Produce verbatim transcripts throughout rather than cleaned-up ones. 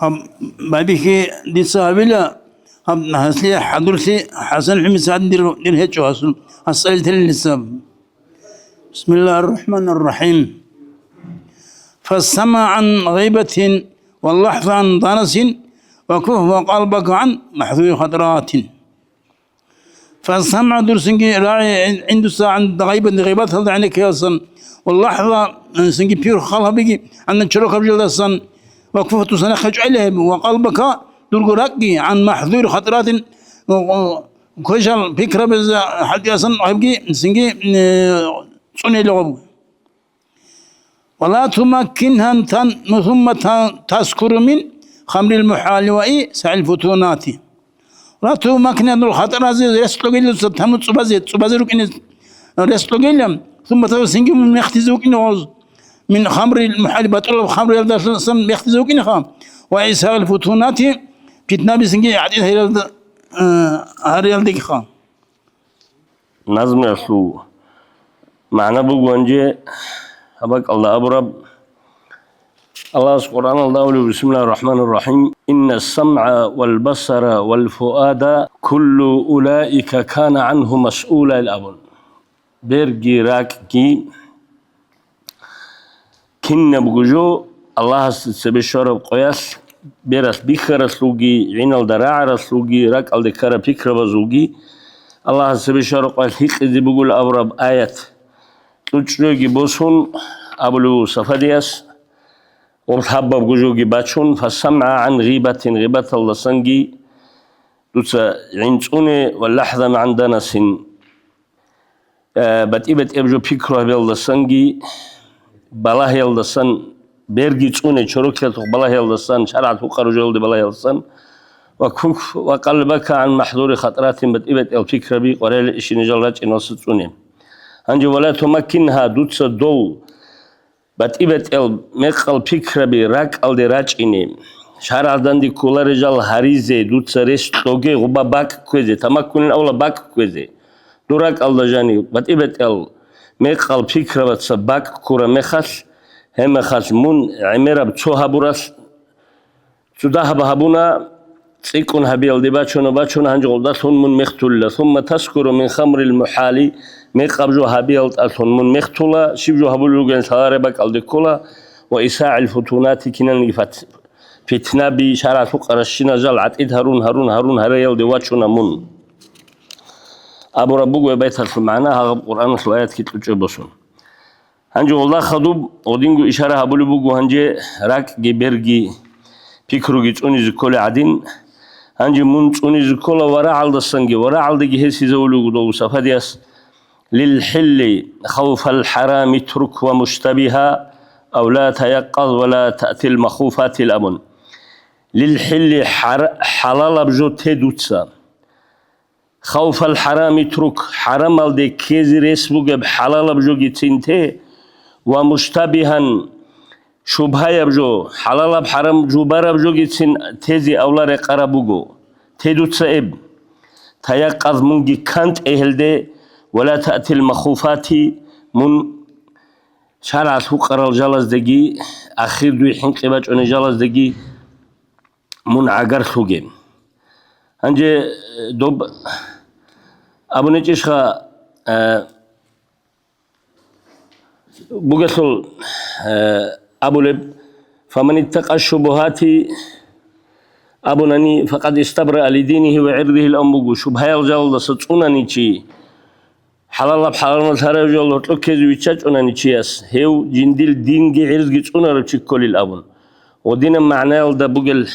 Гьаб байбихьи дица гьабила, гьаб гьаслъи хӀадурлъи ХӀасан ХӀумис гьадин дир, дир гьечӀо гьасул, гьас цӀалил телилица. بسم الله الرحمن الرحيم. فالسمع عن غيبة واللحظ عن دنس وكف قلبك عن محذور خطرات. فالسمع дурсинги рагӀи гӀин-, гӀиндуса гӀан гъайбат-, гъайбаталда гӀенеккеялсан, واللحظ, цинги пир хал гьабиги гӀанна чорохъаб жилдасан, وكف дуца нахъе чӀвайла гьеб, وقلبك дурго ракӀги عن محذور خطرات, квешал пикрабазда хӀалтӀиясан гьебги цинги, э, цӀунейила гьеб. ولا تمكنها تن-، ثم ت-، تسكر من خمر المحال وإيساع الفتونات. Ва ту макнадул хатӀаразе рес кьогелица таму цӀубазе, цӀубазе рукӀине рес кьогелан, сумма тавсинги мун мехтизе вукӀине гъоз, мин хамрил мухӀали батӀулаб хамруялдасан мехтизе вукӀинеха, ва исагъил футунати, питнабисинги гӀатӀид гьариялда, э, гьариялдегиха. Назмуялъул магӀна буго гьанже гьаб бакӀалда абураб. Аллагьас Къуръаналда абулеб, бисмиллагьир рахӀманир рахӀим, «Инна самгӀа вал басара вал фуада куллу улаика кана гӀангьу масъула», – ил абун. Берги, ракӀги, кинабго жо Аллагьасда цебе щвараб къоялъ, бералъ бихьаралъулги, гӀиналда рагӀаралъулги, ракӀалде ккараб пикрабазулги Аллагьасда цебе щвараб къоялъ гьикъизе бугел абураб аят кьучӀроги босун абулев Сафадияс, гъоб лъабабго жоги бачун, фасамгӀа гӀан гъибатин, гъибаталдасанги дуца гӀинцӀуне ва лахӀзан гӀан данасин. Э, батӀи-батӀияб жо пикру гьабиялдасанги, балагьиялдасан, берги цӀуне, чорокиялъухъ балагьиялдасан, шаргӀат гьукъараб жоялде балагьиялдасан, ва куф ва къалбака гӀан махӀзури хатӀратин, батӀи-батӀиял пикраби къваригӀел ишинижал рачӀиналса цӀуне. Гьанже вала тумаккин гьа, дуца дол батӀи-батӀиял мекъал пикраби ракӀалде рачӀине, шаргӀалданде кколарел жал гьаризе дуца рес кьоге гъуба бакӀ кквезе, тамаккунин авла бакӀ кквезе. Дур ракӀалда жанив батӀи-батӀиял мекъал пикрабаца бакӀ ккураб мехалъ, гьеб мехалъ мун гӀемераб цо гьабуралъ цо дагьаб гьабуна, цӀикӀкӀун гьабиялде бачуна, бачуна, гьанже гъолдалъун мун мехтулила. Сумма таскуру мин хамрил мухӀали, мекъаб жо гьабиялдалъун мун мехтула, щиб жо гьабулел ругел лъалареб бакӀалде ккола, ва исагӀил футунати, киналниги фат-, питнаби, шаргӀалъухъ къаращина жал гӀатӀид гьарун, гьарун, гьарун гьариялде вачуна мун. Абураб буго гьеб байталъул магӀна гьагъаб Къуръаналъул аятги кьучӀеб босун. Гьанже гъолда хадуб гъодинго ишара гьабулеб буго, гьанже ракӀги берги пикруги цӀунизе кколей гӀадин, гьанже мун цӀунизе ккола варагӀалдасанги, варагӀалдаги гьесизавулев вуго дов Сафадияс: «Лил хӀилли хавфал хӀарами турк ва муштабиха, ав ла таякъаз ва ла таътил махуфатил», – абун. Лил хӀилли хӀар-, хӀалалаб жо те дуца. Хавфал хӀарами турк, хӀарамалде ккезе рес бугеб хӀалалаб жогицин те, ва муштабигьан, шубгьаяб жо, хӀалалаб-хӀарам жубараб жогицин тезе авла рекъараб буго. Те дуца эб. Таякъаз, мунги кантӀе гьелде, ва ла таътил махуфати, мун шаргӀалъ гьукъарал жалаздеги, ахир дуе хӀинкъи бачӀунел жалаздеги мун гӀагарлъуге. Гьанже, э, доб абунечӀищха, э, бугелъул, э, абулеб, «Фаман иттакъа шубугьати», абунани, «факъад истабраа лидинихи ва гӀирдихи», – абун буго, шубгьаял жалалдаса цӀунани чи, хӀалалаб-хӀарамал гьарав жо гьоркьоб ккезе виччачӀунани чияс, гьев жиндир динги гӀирзги цӀунарав чи кколил абун. Гъодинаб магӀнаялда бугел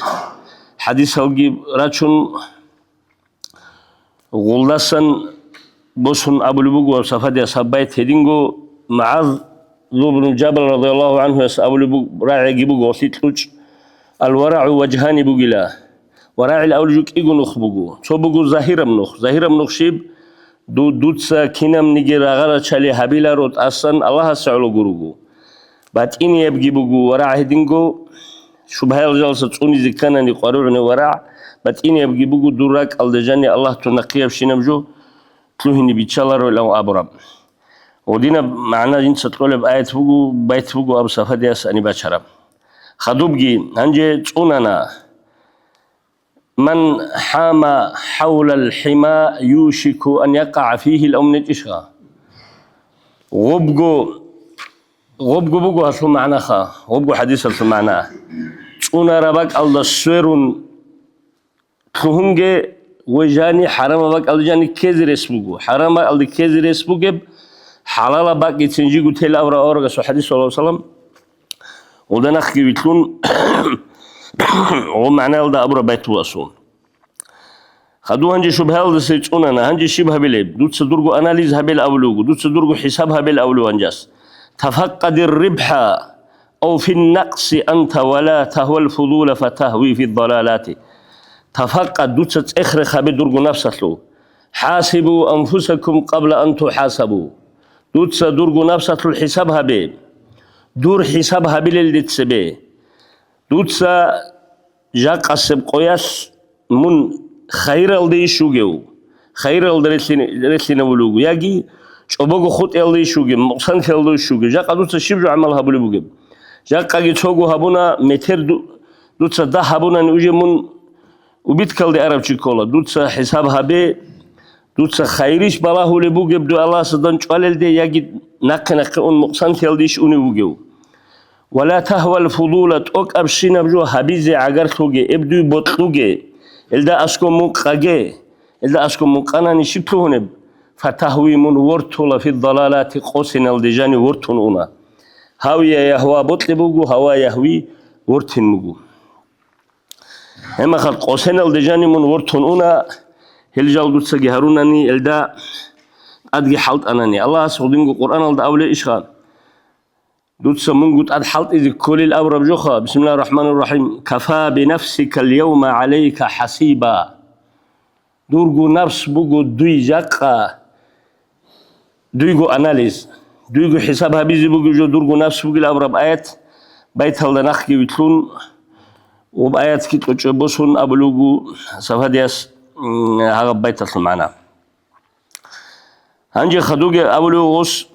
хӀадисалги рачун, гъулдасан босун абулеб буго Сафадияс гьаб байт гьединго, МугӀаз ибн Жабал радияллагьу гӀанхуяс абулеб буго, рагӀиги буго гъолъи кьучӀ: «Ал-варагӀу важгьани бугила». ВарагӀил авлу жо кӀиго нух буго. Цо буго загьираб нух. Загьираб нух щиб? Ду-, дуца кинабниги рагъа-рачали гьабиларо тӀасан Аллагьасе гӀоло гуруго. БатӀиниябги буго варагӀ гьединго, шубгьаял жаласа цӀунизе кканани къваригӀунеб варагӀ, батӀиниябги буго дур ракӀалда жани Аллагь тун нахъиябщинаб жо лъугьине биччалароилан абураб. Гъодинаб магӀна жинца кьолеб аят буго, байт буго абу Сафадияс гьаниб бачараб. Хадубги гьанже цӀунана: «Ман хӀама хӀавлал хӀима юшику ан якъагӀа фигьил», амун гьечӀищха? Гъобго, гъобго буго гьалъул магӀнаха, гъобго хӀадисалъул магӀна. ЦӀунараб бакӀалда сверун лъугьунге, гъой жани хӀарамаб бакӀалде жани ккезе рес буго. ХӀарамаб бакӀалде ккезе рес бугеб, хӀалалаб бакӀгицин жиго тел авра аварагасул хӀадис, саллаллагьу гӀалайгьи ва саллам, гъолда нахъги вилълъун, гъо магӀнаялда абураб байтуласул. Хадув гьанже шубгьаялдаса цӀунана, гьанже щиб гьабилеб? Дуца дурго анализ гьабел абулев вуго, дуца дурго хӀисаб гьабел абулев гьанжас. Тафаккадир рибхӀа, ав фин накъси анта ва ла тагьвал фудула фатагьви фи далалати. Тафаккад, дуца цӀех-рех гьабе дурго напсалъул. ХӀасибу анфусакум къабла ан тухӀасабу. Дуца дурго напсалъул хӀисаб гьабе. Дур хӀисаб гьабилелде цебе. Дуца жакъасеб къоялъ мун хайиралдейищ вугев? Хайиралда релълъин-, релълъинавулев вуго, яги чӀобого хутӀиялдейищ вугев, мукъсанлъиялдейищ вугев? Жакъа дуца щиб жо гӀамал гьабулеб бугеб? Жакъаги цого гьабуна, метер ду-, дуца дагь гьабунани уже мун убиткалде арав чи ккола. Дуца хӀисаб гьабе, дуца хайирищ балагьулеб бугеб дуе Аллагьасда чӀвалелде, яги нахъе-нахъе ун мукъсанлъиялдейищ унев вугев? Ва ла тагьвал фудула, тӀокӀабщинаб жо гьабизе гӀагарлъуге, эб дуй бокьуге, элда аскӀоб мун къаге, элда аскӀоб мун къанани щиб лъугьунеб? Фатагьви, мун вортула фи далалати, къосиналде жани вортун уна. Гьавия ягьва бокьи буго, гьава ягьви вортин буго. Гьебмехалъ къосиналде жани мун вортун уна, гьел жал дуцаги гьарунани, элда тӀадги хӀалтӀанани. Аллагьас гьудинго Къуръаналда абулеб ишха? Дуца мунго тӀад хӀалтӀизе кколел абураб жоха, бисмиллагьир рахӀманир рахӀим, «Кафа бинафсикал явма гӀалайка хӀасиба». Дурго напс буго дуй жакъа, дуйго анализ, дуйго хӀисаб гьабизе бугеб жо дурго напс бугел абураб аят байталда нахъги вилълъун, ва аятги кьучӀеб босун абулев вуго сафадияс, м, гьаб байталъул магӀна. Гьанже хадуги абулев гъос,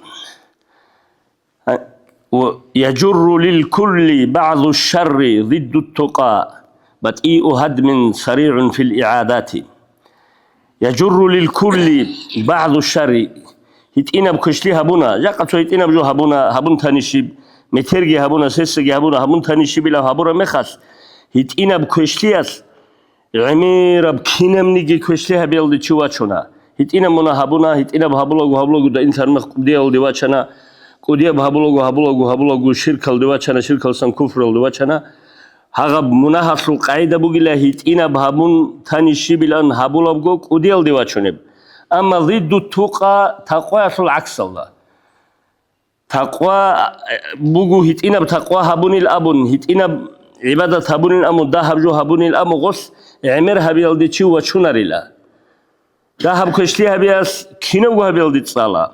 Ва яжурру лил кулли багӀзу шарри зидду тукъа, батӀиу гьадмин саригӀун фил игӀадати. Яжурру лил кулли багӀзу шарри. ГьитӀинаб квешлъи гьабуна, жакъа цо гьитӀинаб жо гьабуна, гьабун танищиб, метерги гьабуна, сесаги гьабуна, гьабун танищибилан гьабураб мехалъ, гьитӀинаб квешлъиялъ ГӀемераб кинабниги квешлъи гьабиялде чи вачуна. ГьитӀинаб муна гьабуна, гьитӀинаб гьабулаго, гьабулаго, дагьинлъармахъ кӀудиялде вачана, кӀудияб гьабулаго, гьабулаго, гьабулаго, ширкалде вачана, ширкалсан куфралде вачана. Гьагъаб мунагьалъул къагӀида бугила, гьитӀинаб гьабун танищибилан гьабулабго кӀудиялде вачунеб. Амма зидду тукъа, такъваялъул гӀаксалда. Такъва, э, буго гьитӀинаб такъва гьабунил абун, гьитӀинаб гӀибадат гьабунил абун, дагьаб жо гьабунил абун гъолъ гӀемер гьабиялде чи вачунарила. Дагьаб квешлъи гьабиялъ кинавго гьабиялде цӀала.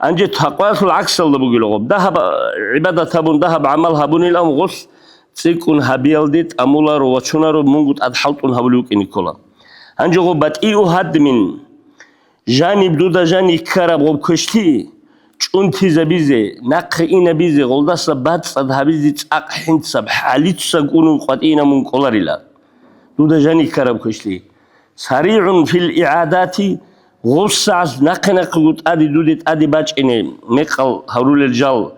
Гьанже такъваялъул гӀаксалда бугила гъоб. Дагьаб, э, гӀибадат гьабун, дагьаб гӀамал гьабунил абун гъолъ цӀикӀкӀун гьабиялде тӀамуларо, вачунаро, мунго тӀад хӀалтӀун гьабулев вукӀине ккола. Гьанже гъоб батӀиу гьадмин. Жаниб дуда жаниб ккараб гъоб квешлъи чӀунтизабизе, нахъе инабизе, гъолдаса бацӀцӀад гьабизе цӀакъ хӀинцаб, хӀалиццаг унун къватӀине мун кӀоларила. Дуда жаниб ккараб квешлъи. СаригӀун фил игӀадати, гъоб сагӀат нахъе-нахъего тӀаде, дуде тӀаде бачӀине мекъал гьарулел жал.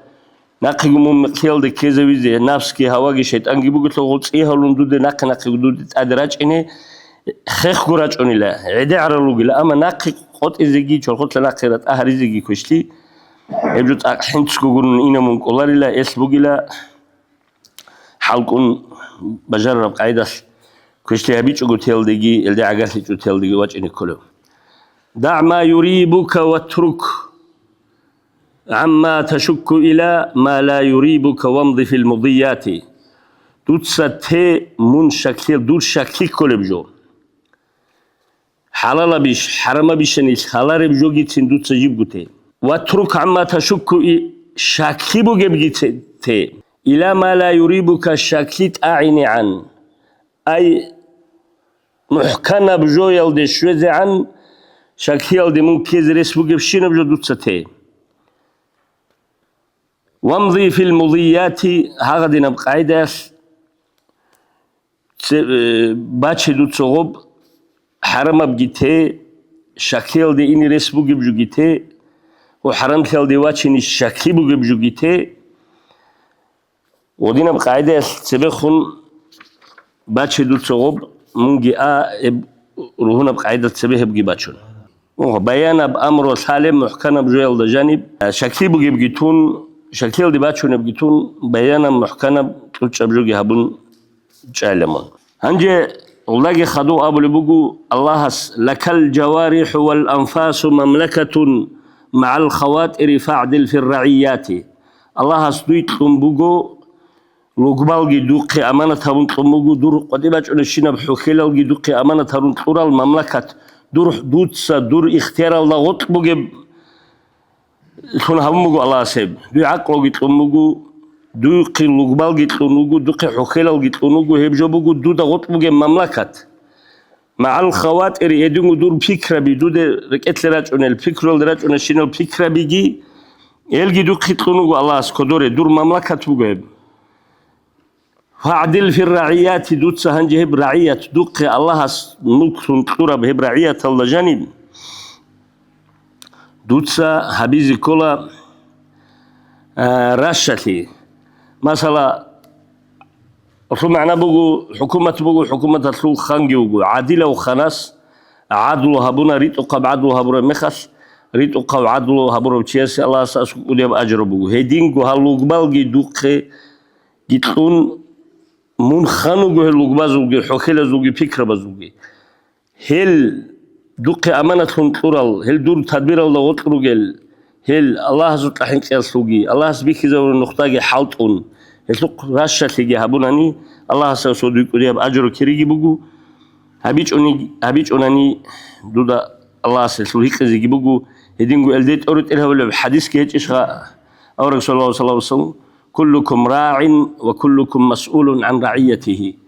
Нахъего мун микьиялде ккезавизе, нафсги гьаваги шайтӀанги бугелъул гъол цӀи гьавлун дуде нахъе-нахъего дуде тӀаде рачӀине, хехго рачӀунила, гӀедегӀарал ругила, амма нахъе къотӀизеги, чорхолъа нахъе ратӀа гьаризеги квешлъи, гьеб жо цӀакъ хӀинцго гурун ина мун кӀоларила, элъ бугила, хӀалкӀун бажарараб къагӀидалъ квешлъи гьабичӀого теялдеги, элде гӀагарлъичӀого теялдеги вачӀине кколев. ДагӀ ма юрибука ватрук. Амма ташукку ила ма ла юрибука вамди фил мудияти. Дуца те мун шаклъи, дур шаклъи кколеб жо. ХӀалалабищ, хӀарамабищани лъалареб жогицин дуца жибго те. Ватрук амма ташукку и-, шаклъи бугебги те, те. Ила ма ла юрибука шаклъи тӀагӀинегӀан. Ай, мухӀканаб жоялде щвезегӀан, шаклъиялде мун ккезе рес бугебщинаб жо дуца те. Вамзи фил мудияти, гьагъадинаб къайдаялъ, цеб-, э, баче дуца гъоб, хӀарамабги те, щаклъиялде ине рес бугеб жуги те, ва хӀарамлъиялде вачине щаклъи бугеб жуги те, гъодинаб къайдаялъ цебехун баче дуца гъоб, мунги а, гьеб ругьунаб къайда цебе гьебги бачун. Баянаб амру лъалеб мухӀканаб жоялда жаниб, щаклъи бугебги тун, щаклъиялде бачунебги тун, баянаб мухӀканаб кьучӀаб жоги гьабун чӀайла мун. Гьанже гьелдаги хадув абулеб буго Аллагьас: «Лакал жаварихӀу вал анфасу мамлакатун магӀал хаватири фагӀдил фир рагӀияти». Аллагьас дуй кьун буго, лугбалги духъе аманат гьабун кьун буго, дур къватӀибачӀунащинаб хӀухьелалги духъе аманат гьарун кьурал мамлакат, дур, дуца дур ихтияралда гъоркь бугеб лъун гьабун буго Аллагьас гьеб. Дуй гӀакълуги кьун буго, духъе лугбалги кьун вуго, духъе хӀухьелалги кьун вуго, гьеб жо буго дуда гъоркь бугеб мамлакат. МагӀал хаватири, гьединго дур пикраби, дуда рекӀелъе рачӀунел, пикруялде рачӀунащинал пикрабиги, гьелги духъе кьун вуго Аллагьас кодоре, дур мамлакат буго гьеб. «ФагӀдил фир рагӀияти», дуца гьанже гьеб рагӀият, духъе Аллагьас мулклъун кьураб гьеб рагӀияталда жаниб, дуца гьабизе ккола, а, ращалъи. Масала, гьелъул магӀна буго, хӀукумат буго, хӀукуматалъул ханги вуго. ГӀадилав ханас гӀадлу гьабуна, ритӀухъаб гӀадлу гьабураб мехалъ, ритӀухъав гӀадлу гьабурав чиясе Аллагьас аскӀов кӀудияб ажру буго. Гьединго гьал лугбалги духъе гьикьун, мун хан вуго гьел лугбазулги, хӀухьелазулги, пикрабазулги. Гьел духъе аманатлъун кьурал, гьел дур тадбиралда гъоркь ругел, гьел Аллагьасукьа хӀинкъиялъулги, Аллагьас бихьизабураб нухдаги хӀалтӀун, гьелъухъ ращалъиги гьабунани, Аллагьасда цо дуй кӀудияб ажру кириги буго. ГьабичӀони-, гьабичӀонани дуда Аллагьас гьелъул гьикъизеги буго, гьединго гьелде тӀоритӀел гьавулеб хӀадисги гьечӀищха? Авараг саллаллагьу гӀалайгьи ва саллам: «Куллукум рагӀин ва куллукум масъулун гӀан рагӀиятигьи».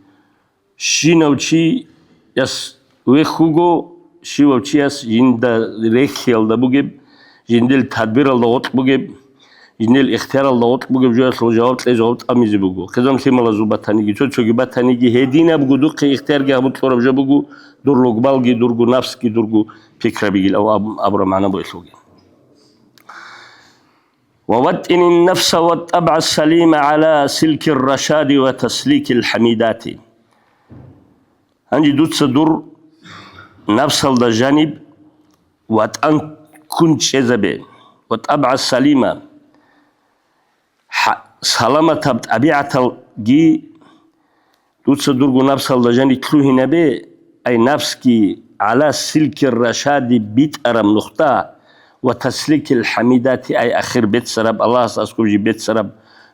Щинав чияс вехь вуго, щивав чияс жинда рехьиялда бугеб, жиндил тадбиралда гъоркь бугеб, жиндил ихтияралда гъоркь бугеб жоялъул жаваб кьезе гъоб тӀамизе буго. Хъизан-лъималазул батаниги, цо-цоги батаниги, гьединабго духъе ихтиярги гьабун кьураб жо буго, дур лугбалги, дурго нафсги, дурго пикрабигил аб-, аб-, абураб магӀна бугелъулги. «Ва ваттинин нафса ва тӀабгӀа салима гӀала силкир рашади ва тасликил хӀамидати». Гьанже дуца дур напсалда жаниб ватӀан ккун чӀезабе ва тӀабгӀа салима, хӀа-, саламатаб тӀабигӀаталги дуца дурго напсалда жаниб лъугьинабе, ай напсги гӀала силкир рашади битӀараб нухда ва тасликил хӀамидати, ай ахир беццараб, Аллагьас аскӀоб жиб беццараб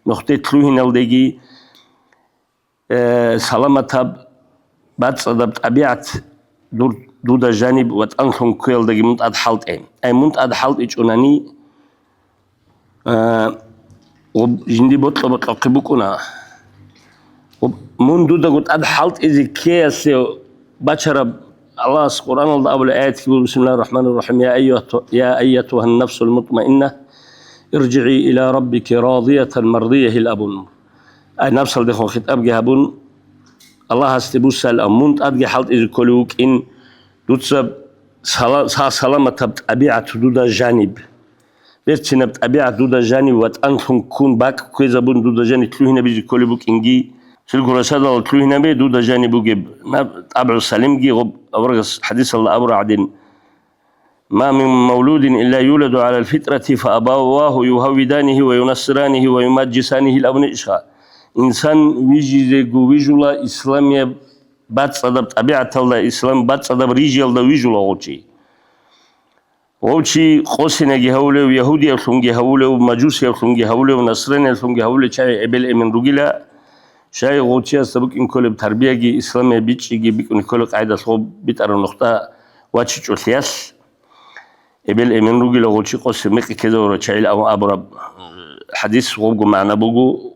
нухде лъугьиналдеги, э, саламатаб, бацӀцӀадаб тӀабигӀат дур, дуда жаниб ватӀанлъун кквеялдаги мун тӀад хӀалтӀе. Ай мун тӀад хӀалтӀичӀунани, э, гъоб жинди бокьа-бокьахъе букӀуна. Гъоб мун дудаго тӀад хӀалтӀизе ккеялъе бачараб Аллагьас Къуръаналда абулеб аятги буго: «Бисмиллагьир рахӀманир рахӀим. Я айюгьа-, я айятугьан нафсул мутмаинна, иржигӀи иля раббики радиятан мардиягьил» абун. Ай, напсалдехун хитӀабги гьабун, Аллагьасде буссал, а мун тӀадги хӀалтӀизе кколев вукӀин, дуца сала-, са-, саламатаб тӀабигӀат дуда жаниб. Берцинаб тӀабигӀат дуда жанив ватӀанлъун ккун бакӀ кквезабун дуда жанив лъугьинабизе кколеб букӀинги, силкул рашадалда лъугьинабе дуда жанив бугеб, наб-, тӀабгӀу салимги гъоб аварагас хӀадисалда абураб гӀадин: «Ма мин мавлудин илла юладу гӀалал фитрати фа абавагьу югьаввиданигьи ва юнассиранигьи ва юмаджисанигьи», абуни ишха. Инсан вижизего вижула исламияб бацӀцӀадаб тӀабигӀаталда, ислам бацӀцӀадаб рижиялда вижула гъов чи. Гъов чи къосинаги гьавулев, ягьудияблъунги гьавулев, мажусияблъунги гьавулев, насраниялъунги гьавулев чагӀи эбел-эмен ругила, чагӀи гъов чиясда букӀин кколеб тарбияги, исламияб бичӀчӀиги бикӀун кколеб къайдалъ гъоб битӀараб нухда вачичӀолъиялъ, эбел-эмен ругила гъов чи къосин мекъи ккезавурав чагӀил аб-, абураб хӀадис гъобго магӀна буго,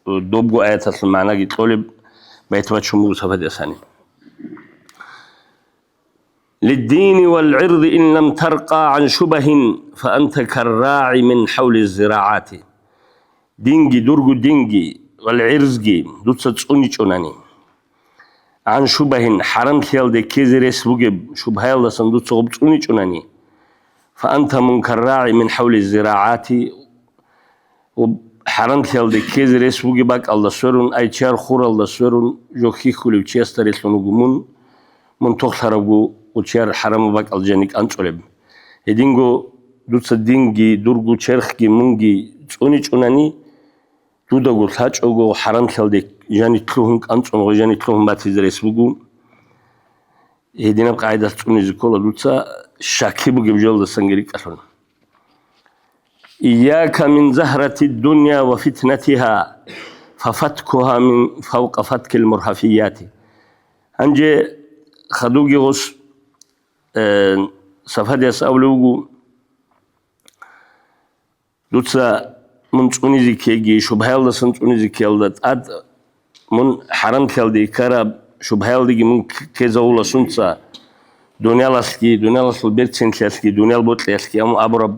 добго аяталъул магӀнаги кьолеб байт бачун буго Сафадиясани. «Лиддини вал гӀирди ин лам таркъа гӀан шубагьин, фа анта каррагӀи мин хӀавли ззирагӀати». Динги, дурго динги, вал гӀирзги дуца цӀуничӀунани. ГӀан шубагьин, хӀарамлъиялде ккезе рес бугеб шубгьаялдасан дуца гъуб цӀуничӀунани. Фа анта мун каррагӀи мин хӀавли зирагӀати, ва хӀарамлъиялде ккезе рес бугеб бакӀалда сверун, ай чияр хуралда сверун, жо хьихьулев чиясда релълъун вуго мун, мун тохлъарабго ва чияр хӀарамаб бакӀалда жани кӀанцӀулеб. Гьединго дуца динги, дурго черхги, мунги цӀуничӀунани, дудаго лъачӀого хӀарамлъиялде жани лъугьун кӀанцӀун ва жани лъугьун батизе рес буго. Гьединаб къагӀидалъ цӀунизе ккола дуца, щаки бугеб жоялдасанги рикӀкӀалъун. Ийяка мин загьрати дунъя ва фитнатиха, фа фаткуха мин фавкъа фаткил мургьафияти. Гьанже хадуги гъос, э, Сафадияс абулев вуго, дуца мун цӀунизе ккеги, шубгьаялдасан цӀунизе ккеялда тӀад мун хӀарамлъиялде ккараб шубгьаялдеги мун к-, ккезавула сунца, дуниялалъги, дуниялалъул берцинлъиялъги, дуниял бокьиялъги, амма абураб,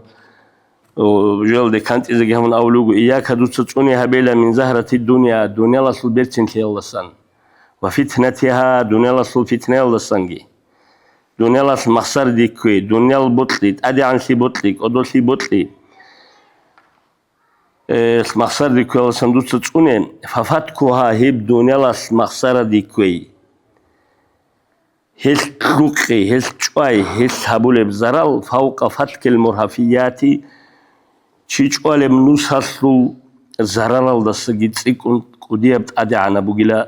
о, жоялде кантӀизеги гьамун абулев вуго, Ийяка, дуца цӀуни гьабейила мин загьрати дунъя, дуниялалъул берцинлъиялдасан, ва фитнатиха, дуниялалъул фитнаялдасанги. Дуниялалъ махсараде кквей, дуниял бокьи, тӀадегӀанлъи бокьи, кӀодолъи бокьи. Э, махсараде кквеялдасан дуца цӀуне, фа фаткуха, гьеб дуниялалъ махсараде кквей. Гьелъ лъукъи, гьелъ чӀвай, гьелъ гьабулеб зарал фавкъа фаткил мургьафияти, чи чӀвалеб нусалъул зараралдасаги цӀикӀкӀун кӀудияб тӀадегӀанаб бугила,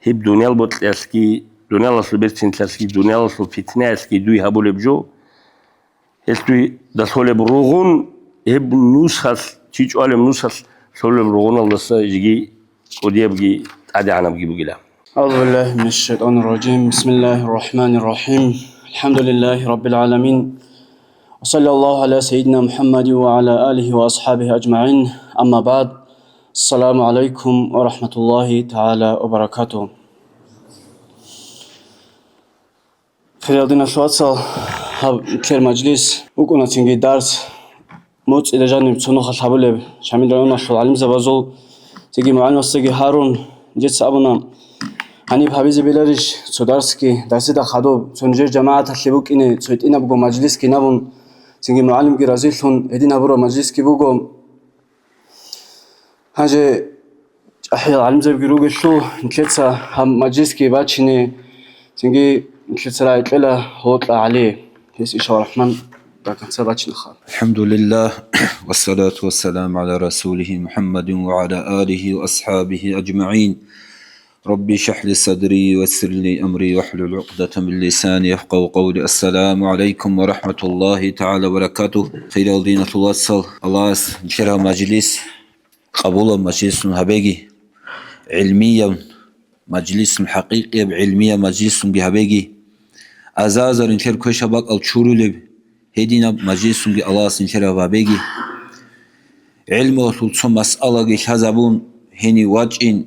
гьеб дуниял бокьиялъги, дуниялалъул берцинлъиялъги, дуниялалъул фитнаялъги дуй гьабулеб жо. Гьелъ дуй далъолеб ругъун, гьеб нусалъ, чи чӀвалеб нусалъ лъолеб ругъуналдаса жеги кӀудиябги тӀадегӀанабги бугила. أعوذ بالله من الشيطان الرجيم. بسم الله الرحمن الرحيم. الحمد لله رب العالمين. وصلى الله على سيدنا محمد وعلى آله وأصحابه أجمعين. أما بعد. السلام عليكم ورحمة الله تعالى وبركاته. Хириял диналъул вацал, гьаб нилъер мажлис букӀуна цинги дарс, моцӀида жаниб цо нухалъ гьабулеб, Шамил районалъул гӀалимзабазул, цинги мугӀалимасдаги гьарун, нижеца абуна, гьаниб гьабизе биларищ цо дарсги, дарсида хадуб, цо нижер жамагӀаталъе букӀине, цо гьитӀинабго мажлисги набун, цинги мугӀалимги разилъун, гьедин гьабураб мажлисги буго. Гьанже чӀахӀиял гӀалимзабиги ругелъул, нилъеца гьаб мажлисги бачине, цинги нилъеца рагӀи кьела гьоркьа гьале. Гьес, иншаллагь рахман, до конца бачинаха. الحمد لله، والصلاة والسلام على رسوله محمد وعلى آله وأصحابه أجمعين. رب اشرح لي صدري ويسر لي أمري واحلل عقدة من لساني يفقهوا قولي. السلام عليكم ورحمة الله تعالى وبركاته. Хириял диналъул вацал, Аллагьас нилъер гьаб мажлис къабулаб мажлисун гьабеги, гӀилмияб мажлисун, хӀакъикъияб гӀилмияб мажлисунги гьабеги, аза-азар нилъер квешаб бакӀал чурулеб гьединаб мажлисунги Аллагьас нилъер гьаб гьабеги. ГӀилмуялъул цо масъалаги лъазабун гьенив вачӀин,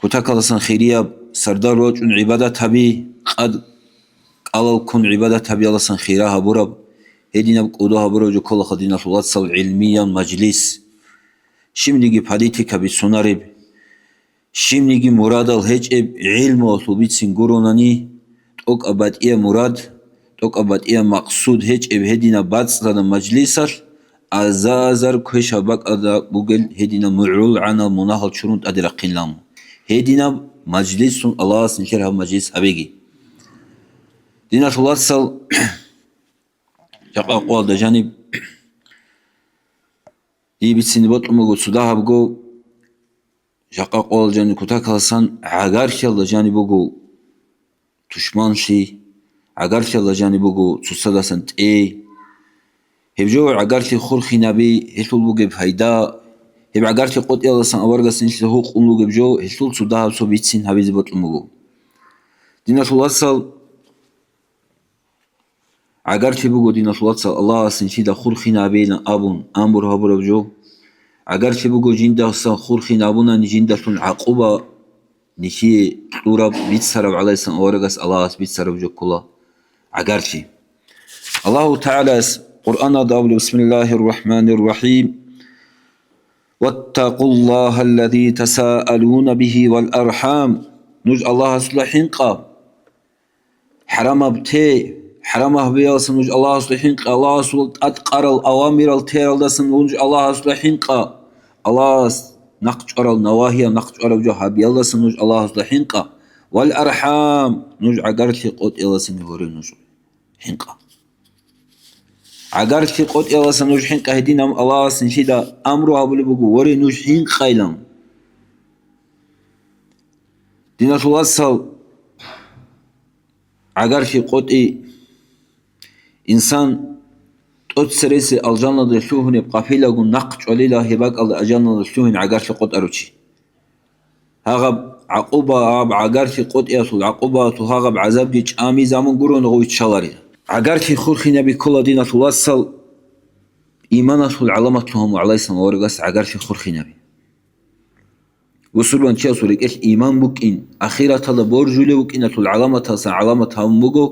кутакаласан хирияб сардар вачӀун гӀибадат гьаби, къад кӀалал ккун гӀибадат гьабияласан хира гьабураб, гьединаб кӀодо гьабураб жо кколаха, диналъул вацал, гӀилмиял мажлис. Щибниги политика бицунареб, щибниги мурадал гьечӀеб гӀилмуялъул бицин гуронани, тӀокӀаб батӀияб мурад, тӀокӀаб батӀияб макъсуд гьечӀеб гьединаб бацӀцӀадаб мажлисалъ аза-азар квешаб бакӀалда бугел гьединаб мугӀрулгӀанал мунагьал чурун тӀаде рахъинилан. Гьединаб мажлисун Аллагьас нилъер гьаб мажлис гьабеги. Диналъул вацал, жакъа къоялда жаниб дие бицине бокьун буго цо дагьабго, жакъа къоялда жаниб кутакаласан гӀагарлъиялда жаниб буго тушманлъи, гӀагарлъиялда жаниб буго цоцадасан тӀей. Гьеб жо гӀагарлъи хурхинаби, гьелъул бугеб пайда, гьеб гӀагарлъи къотӀиялдасан аварагас нилъеда гьукъун бугеб жо, гьелъул цо дагьаб цо бицин гьабизе бокьун буго. Диналъул вацал, гӀагарлъи буго, диналъул вацал, Аллагьас нилъеда хурхинабейилан абун амру гьабураб жо. ГӀагарлъи буго жиндасан хурхинабунани жиндалъун гӀакъуба нилъее кьураб, бицараб гӀалайсан аварагас Аллагьас бицараб жо ккола гӀагарлъи. Аллагьу ТагӀалас Къуръаналда абулеб: بسم الله الرحمن الرحيم. «Ваттакъуллагьаллази тасаалуна бигьи вал архӀам». Нуж Аллагьасда хӀинкъа. ХӀарамаб те, хӀарамаб гьабиялдаса нуж Аллагьасда хӀинкъа, Аллагьасул тӀадкъарал авамирал тералдаса нуж Аллагьасда хӀинкъа, Аллагьас нахъчӀварал навагьиял нахъчӀвараб жо гьабиялдаса нуж Аллагьасда хӀинкъа, вал архӀам, нуж гӀагарлъи къотӀиялдасани гьоре нуж хӀинкъа. ГӀагарлъи къотӀиялдаса нуж хӀинкъа, гьединаб Аллагьас нилъеда амру гьабулеб буго, гьоре нуж хӀинкъайилан. Диналъул вацал, гӀагарлъи къотӀи инсан тӀоцересе алжаналде лъугьунеб къапилагун нахъ чӀвалила, гьеб бакӀалда алжаналде лъугьин гӀагарлъи къотӀарав чи. Гьагъаб гӀакъуба, гьаб гӀагарлъи къотӀиялъул гӀакъубаялъул гьагъаб гӀазабги чӀами заман гурони гъов виччаларила. ГӀагарлъи хурхинаби ккола, диналъул вацал, иманалъул гӀаламатлъун гьамун гӀалайгьи ссалам аварагас гӀагарлъи хурхинаби. Бусурбан чиясул рекӀелъ иман букӀин, ахираталда боржулев вукӀиналъул гӀаламаталсан гӀаламат гьабун буго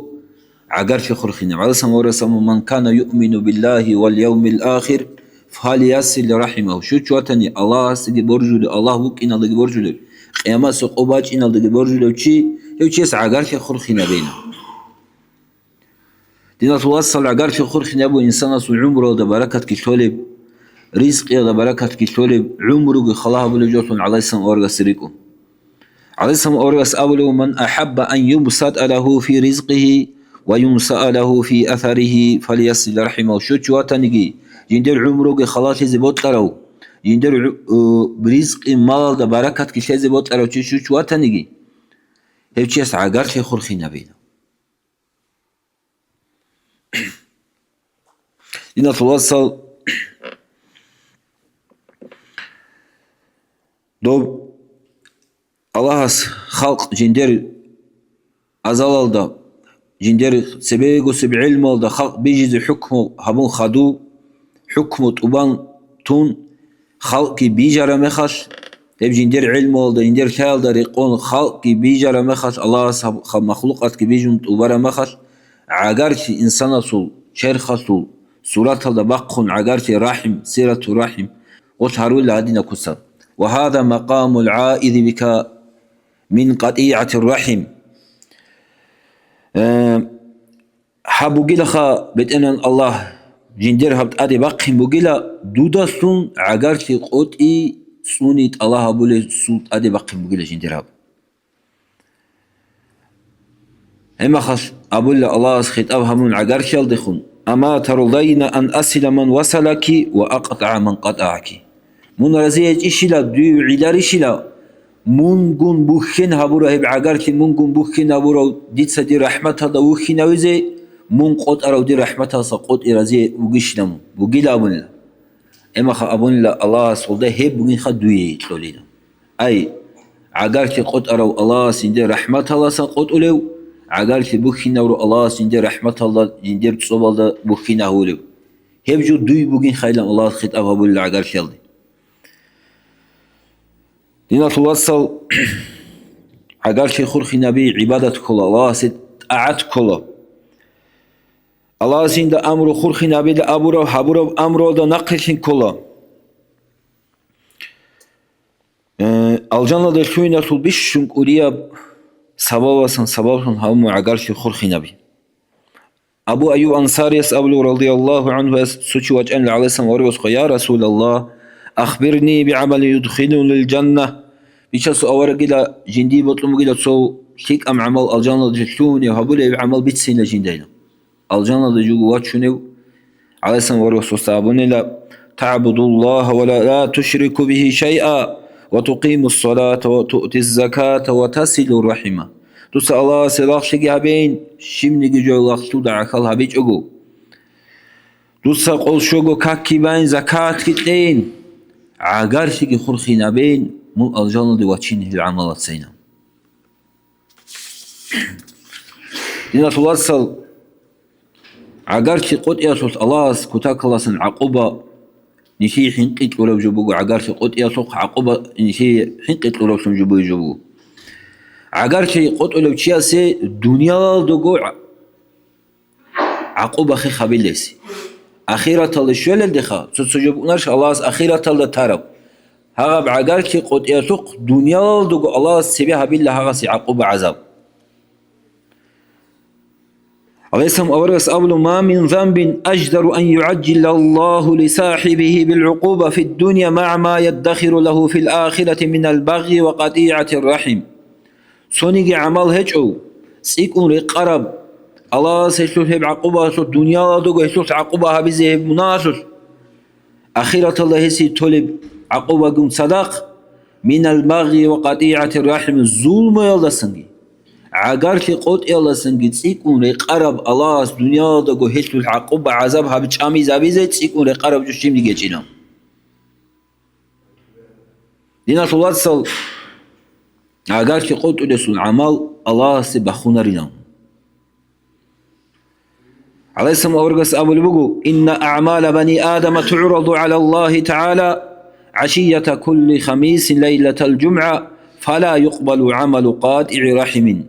гӀагарлъи хурхинаб. ГӀалайгьи ссалам аварагас: «Ман кана юъмину биллагьи вал явмил ахир, фальясил рахӀимагьу». Щуч ватани Аллагьасдаги боржулев, Аллагь вукӀиналдаги боржулев, Къиямасеб къо бачӀиналдаги боржулев чи, гьев чияс гӀагарлъи хурхинабейин. Диналъул вацал, гӀагарлъи хурхинаб буго инсанасул гӀумруялда баракатги лъолеб, ризкъиялда баракатги лъолеб, гӀумруги хала гьабулеб жолъун гӀалайгьи ссалам аварагас рикӀкӀун. ГӀалайгьи ссалам аварагас абулев: «Ман ахӀабба ан юбсатӀа лагьу фи ризкъигьи ва юнсаа лагьу фи асаригьи, фальясил рахӀимагьу». Щуч ватаниги, жиндир гӀумруги халалъизе бокьарав, жиндир гӀу-, э, ризкъи малалда баракатги лъезе бокьарав чи щуч ватаниги, гьев чияс гӀагарлъи хурхинабейин. Диналъул вацал, доб Аллагьас халкъ жиндир азалалда, жиндир цебегосеб гӀелмалда халкъ бижизе хӀукму гьабун хаду, хӀукму тӀубан тун, халкъги бижараб мехалъ, гьеб жиндир гӀелмуялда, жиндир лъаялда рекъон халкъги бижараб мехалъ, Аллагьас гьаб-, гьаб махлукъатги бижун тӀубараб мехалъ, гӀагарлъи инсанасул черхалъул сураталда бахъун гӀагарлъи рахӀим, сирату рахӀим, гъолъ гьарулла гьадинаб куцаб. «Ва гьаза макъамул гӀаизи бика мин къатӀигӀатир рахӀим». Э, Гьаб бугилаха, БетӀергьан Аллагь, жиндир гьаб тӀаде бахъин бугила, дудалъун гӀагарлъи къотӀи цӀуни тӀала гьабулесул тӀаде бахъин бугила жиндир гьаб. Гьебмехалъ абула Аллагьас хитӀаб гьабун гӀагарлъиялдехун: «Ама тардайна ан асила ман васалаки ва акътагӀа ман къатӀагӀаки». Мун разиячӀищила, дуе гӀиларищила, мунгун бухьен гьабурав гьеб гӀагарлъи, мунгун бухьен гьабурав дица дир рахӀматалда вухьинавизе, мун къотӀарав дир рахӀматалса къотӀи разие вугищила мун? Бугила абунила. Гьебмаха абунила Аллагьас гъулда гьеб бугинха дуе кьолила. Ай, гӀагарлъи къотӀарав Аллагьас жиндир рахӀматаласа къотӀулев, гӀагарлъи бухьинаврав Аллагьас жиндир рахӀматалда, жиндир цӀобалда бухьинагьулев. Гьеб жо дуй бугинхайилан Аллагьас хитӀаб гьабулила гӀагарлъиялде. Диналъул вацал, гӀагарлъи хурхинаби гӀибадат ккола, Аллагьасе тӀагӀат ккола. Аллагьас жинда амру хурхинабила абураб, гьабураб амруялда нахъе лъин ккола. Э, алжаналда лъугьиналъул бищун кӀудияб сабабасан сабаблъун гьабун гӀагарлъи хурхинаби. Абу Айюб Ансарияс абулев, радияллагьу гӀанхуяс, цо чи вачӀанила гӀалайгьиссалам аварагасухъе: «Я Расулаллагь, ахбирни бигӀамалин юдхилунил жанна». Бичасул аварагила, жиндие бокьун бугила цо лъикӀаб гӀамал, алжаналде лъугьунеб гьабулеб гӀамал бицина жиндайилан. Алжаналде жуго вачунев гӀалайгьиссалам аварагас абунила: «ТагӀбудуллагьа ва ла, ла тушрику бигьи шайъа, ва тукъимуссалата, ва туътиззаката, ва тасилур рахӀима». Дуца Аллагьасе лагълъиги гьабейин, щибниги жо лагълъуда гӀахьал гьабичӀого. Дуца къол щого какги байин, закатги кьейин, гӀагарлъиги хурхинабейин, мун алжаналде вачин гьел гӀамалацайилан. Диналъул вацал, гӀагарлъи къотӀиялъулъ Аллагьас кутакаласан гӀакъуба нилъее хӀинкъи кьураб жо буго, гӀагарлъи къотӀиялъухъ гӀакъуба нилъее хӀинкъи кьураблъун жо буго, жо буго. ГӀагарлъи къотӀулев чиясе дуниялалдаго гӀакъуба хехабилес. Ахираталда щвелалдеха, цо-цо жо букӀунарищ Аллагьас ахираталда тараб? Гьагъаб гӀагарти къотӀиялъухъ дуниялалдаго Аллагьас цебе гьабила гьагъасе гӀакъуба-гӀазаб. Гьалесам аварагас абула: «Ма мин занбин аждару ан югӀаджжилаллагьу лисахибигьи билгӀукъуба фиддуния магӀа ма яддахиру лагьу фил ахирати минал багъи ва къатӀигӀатир рахӀим». Цониги гӀамал гьечӀо, цӀикӀкӀун рекъараб, Аллагьас гьелъул гьеб гӀакъубаялъулъ, дуниялалдаго гьелъулъ гӀакъуба гьабизе гьеб мунагьалъулъ, ахираталда гьесие толеб гӀакъубагун цадахъ, минал багъи ва къатӀигӀатир рахӀим, зулмуялдасанги, гӀагарти къотӀиялдасанги цӀикӀкӀун рекъараб Аллагьас дуниялалдаго гьелъул гӀакъуба-гӀазаб гьаб чӀамизабизе цӀикӀкӀун рекъараб жо щибниги гьечӀила. Диналъул вацал, гӀагарти къотӀулесул гӀамал Аллагьасе бахунарилан. ГӀалайгьиссалам аварагас абулеб буго: «Инна аъмала бани Адама тугӀраду гӀала Аллагьи тагӀала гӀашията кулли хамисин лайлатал жумгӀа, фала юкъбалу гӀамалу къатӀигӀи рахӀимин».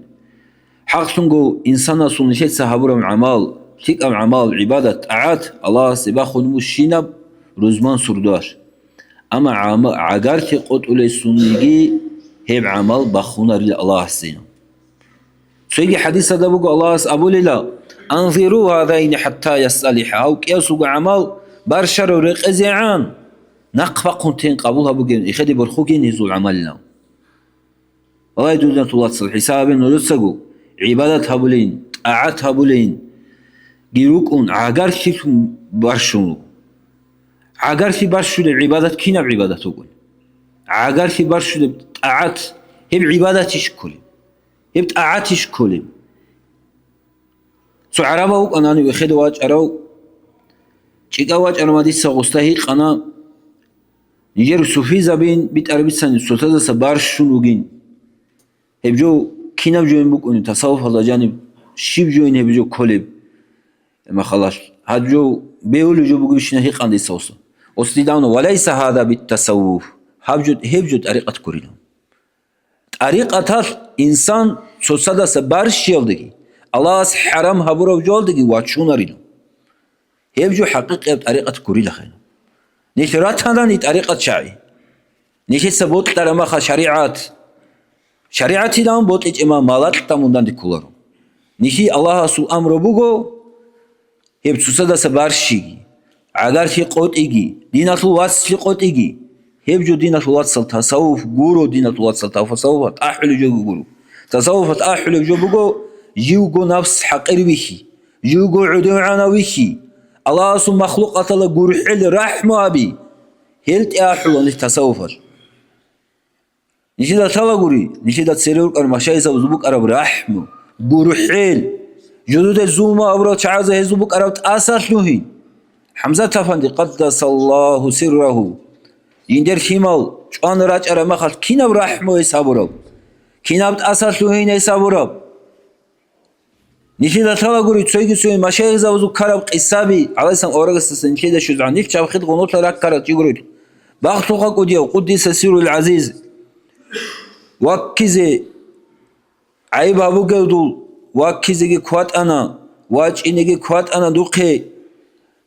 ХӀакълъунго, инсанасул нилъеца гьабураб гӀамал, лъикӀаб гӀамал, гӀибадат, тӀагӀат Аллагьасе бахун мушинаб рузман сурдаш. Амма гӀама-, гӀагарти къотӀулесунниги гьеб гӀамал бахунарила Аллагьасе. Цоги хӀадисалда буго Аллагьас абулила: «Анзиру гьадайни хӀатта ясталиха», гьав кӀиясулго гӀамал барщарав рекъезегӀан, нахъ бахъун тен къабул гьабугин, эхеде борхугин гьезул гӀамалилан. Валай, диналъул вацал, хӀисабе нужецаго, гӀибадат гьабулин, тӀагӀат гьабулин, ги рукӀун, гӀагарлъилъун барщун руго. ГӀагарлъи барщулеб гӀибадат кинаб гӀибадат вукӀун? ГӀагарлъи барщулеб тӀагӀат, гьеб гӀибадатищ кколеб? Гьеб тӀагӀатищ кколеб? Цо гӀарабав вукӀана, гьанив эхеде вачӀарав, чӀикӀав вачӀарав, дица гъосда гьикъана, нижер суфизабин битӀараб бицани цоцазаса барщун вугин. Гьеб жо кинаб жоян букӀунеб, тасаввуфалда жаниб щиб жоян гьеб жо кколеб? Махалаш, гьаб жо бегьулеб жо бугебщина гьикъана дица гъосда. Гъос дида абуна: «Валайса гьаза биттасаввуф». Гьаб жо, гьеб жо тӀарикъат гурила. ТӀарикъаталъ инсан цоцадаса барщиялдаги, Аллагьас хӀарам гьабурав жоялдаги вачунарила. Гьеб жо хӀакъикъияб тӀарикъат гурилахъе. Нилъ ратанани тӀарикъат чагӀи. Нилъеца бокьараб маха шаригӀат. ШаригӀатилан бокьичӀеб ма малакьда мунданде кколаро. Нилъее Аллагьасул амру буго, гьеб цоцадаса барщиги, гӀагарти къотӀиги, диналъул вацлъи къотӀиги. Гьеб жо, диналъул вацал, тасаввуф гуро, диналъул вацал, тасаввуфат ахӀулеб жо гуро. Тасаввуфат ахӀулеб жо буго, живго напс хӀакъир вихьи, живго гӀодовгӀанав вихьи, Аллагьасул махлукъаталда гурхӀел рахӀму гьаби. Гьел тӀе ахӀула нилъ тасаввуфалъ. Нилъеда лъалагури, нилъеда цере рукӀарал машайихзабазул букӀараб рахӀму, гурхӀел, жидеда зулму гьабурал чагӀазда гьезул букӀараб тӀаса лъугьин. ХӀамзат афанди, къаддасаллагьу сиррагьу, жиндир лъимал чӀван рачӀараб махалъ кинаб рахӀму гьес гьабураб, кинаб тӀаса лъугьин гьес гьабураб. Нилъеда лъалагури цоги-цоги машайихзабазул ккараб къисаби, гӀалайгьиссалам аварагасдасан нилъеда щвезегӀан, нилъ чабхил гъунолъа раккарал чи гурел. Бахлъуха кӀудияв, къуддиса сирругьу гӀазиз, ваккизе гӀайиб гьабугевдул, ваккизеги кватӀана, вачӀинеги кватӀана духъе,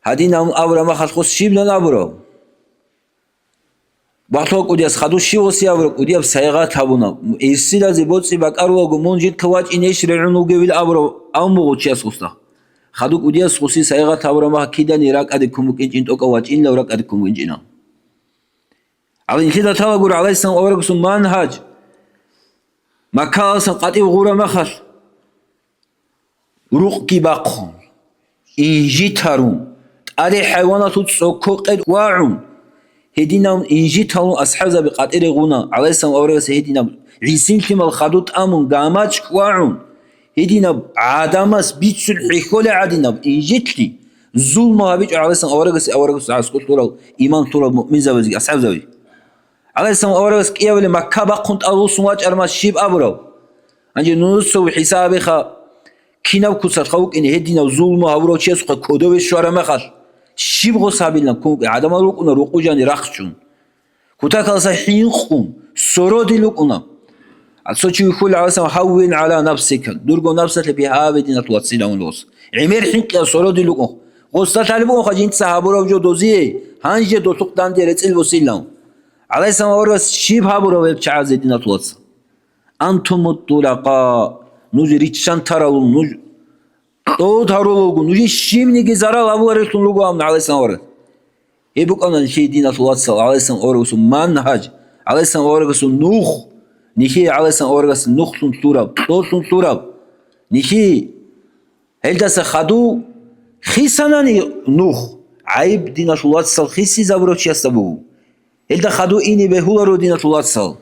гьадин абураб махалъ гъос щиб абурав? Бахлъуха кӀудияс хадур щив гъосие абураб, кӀудияб сайигъат гьабуна. Ирсилазе боцӀи бакӀарулаго мун жидха вачӀинейищ регӀун вугевил абураб, амма гъов чияс гъосда. Хадур кӀудияс гъосие сайигъат гьабураб мах кидани ракӀаде ккун букӀинчӀин, тӀокӀав вачӀинилав ракӀаде ккун букӀинчӀинав. Гьале нилъеда лъалагури гӀалайгьиссалам аварагасул мангьаж. Маккаялдасан къватӀив гъураб махалъ, рукъги бахъун, инжит гьарун, тӀаде хӀайваналъул цӀоккоги къед вагӀун, гьединав инжит гьарун асхӀабзаби къватӀире гъуна, гӀалайгьиссалам аварагас гьединаб гӀисин лъимал хадур тӀамун, гамачӀ вагӀун, гьединаб гӀадамас бицун хӀехьолеб гӀадинаб инжитлъи, зулму гьабичӀо гӀалайгьиссалам аварагасе, аварагасул гӀаскӀур лъурал, иман лъурал муъминзабазги асхӀабзаби. ГӀалайгьиссалам аварагас кӀиявилан Макка бахъун тӀадвуссун вачӀараб мах щиб абурав? Гьанже нужецаго хӀисаб гьабеха, кинаб куцалъха вукӀине гьединав зулму гьабурав чиясухъе кодове щвараб мехалъ, щиб гъос гьабилан ккун вукӀин, гӀадамал рукӀуна рукъу жани рахчун. Кутакалдаса хӀинкъун, сородил рукӀуна. Цо чи вихьула гӀалайгьиссалам: «Гьаввин гӀала нафсика», дурго напсалъе бигьа гьабе, диналъул вацал, гъос. ГӀемер хӀинкъиялъ сородил рукӀун. Гъосда лъалеб бугоха жинца гьабурав жо дозие, гьанже долъухъ данде рецӀил босилан. ГӀалайгьиссалам аварагас щиб гьабурав гьеб чагӀазе, диналъул вацал? Антумут тулака, нуж риччан таралун, нуж кьод гьарулелго, нужее щибниги зарал гьабуларевлъун руго абун ГӀалайгьиссалам аварагас. Гьеб букӀана нилъее, диналъул вацал, ГӀалайгьиссалам аварагасул манхӀаж, ГӀалайгьиссалам аварагасул нух, нилъее ГӀалайгьиссалам аварагасул нухлъун лъураб, кьоллъун лъураб. Нилъее гьелдаса хадув хисанани нух, гӀайиб, диналъул вацал, хисизабурав чиясда буго. Гьелда хадув ине бегьуларо, диналъул вацал.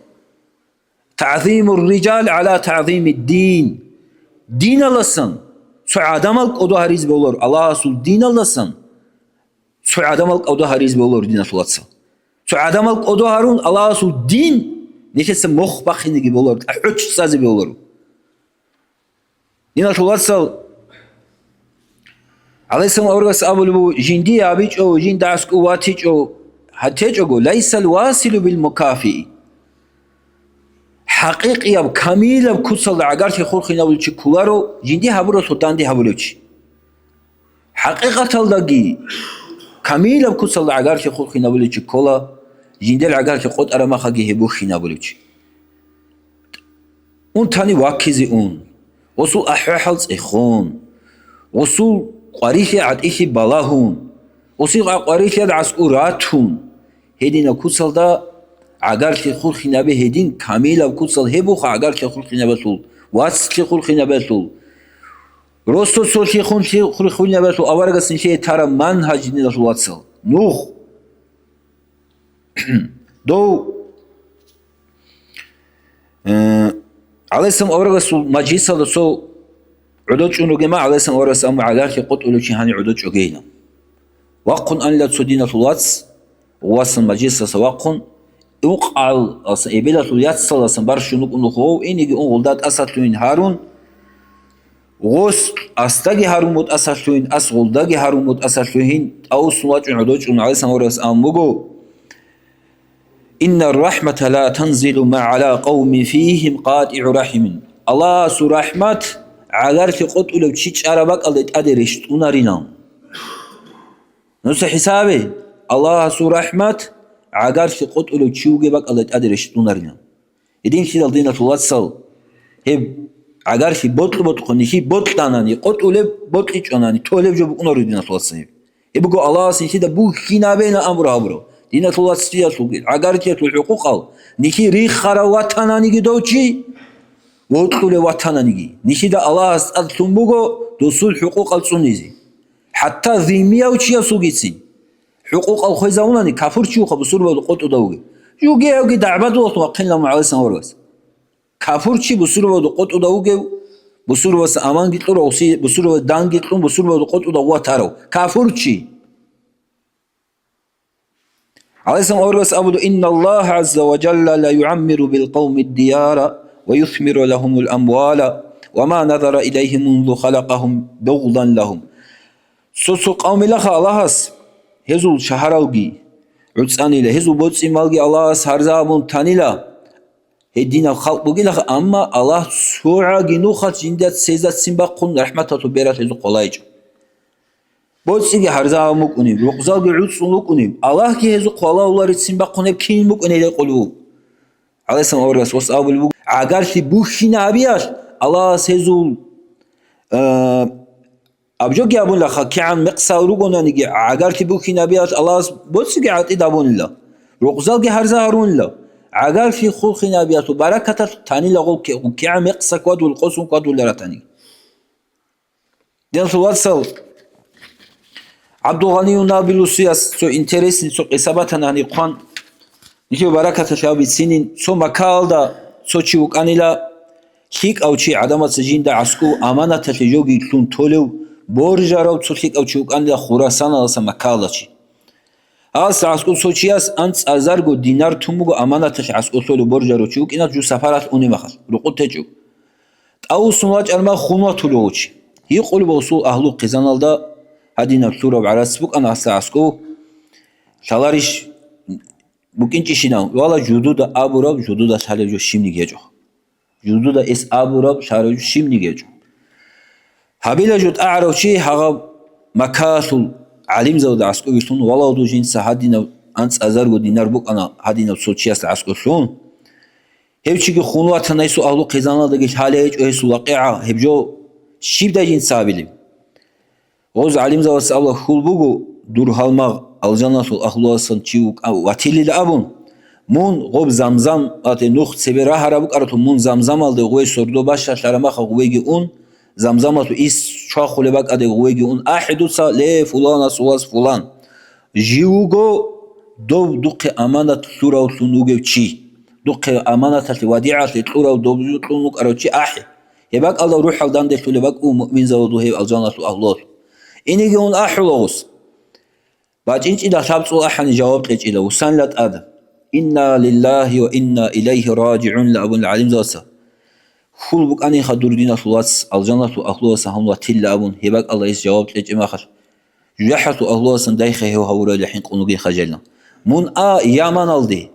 ТагӀзимур рижал гӀала тагӀзимид дин. Диналдасан цо гӀадамал кӀодо гьаризе бегьуларо, Аллагьасул диналдасан цо гӀадамал кӀодо гьаризе бегьуларо, диналъул вацал. Цо гӀадамал кӀодо гьарун, Аллагьасул дин нилъеца мох бахинеги бегьуларо, тӀахӀочӀ цӀазе бегьуларо. Диналъул вацал, ГӀалайгьиссалам аварагас абулеб буго, жиндие гьабичӀо, жинда аскӀов ватичӀо, гьатечӀого, лайсал василу бил мукафии. ХӀакъикъияб, камилаб куцалда гӀагарлъи хурхинабулев чи кколаро, жиндие гьабуралъул данде гьабулев чи. ХӀакъикъаталдаги, камилаб куцалда гӀагарлъи хурхинабулев чи ккола, жиндир гӀагарлъи къотӀараб махаги гьеб бухьинабулев чи. Унтани ваккизе ун, гъосул ахӀвахӀал цӀехун, гъосул къварилъи гӀатӀилъи балагьун, гъосул къварилъиялда аскӀов ратун, гьединаб куцалда гӀагарлъи хурхинабе гьедин, камилаб куцал гьеб буха гӀагарлъи хурхинабелъул, вацлъи хурхинабелъул, росо-солъи хунлъи хурхинабелъул аварагас нилъее тараб манхӀаж, диналъул вацал. Нух. Дов, э, ГӀалайгьиссалам аварагасул мажлисалда цо гӀодов чӀун ругема, ГӀалайгьиссалам аварагас амма гӀагарлъи къотӀулев чи гьанив гӀодов чӀогейилан. Вахъун анила цо диналъул вац, васан мажлисалдаса вахъун, ункъгӀалдасан, эбелалъул яцалдасан барщун вукӀун вуго, иниги ун гъолда тӀасалъугьин гьарун, гъос асдаги гьарун бутӀасалъугьин, ас гъолдаги гьарун бутӀасалъугьин, тӀаусун вачӀун гӀодов чӀун ГӀалайгьиссалам аварагас ан буго: «Иннар рахӀмата ла танзилу ма гӀала къавмин фигьим къатӀигӀу рахӀимин». Аллагьасул рахӀмат гӀагарлъи къотӀулев чи чӀараб бакӀалде тӀаде рещтӀунарилан. Нуса хӀисабе, Аллагьасул рахӀмат гӀагарлъи къотӀулев чи вугеб бакӀалда тӀаде рещтӀунарилан. Гьединлъидал, диналъул вацал, гьеб гӀагарлъи бокьа-бокьун, нилъи бокьанани, къотӀулеб бокьичӀонани, толеб жо букӀунаро, диналъул вацал, гьеб. Гьеб буго Аллагьас нилъеда бухьинабейилан амру гьабурав. Диналъул вацалъул, гӀагарлъиялъул хӀукъукъал нилъи рихарав ватананиги дов чи, вокьулев ватананиги, нилъеда Аллагьас тӀадлъун буго досул хӀукъукъал цӀунизе. ХӀатта зиммияв чиясулгицин хӀукъукъал хвезавунани, кафурчи вуха бусурбабазда къотӀуда вугев. Жугевги дагӀбадуллахун вахъинилан ГӀалайгьиссалам аварагас. Кафурчи бусурбабазда къотӀуда вугев, бусурбабаца аманги кьурав, гъуси-, бусурбабазда данги кьун, бусурбабазда къотӀуда ватарав. Кафурчи. ГӀалайгьиссалам аварагас абуду: «Инналлагьа гӀазза ва жалла ла югӀаммиру бил къавми дияра ва юсмиру лагьумул амвала, ва ма назара илайгьим мунзу халакъагьум бугъзан лагьум». Цо-цо къавмилаха Аллагьас гьезул шагьаралги гӀуцӀанила, гьезул боцӀи-малги Аллагьас гьарза абун танила. Гьединаб халкъ бугилаха, амма Аллагь цогӀаги нухалъ жинда цезацин бахъун рахӀматалъул бералъ гьезухъ валагьичӀо. БоцӀиги гьарза абун букӀунеб, рукъзалги гӀуцӀун букӀунеб, Аллагьги гьезухъ валагьуларецин бахъунеб кин букӀунел гьекъолев вуго. ГӀалайгьиссалам аварагас ос абулеб буго, гӀагарлъи бухьинабиялъ Аллагьас гьезул, а, абжоги абунилаха, кигӀан мекъсал ругонаниги, гӀагарлъи бухьинабиялъ Аллагьас боцӀиги гӀатӀид абунила, рукъзалги гьарза гьарунила, гӀагарлъи хурхинабиялъул баракаталъ танила гъол ки-, кигӀан мекъса квадул, къосун квадулел ратани. Диналъул вацал, ГӀабдулгъаниюн Набулсияс цо интересный цо къиса батана гьаниб хъван, нилъер баракаталъе гьаб бицинин, цо маккаялда цо чи вукӀанила, лъикӀав чи, гӀадамаца жинда аскӀов аманаталъе жоги лъун толев, боржарав цо лъикӀав чи вукӀанила Хурасаналдаса Маккаялда чи. Гьас аскӀов цо чияс анцӀазарго динар тун буго аманаталъе аскӀов лъолев боржарав чи вукӀина жу сапаралъ унеб мехалъ, рукъу течӀо. ТӀаусун вачӀарма хун ватулев чи. Гьикъулеб гъосул агьлу хъизаналда гьадинаб лъураб гӀарац букӀана гьасда аскӀов, лъаларищ букӀинчӀищинав, вала жудуда абураб, жудуда лъалеб жо щибниги гьечӀо. Жудуда эс абураб, лъараб жо щибниги гьечӀо. Гьабила жо тӀагӀарав чи гьагъаб Маккаялъул гӀалимзавда аскӀовилъун, валав дужинца гьадинаб анцӀазарго динар букӀана гьадинаб цо чиясда аскӀорлъун. Гьев чиги хун ватана гьесул агьлу-хъизаналдаги, лъалеб гьечӀо гьесул вакъигӀа, гьеб жо щибдай жинца абилеб? Гъоз гӀалимзабаз абула хьул буго, дур гьалмагъ алжаналъул агьлуасан чи вукӀа-, ватилила абун, мун гъоб Замзам, ате нух цебе рагьараб букӀараблъун, мун Замзамалде гъвей сордо бащалъараб махалъ гъвейги ун, Замзамалъул ис чвахулеб бакӀалде гъвейги ун ахӀе дуца, ле, фуланасул вас фулан. Жив вуго, дов духъе аманат лъуравлъун вугев чи, духъе аманаталъе, вадигӀалъе кьурав дов жо кьун вукӀарав чи ахӀе. Гьеб бакӀалда рухӀал данделъулеб бакӀ муъминзабазул гьев алжаналъул агьлуялъ. Инеги ун ахӀула гъос. БачӀинчӀила лъабцӀул ахӀани жаваб кьечӀила, вусанила тӀад. «Инна лиллагьи ва инна илайгьи ражигӀун», – абун гӀалимзабаца. Хьул букӀаниха дур диналъул вац, алжаналъул агьлуялъ гьанун ватилла абун, гьеб бакӀалда гьес жаваб кьечӀеб махалъ. ЖужахӀалъул агьлуялъан дайхъа гьев гьавурайилан хӀинкъунугин хажалилан. Мун а Яманалде.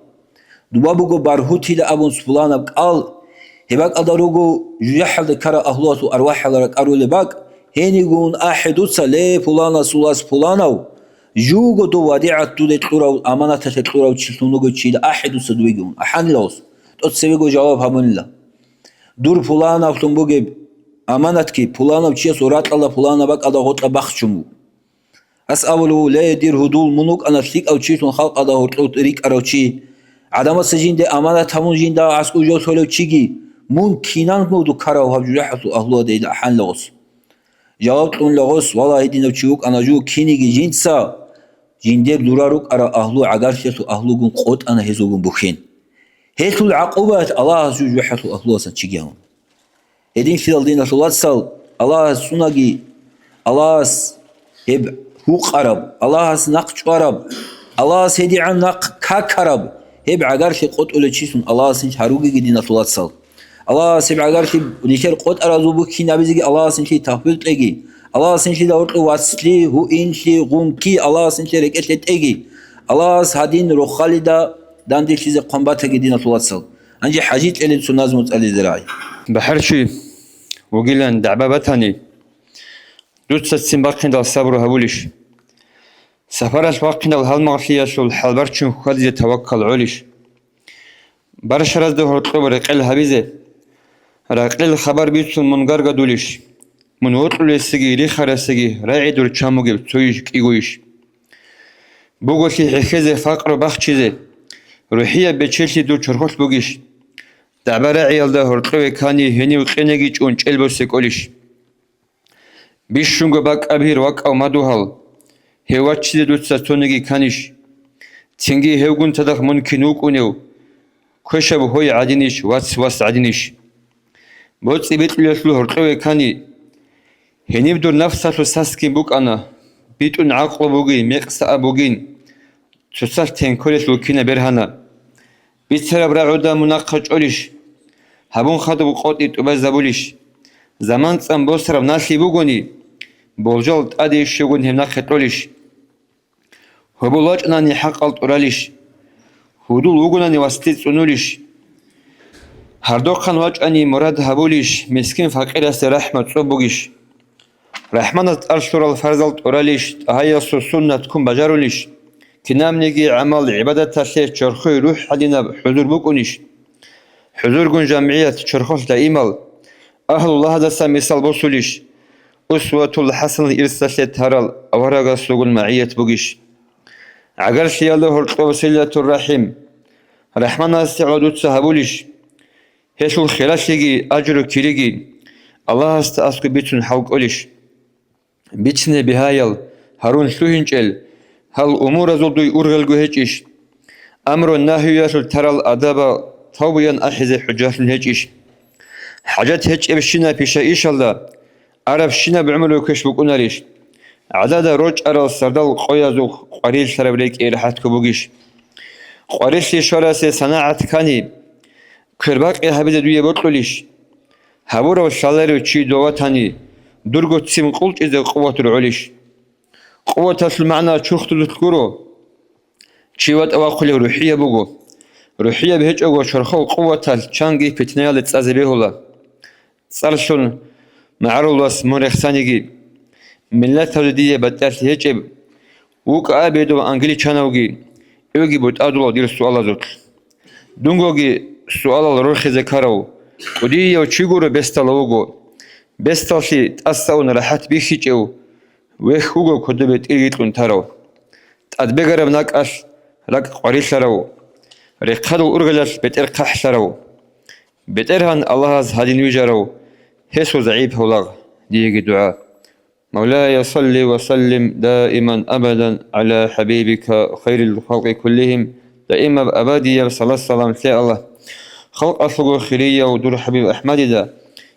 Дуба буго баргьутила абун суланаб кӀал. Гьеб бакӀалда руго жужахӀалда ккарал агьлуялъул арвахӀал ракӀарулеб бакӀ, гьенигун ахӀе дуца, ле, пуланасул вас пуланав, жуго дов вадигӀат дуда кьурав, аманаталъе кьурав чилъун вуго чила ахӀе дуца дуеги ун. АхӀанила гъос. ТӀоцебего жаваб гьабунила. Дур пуланавлъун бугеб аманатги пуланав чиясул ракьалда пуланаб бакӀалда гъоркьа бахчун буго. Ас абулев вуго, ле, дир гьудул, мун вукӀана лъикӀав чилъун халкъалда гьоркьов рикӀкӀарав чи. ГӀадамаца жинде аманат гьабун жинда аскӀов жо лъолев чиги, мун кинан мугьду ккарав гьаб жужахӀалъул агьлуялда ила ахӀанила гъос. Жаваб кьунила гъос, валлагь, гьединав чи вукӀана жо киниги жинца, жиндир дурар рукӀарал агьлу гӀагарлъиялъул агьлугун къотӀана гьезулгун бухьен. Гьелъул гӀакъубаялъ Аллагьас жо жужахӀалъул агьлуялдасан чиги гьавун. Гьединлъидал диналъул вацал, Аллагьас цӀунаги, Аллагьас гьеб гьукъараб, Аллагьас нахъ чӀвараб, Аллагьас гьедигӀан нахъ какараб, гьеб гӀагарлъи къотӀулев чилъун Аллагьас нилъ гьаругеги, диналъул вацал. Аллагьас гьеб гӀагарлъи нилъер къотӀаразул бухьинабизеги Аллагьас нилъее тавфикъ кьеги, Аллагьас нилъеда гьоркьов вацлъи, гьуинлъи, гъунки Аллагьас нилъер рекӀелъе тӀеги, Аллагьас гьадин рохалида данделъизе хъван батаги, диналъул вацал. Гьанже ХӀажи кьелин цо назму цӀализе рагӀи. БахӀарчи вугилан дагӀба батани, дуца ццин бахъиндал сабру гьабулищ? Сапаралъ вахъиндал гьалмагълъиялъул хӀалбарччун хьвадизе таваккал гӀолищ? Баршаразда гьоркьоб рекъел гьабизе, ракъил хабар бицун мун гаргадулищ? Мун вокьулесеги рихарасеги рагӀи дур чан бугеб цойищ кӀигойищ? Буголъи хӀехьезе, факъру бахчизе, рухӀияб бечелъи дур чорхолъ бугищ? ДагӀба рагӀиялда гьоркьове ккани, гьенив къинеги чӀун чӀел босе кӀолищ? Бищунго бакӀаб гьир вакӀав мадугьал, гьев ваччизе дуца цониги кканищ? Цинги гьевгун цадахъ мун кин вукӀунев? Квешаб гьой гӀадинищ, вац вас гӀадинищ? БоцӀи-бикьулелъул гьоркьове ккани, гьениб дур нафсалъул саскин букӀана, битӀун гӀакълу бугин, мекъсааб бугин, цоцалъ тенколелъул кина бергьана. Бицараб рагӀуда мун нахъа чӀолищ? Гьабун хадуб къотӀи тӀубазабулищ? Заман цӀан босараб налъи бугони, болжал тӀаде щугун гьеб нахъе кьолищ? Гьобол вачӀанани хӀакъал тӀуралищ? Гьудул вугонани васде цӀунулищ? Гьардохъан вачӀани мурад гьабулищ, мискин-факъирасде рахӀмат цӀоб бугищ? РахӀманас тӀад лъурал фарзал тӀуралищ, тӀагьаялъул суннат ккун бажарулищ? Кинабниги гӀамал-гӀибадаталъе чорхое рухӀ гьадинаб хӀузур букӀунищ? ХӀузургун жамгӀият чорхолъ даимал, агьлу лагьадасан мисал босулищ? Усватул хӀасаналъ ирсалъе тарал аварагасулгун магӀият бугищ? ГӀагарлъиялда гьоркьоб силатур рахӀим, РахӀманасде гӀоло дуца гьабулищ? Гьелъул хиралъиги ажру-кириги Аллагьасда аскӀоб бицун хӀал кӀолищ? Бицине бигьаял, гьарун лъугьинчӀел, гьал умуразул дуй ургъелго гьечӀищ? Амру-нагьиялъул тарал адабал тавбуян ахӀизе хӀужалъун гьечӀищ? ХӀажат гьечӀебщинаб пиша-ишалда арабщинаб гӀумру квеш букӀунарищ? ГӀадада рочӀарал сардал къоязул къвариллъараб рекӀи рахӀатго бугищ? Къварилъи щварасе санагӀат ккани, квербакъи гьабизе дуе бокьулищ? Гьабурав лъаларев чи дов ватани, дурго ццин къулчӀизе къуват ргӀолищ? Къуваталъул магӀна чурхдуллъ гуро. Чи ватӀа вахъулев рухӀияб буго. РухӀияб гьечӀого чорхол къуваталъ чанги питнаялде цӀазе бегьула. ЦӀарлъун, магӀарулас мун рехсаниги, миллаталде дие батӀалъи гьечӀеб, вукӀа абе дов англичанавги, Эги бутӀадулав дир суалазулъ. Дунгоги суалал рорхизе ккарав, кӀудияв чи гуро бесдалав вуго. Бесдаллъи тӀаса ун рахӀат бихьичӀев, вехь вуго кодобе тӀирги кьун тарав. ТӀадбегараб накӀалъ ракӀ къварилъарав, рехъадул ургалалъ бетӀер хъахӀлъарав. БетӀергьан Аллагьас гьадин вижарав, гьесул загӀипав лагъ, диеги дугӀа. مولاي صل وسلم دائما أبدا على حبيبك خير الخلق كلهم. Даимаб абадияб салат-салам лъе Аллагь, халкъалъулго хирияв дур ХӀабиб АхӀмадида.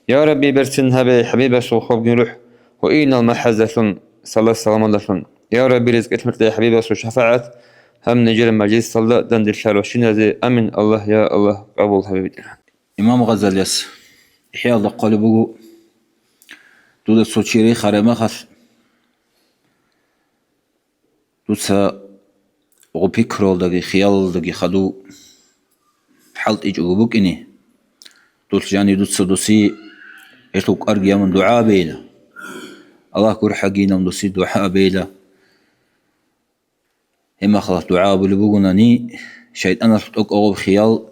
Я Рабби, берцин гьабе ХӀабибасул хобги рухӀ, гьуинал махӀаздалъун, салат-саламалдалъун. Я Рабби, ризкъи лъукье ХӀабибасул шафагӀат гьаб нижер мажлисалда данделъарав щиназе. Амин, Аллагь, я Аллагь, къабул гьабе, БетӀергьан. Имам Гъазалияс ИхӀяалда хъвалеб буго: дуда цо чи рехараб мехалъ, дуца гъо пикруялдаги хиялалдаги хадув хӀалтӀичӀого букӀине, дулъ жанив дуца досие гьелъул кӀварги гьабун дугӀа гьабейила, Аллагь гурхӀагийилан досие дугӀа гьабейила. Гьеб мехалъ дугӀа гьабулеб бугонани, шайтӀаналъ тӀокӀаб хиял,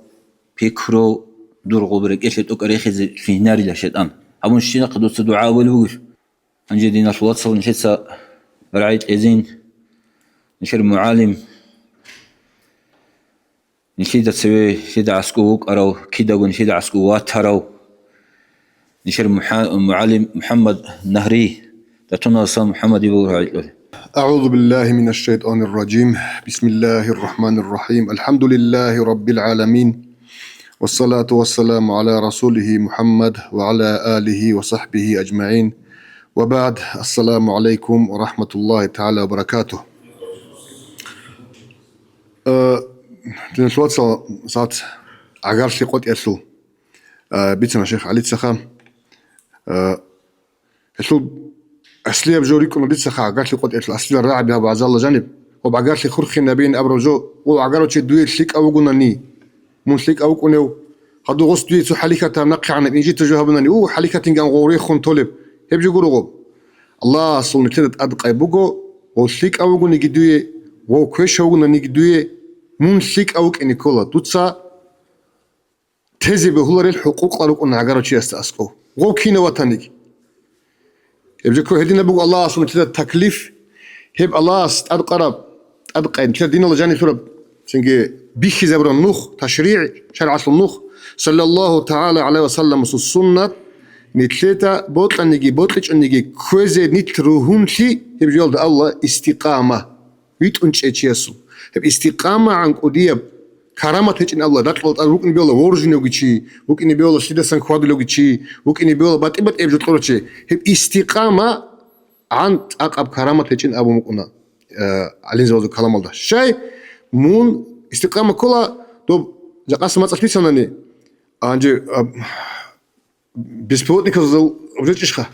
пикру, дур гъоб рекӀелъе тӀокӀаб рехизе лъугьинарила шайтӀан. Гьабун щинахъе дуца дугӀа гьабулеб бугелъул. Гьанже, диналъул вацал, нилъеца рагӀи кьезин, нилъер мугӀалим, нилъеда цеве, нилъеда аскӀов вукӀарав, кидаго нилъеда аскӀов ватарав, нилъер мугӀа-, мугӀалим МухӀаммад Нагьри, датуналасан МухӀаммадие буго рагӀи кьолеб. أعوذ بالله من الشيطان الرجيم. بسم الله الرحمن الرحيم. الحمد لله رب العالمين. والصلاة والسلام على رسوله محمد وعلى آله وصحبه أجمعين. وبعد. السلام عليكم ورحمة الله تعالى وبركاته. Э, диналъул вацал, сагӀат гӀагарлъи къотӀиялъул, э, бицана шейх ГӀалицаха. Э, гьелъул аслияб жо рикӀкӀуна дицаха, гӀагарлъи къотӀиялъул аслияб рагӀаби гьаб гӀазалла жаниб. Гъоб гӀагарлъи хурхинабин абураб жо, гъов гӀагарав чи дуе лъикӀав вугонани, мун лъикӀав вукӀунев, хадув гъос дуе цо хӀалихьатаб нахъегӀанаб инжитаб жо гьабунани, у, хӀалихьатинган гъов рехун толеб, гьеб жо гуро гъоб. Аллагьасул нилъеда тӀадкъай буго, гъов лъикӀав вугониги дуе, гъов квешав вугонаниги дуе, мун лъикӀав вукӀине ккола. Дуца тезе бегьуларел хӀукъукъ рукӀун гӀагарав чиясда аскӀов, гъов кинав ватаниги. Гьеб жо ккола гьединаб буго Аллагьасул нилъеда таклиф, гьеб Аллагьас тӀадкъараб, тӀадкъай нилъеда диналда жаниб лъураб, цинги бихьизабураб нух, ташригӀ, шаргӀалъул нух, саллаллагьу тагӀала гӀалайгьи ва салламасул суннат, нилъеда бокьаниги бокьичӀониги кквезе нилъ ругьунлъи, гьеб жоялда абула истикъама. ВитӀун чӀей чиясул. Гьеб истикъамагӀан кӀудияб карамат гьечӀин абула, ракьалда тӀад вукӀине бегьула воржиневги чи, вукӀине бегьула лъидасан хьвадулевги чи, вукӀине бегьула батӀи-батӀияб жо кьурав чи. Гьеб истикъамагӀан цӀакъаб карамат гьечӀин абун букӀуна, э, гӀалимзабазул каламалда. Щай? Мун истикъама ккола, доб жакъасеб мацӀалъ бицанани, гьанже, а, беспилотниказул уже чӀищха?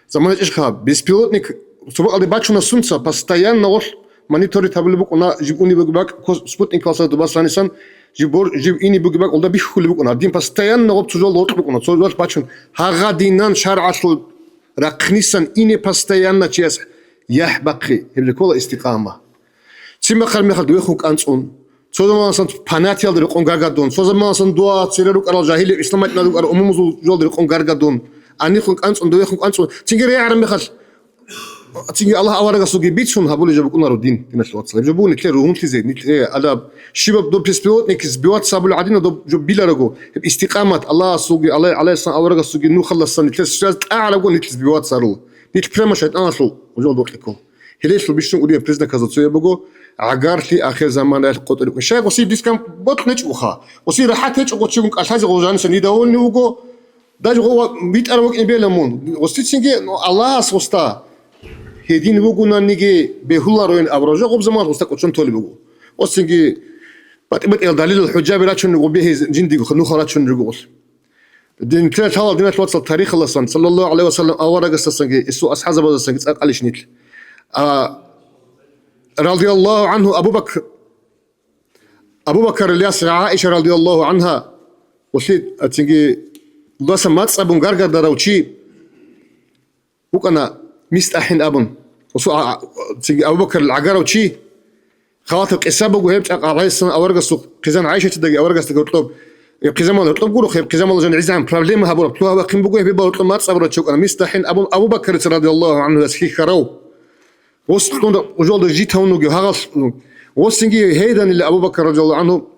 Замана чӀищха? Беспилотник цо бакӀалде бачуна сунца, постоянно гъолъ мониторить гьабулеб букӀуна, жиб унеб бугеб бакӀ, кос-, спутникалъа дубасанисан, жиб бор-, жиб инеб бугеб бакӀ гъолда бихьулеб букӀуна. Гьадин постоянно гъоб цо жолда гъоркь букӀуна, цо жолъ бачун. Гьагъадинан шаргӀалъул рахънисан ине постоянно чияс яхӀ бахъи, гьеб жо ккола истикъама. Цин бахъараб мехалда вехун кӀанцӀун. Цо заманасан панатиялда рекъон гаргадун, цо заманасан дуа цере рукӀарал жагьилияб, ислам гьитӀинал рукӀарал умумузул жоялда рекъон гаргадун, гьанихъун кӀанцӀун, довехун кӀанцӀун, цинги регӀараб мехалъ, цинги Аллагь аварагасулги бицун гьабулеб жо букӀунаро дин, диналъул вацал. Гьеб жо буго нилъер ругьунлъизе, нилъер адаб, щибаб доб беспилотник сбиваться гьабулеб гӀадинаб доб жо биларого, гьеб истикъамат, Аллагьасулги, Аллагь, гӀалайгьиссалам аварагасулги нухалдасан нилъер связь тӀагӀарабго нилъ сбиваться гьарулеб. Нилъ прямо шайтӀаналъул жоялда бокьиккун. Гьелелъул бищун кӀудияб признаказул цояб буго, гӀагарлъи ахирзаманаялъ къотӀи рукӀин. Щай гъосие дискомфорт гьечӀогоха, гъосие рахӀат гьечӀого чигун кӀалъазе гъов жаниса недовольный вуго, даже гъов витӀарав вукӀине бегьула мун. Гъосицинги, ну, Аллагьас гъосда гьедин вугонаниги бегьулароин абураб жо гъоб заманалъ гъосда кӀочон толеб буго. Гъосинги батӀи-батӀиял далилал, хӀужаби рачунел гъоб бегьизе жиндиго нухал рачунел руго гъолъ. Дин ккела лъала, диналъул вацал, тарихалдасан, саллаллагьу гӀалайгьи ва саллам аварагасдасанги, гьесул асхӀабзабаздасанги цӀакъ гьалищ нилъ. А, радияллагьу гӀангьу, Абу Бакр, Абу Бакарил ясги ГӀаиша радияллагьу гӀангьа, гъолъи, а, цинги дудасан мацӀ абун гаргадарав чи вукӀана, МистӀахӀин абун. Гъосул, а, а, цинги Абу Бакарил гӀагарав чи, Халатаб къиса буго гьеб чӀакъ гӀалайгьиссалам аварагасул хъизан ГӀайшатидаги аварагасдаги гьоркьоб. Гьеб хъизамал гьоркьоб гуро, гьеб хъизамал жан гӀизегӀан проблема гьабураб лъугьа-вахъин буго, гьеб бал гьоркьоб мацӀ абурачевкъана, МистахӀин абун Абу Бакарица радияллагьу гӀанхуяс хьихьарав. Гъос кьун ужалда житавун вугев гьагъал. Гъосинги гьейданила Абу Бакар радияллагьу гӀанху,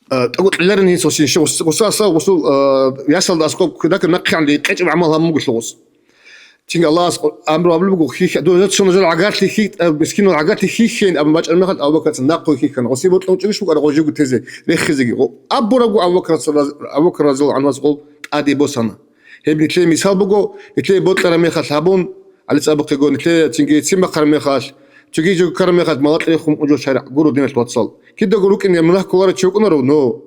а, тӀокӀ кьеларин гьес гъосин, гъос-, гъосаса, гъосул, а, ясалда аскӀоб кудака нахъегӀан кьечӀеб гӀамал гьабун бугелъул гъос. Цинги Аллагьас амру абулеб буго, хьихьа-, дур-, дур-, жал гӀагарлъи хьихь-, а, мискинал гӀагарлъи хьихьейин абун бачӀараб мехалъ Абу Бакарцин нахъе хьихьана. Гъосие бокьун чӀугищ букӀараб гъо живго тезе, рехизеги. Гъо-, абурабго Абу Бакарцин раз-, Абу Бакар разияллагьу гӀанхуяс гъол тӀаде босана. Гьеб нилъее мисал буго, нилъее бокьараб мехалъ гьабун, гьале цӀа бухъего, нилъее цинги ццин бахъараб мехалъ, цоги жо ккараб мехалъ, малакьрехун унчӀо шаригӀ гуро диналъ вацал. Кидаго рукӀине мунагь кколарев чи вукӀунаро, но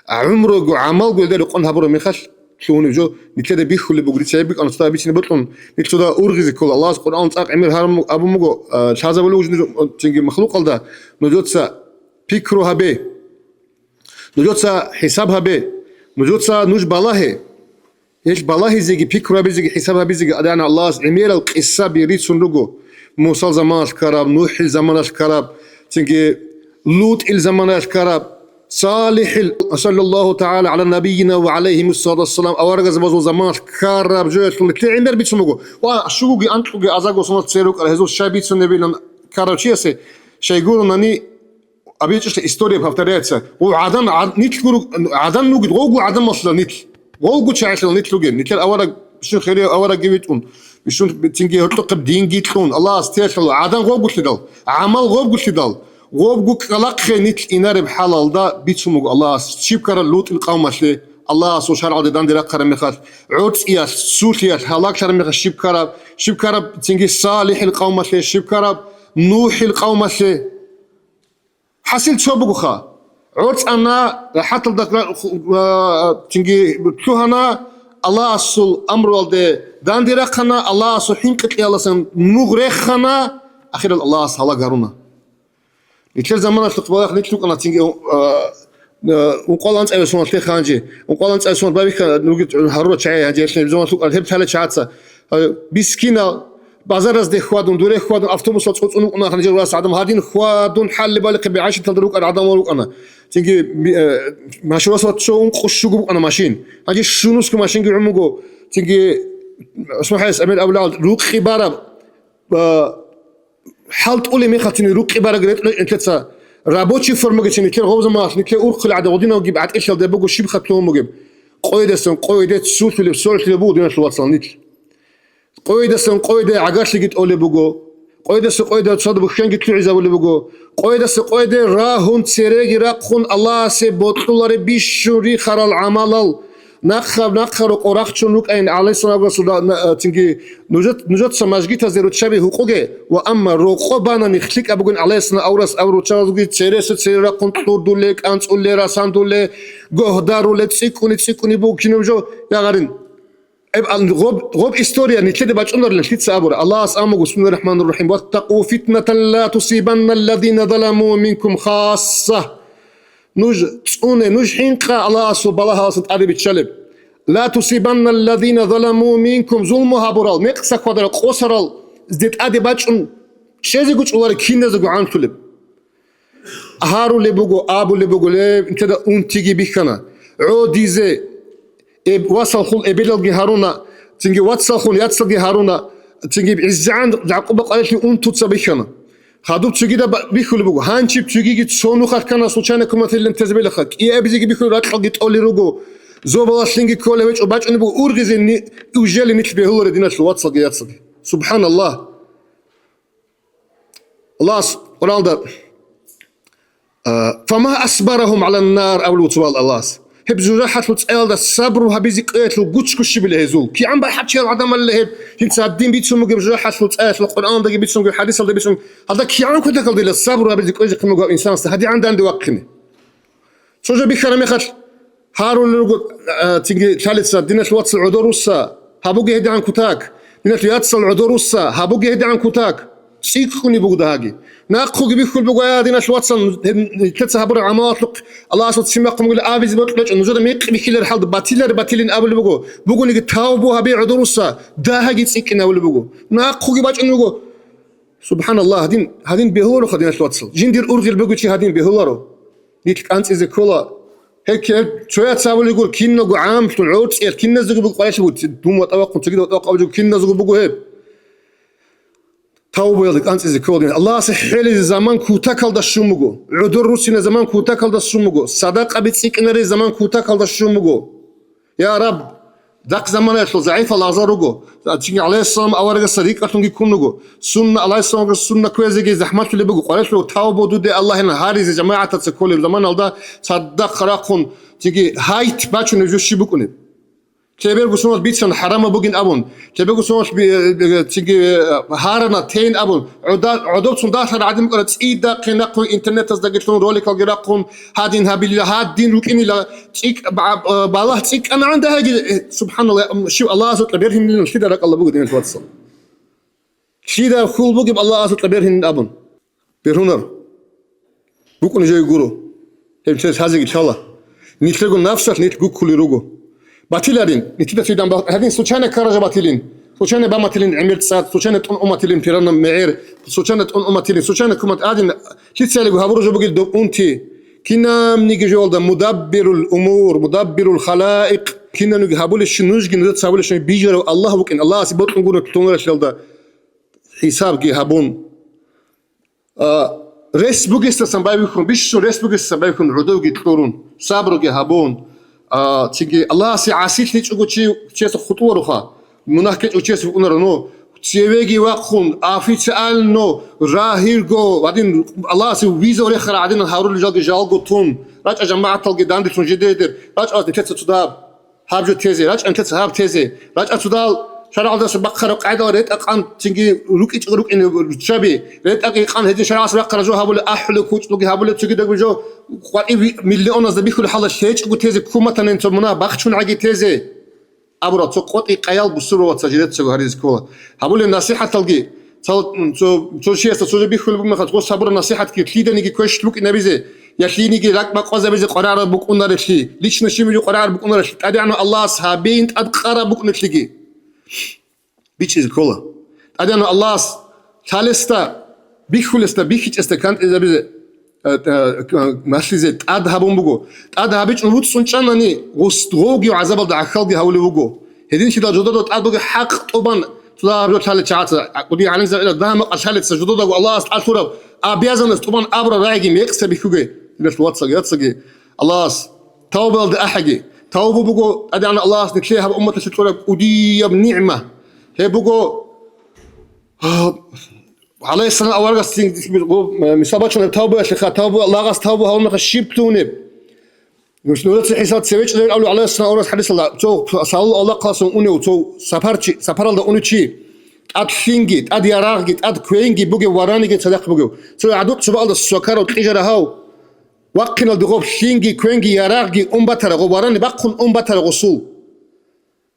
гӀумруго, гӀамалго илда рекъон гьабураб мехалъ лъугьунеб жо нилъеда бихьулеб буго, дица гьеб бикӀана цода бицинеб бокьун, нилъ цода ургъизе ккола. Аллагьас Къуръан цӀакъ гӀемер гьарун абун буго, а, лъазабулев вуго жиндир, цинги махлукъалда, нужеца пикру гьабе. Нужеца хӀисаб гьабе, нужеца нуж балагье. Гьел балагьизеги, пикру гьабизеги, хӀисаб гьабизеги, адагӀан Аллагьас гӀемерал къисаби рицун руго. Мусал заманалъ ккараб, НухӀил заманалъ ккараб, цинги ЛутӀил заманалъ ккараб, СалихӀил, саллаллагьу тагӀала гӀала набийина ва гӀалайгьимуссалату вассалам, аварагзабазул заманалъ ккараб жоялъул нилъее гӀемер бицун буго. Ва щугоги анкьуги азарго соналъ цере рукӀарал гьезул щай бицунебилан ккарав чиясе, щай гуронани, абичӀища история повторяется. Гъов гӀадан, гӀад-, нилъ гуро, гӀадан вугит, гъовго гӀадамалъила нилъ. Гъовго чагӀилъила нилъ вугин. Нилъер авараг, бищун хирияб аварагги витӀун, бищун цинги гьоркьохъеб динги кьун, Аллагьас тиялъула гӀадан гъовгулъидал, гӀамал гъовгулъидал, гъовго кӀкӀалахъе нилъ инареб хӀалалда бицун буго Аллагьас, щиб ккараб ЛутӀил къавмалъе, Аллагьасул шаргӀалде данде рахъараб мехалъ, гӀорцӀиялъ, сулъиялъ гьалаглъараб мехалъ щиб ккараб, щиб ккараб цинги СалихӀил къавмалъе, щиб ккараб НухӀил къавмалъе. ХӀасил цо бугоха. ГӀорцӀана, рахӀаталда ра-, ху-, а, цинги лъугьана, Аллагьасул амруялде данде рахъана, Аллагьасул хӀинкъи-кьиялдасан мугъ рехана, ахирал Аллагьас гьалаг гьаруна. Нилъер заманалъухъ балагье нилъ рукӀана цинги, а, а, ункъоялда анцӀабилеб соналъ гьанже. Ункъоялда анцӀабилеб соналъ бабихьа, руги гьарура чагӀи гьанже, гьелъин заманалъ рукӀана гьеб лъала чагӀаца. А, мискинал, базаразде хьвадун, дуре хьвадун, автобусал цӀуцӀун вукӀуна гьанже рас гӀадамал, гьадин хьвадун хӀалли-балихъи бигӀашиталда рукӀарал гӀадамал рукӀана. Цинги, ми-, э, машинас вацчо ункъо щуго букӀана машин. Гьанже щунусго машинги гӀумуго. Цинги ГӀусман-хӀажияс амир абулеб, рукъи бараб, э, хӀалтӀулеб мехалъ цин рукъи бараг ретӀун нилъеца. Рабочий формаги цин нилъер гъобзаманалъ, нилъер урхъулел гӀадин гъодинавги гӀатӀилъалда буго щиб хатӀун бугеб. Къойдасан къойде цулъулеб, солъулеб буго диналъул вацал нилъ. Къойдасан къойде гӀагарлъиги тӀолеб буго. Къойдаса къойде цода бухьанги лъугӀизабулеб буго. Къойдаса къойде рагьун, цереги рахъун, Аллагьасе бокьулареб бищун рихарал гӀамалал нахъа-нахъа рокъор рахчун рукӀайин, гӀалайгьиссаламасул да-, на-, а, цинги нужет-, нужеца мажгитазде руччаби гьукъуге ва амма рокъо банани лъикӀаб бугин, гӀалайгьиссалам аварагас абураб руччабазулги цереса цере рахъун кьурдуле, кӀанцӀуле, расандуле, гогьдаруле, цӀикӀкӀуни-цӀикӀкӀуни буго кинаб жо, ягъарин. Гьеб ан-, гъоб, гъоб история нилъеде бачӀунарилан лъица абура. Аллагьас амуго, бисмиллагьир рахӀманир рахӀим, «Ваттакъу фитнатан ла тусибанна ллазина заламу минкум хасса». Нуж цӀуне, нуж хӀинкъа Аллагьасул балагьалдасан тӀаде биччалеб. «Ла тусибанна ллазина заламу минкум», зулму гьабурал, мекъса хьвадарал, къосаралде тӀаде бачӀун чӀезего чӀолареб киназего гӀанлъулеб. Гьарулеб буго, абулеб буго, ле, нилъеда унтиги бихьана. ГӀодизе, эб-, васалхул эбелалги гьаруна, цинги вацалхул яцалги гьаруна, цинги гӀезегӀан гӀакъуба къварилъи унтуца бихьана. Гьадуб цогидаб ба-, бихьулеб буго. Гьанчиб цогиги цо нухалъ ккана случайно куматилан тезабелаха. КӀиабизеги бихьулеб, ракьалги тӀолел руго. Зобалалъинги кколеб гьечӀо бачӀунеб буго, ургъизе ни-, ужели нилъ бегьуларе, диналъул вацалги яцалги. СубхӀаналлагь. Аллагьас Къуръанда, а, «Фама асбарагьум гӀалан нар», абулев цо Аллагьас. Гьеб жужахӀалъул цӀаялда сабру гьабизе кӀвеялъул гучго щибила гьезул. КигӀан бахӀарчиял гӀадамалила гьеб, жинца гьадин бицун бугеб жужахӀалъул цӀаялъул Къуръандаги бицунги, хӀадисалда бицунги, гьалда кигӀан кутакалдила сабру гьабизе кӀвезехъин буго гьав инсанасда гьадигӀан данде вахъине. Цо жо бихьараб мехалъ гьарулел руго, а, цинги лъалица, диналъ вацал гӀодоруса, гьабуге гьедигӀан кутак, диналъ яцал гӀодоруса, гьабуге гьедигӀан кутак, цӀикӀкӀуни буго дагьаги. Нахъуги бихьул буго, я, диналъ вацал, гьеб-, нилъеца гьабураб гӀамалалъухъ Аллагьасул ццин бахъун бугила абизе бокьулечӀо, нужеда мекъи бихьилар хӀалда батилари батилин абулеб буго, бугониги тавбу гьабе гӀодоруса, дагьаги цӀикӀкӀин абулеб буго. Нахъуги бачӀун буго. Субханаллагь, гьадин, гьадин бегьулароха, диналъ вацал. Жиндир ургъел бугев чи гьадин бегьуларо. Нилъ кӀанцӀизе ккола. Гьеб, гьеб цояц абулеб гуро, киналго гӀамлъун, гӀорцӀиялъ, киназего буго къварилъи буго, ци-, дун ватӀа вахъун, цогидав ватӀа вахъун абулеб жо, киназего буго гьеб. Тавбаялде кӀанцӀизе ккола, диналъ. Аллагьасе хӀелизе заман кутакалда щун буго. ГӀодор руссине заман кутакалда щун буго. Садакъаби цӀикӀкӀинаре заман кутакалда щун буго. Я Раб, дагь заманаялъул загӀипал агъзал руго. Цинги гӀалайгьиссалам аварагасда рикӀкӀалъунги ккун руго. Сунна, гӀалайгьиссаламгас сунна кквезеги захӀмалъулеб буго. Къварилъув тавбу дуде Аллагьин гьаризе жамагӀатаца кколеб заманалда цадахъ рахъун, цинги гьайт бачунеб жо щиб букӀунеб? Лъеберго соналъ бицана хӀарамаб бугин абун. Лъеберго соналъ би-, э, цинги, э, гьарана тейин абун. ГӀода-, гӀодобцун дагьлъарал гӀадин букӀана цӀидахъе нахъун интернетаздаги лъун роликалги рахъун, гьадин гьабилила, гьадин рукӀинила, цӀикӀ-, ба-, ба-, балагь цӀикӀкӀанагӀан дагьаги, э, субханаллагь, м, щив Аллагьасукьа бергьинилан лъида ракӀалда буго, диналъ вацал. Лъида хьул бугеб Аллагьасукьа бергьинин абун. Бергьунар. БукӀунеб жо гуро. Гьеб чияс гьазеги лъала. Нилъерго нафсалъ нилъ гуккулел руго. Батиларин, нилъеда цойдан бал-, гьадин случайно ккараб жо батилин. Случайно баматилин гӀемер цӀад, случайно тӀун уматилин пирана мегӀер, случайно тӀун уматилин, случайно кумат гьадин, лъицаялиго гьабураб жо бугел доб унти. Кинабниги жоялда мудаббирул умур, мудаббирул халаикъ, кинабниги гьабулебщин нужги нужеца гьабулебщин бижарав Аллагь вукӀин, Аллагьасе бокьун гуро лъугьунаралъалда хӀисабги гьабун. А, рес бугесдасан байбихьун, бищун рес бугесдасан байбихьун, гӀодовги кьурун, сабруги гьабун, а, цинги Аллагьасе гӀасилъичӀого чи, чиясда хутӀуваруха, мунагь ккечӀого чияс вукӀунаро, но цевеги вахъун, официально, рагьирго, гьадин, Аллагьасе виза рехарал гӀадинан гьарулел жалги жалго тун, рачӀа жамагӀаталги данделъун жидедер, рачӀалас нилъеца цо дагьаб. Гьаб жо тезе, рачӀа нилъеца гьаб тезе. РачӀа цодал шаргӀалдаса бахъараб къайдал ретӀа-къан цинги рукӀичӀого рукӀине руччаби. РетӀа-къан гьедин шаргӀалдаса бахъараб жо гьабулеб, ахӀулеб, кучӀлуги гьабулеб, цогидабги жо къватӀив миллионазда бихьулеб хӀалалъ гьечӀого тезе, куматанин цо мунагь бахчун гӀаги тезе. Абураб цо къотӀи къаял бусурбабаца жидецаго гьаризе ккола. Гьабулеб насихӀаталги, цо, цо, цо чиясда цо жо бихьулеб бугеб мехалъ, гъос гьабураб насихӀатги лъиданиги квешлъ букӀине абизе, я лъиениги ракӀбакъвазабизе къваригӀараб букӀунарелъи, личностьги къваригӀараб букӀунарелъи, ТӀадегӀанав Аллагьас гьабеян тӀад къараб букӀунелъиги бичӀчӀизе ккола. ТӀадегӀанав Аллагьас лъалесда, бихьулесда, бихьичӀесда кантӀизабизе, э, э, малъизе тӀад гьабун буго. ТӀад гьабичӀун вуцӀцӀун чӀанани, гъос-, гъовги гӀазабалда гӀахьалги гьавулев вуго. Гьединлъидал жодада тӀад бугеб хӀакъ тӀубан цо дагьаб жо лъалел чагӀаца, кӀудияв гӀалимзабила дагьа-макъ лъалеца жодада Аллагьас тӀалъураб обязанность тӀубан абураб рагӀиги мекъса бихьуге, диналъ вацаги, яцаги. Аллагьас тавбаялде ахӀеги. Тавба буго, ТӀадегӀанав Аллагьас нилъее гьаб умматалъе кьураб кӀудияб нигӀма. Гьеб буго, а, гӀалайгьиссалам аварагас цин-, мисал бачунеб тавбаялъеха, тавба, лагъас тавба гьабун мехалъ щиб лъугьунеб? Нураца ХӀиса цеве чӀезавил авлу гӀалайгьиссалам аварагас хӀадисалда, цо салул авлахъалъун унев, цо сапарчи, сапаралда унев чи, тӀад лъинги, тӀад ярагъги, тӀад квенги бугев, вараниги цадахъ бугев. Цо гӀадукь цо бакӀалда свакарав кьижара гьав. Вахъиналде гъоб лъинги, квенги, ярагъги ун батарагъо, варани бахъун ун батарагъо сул.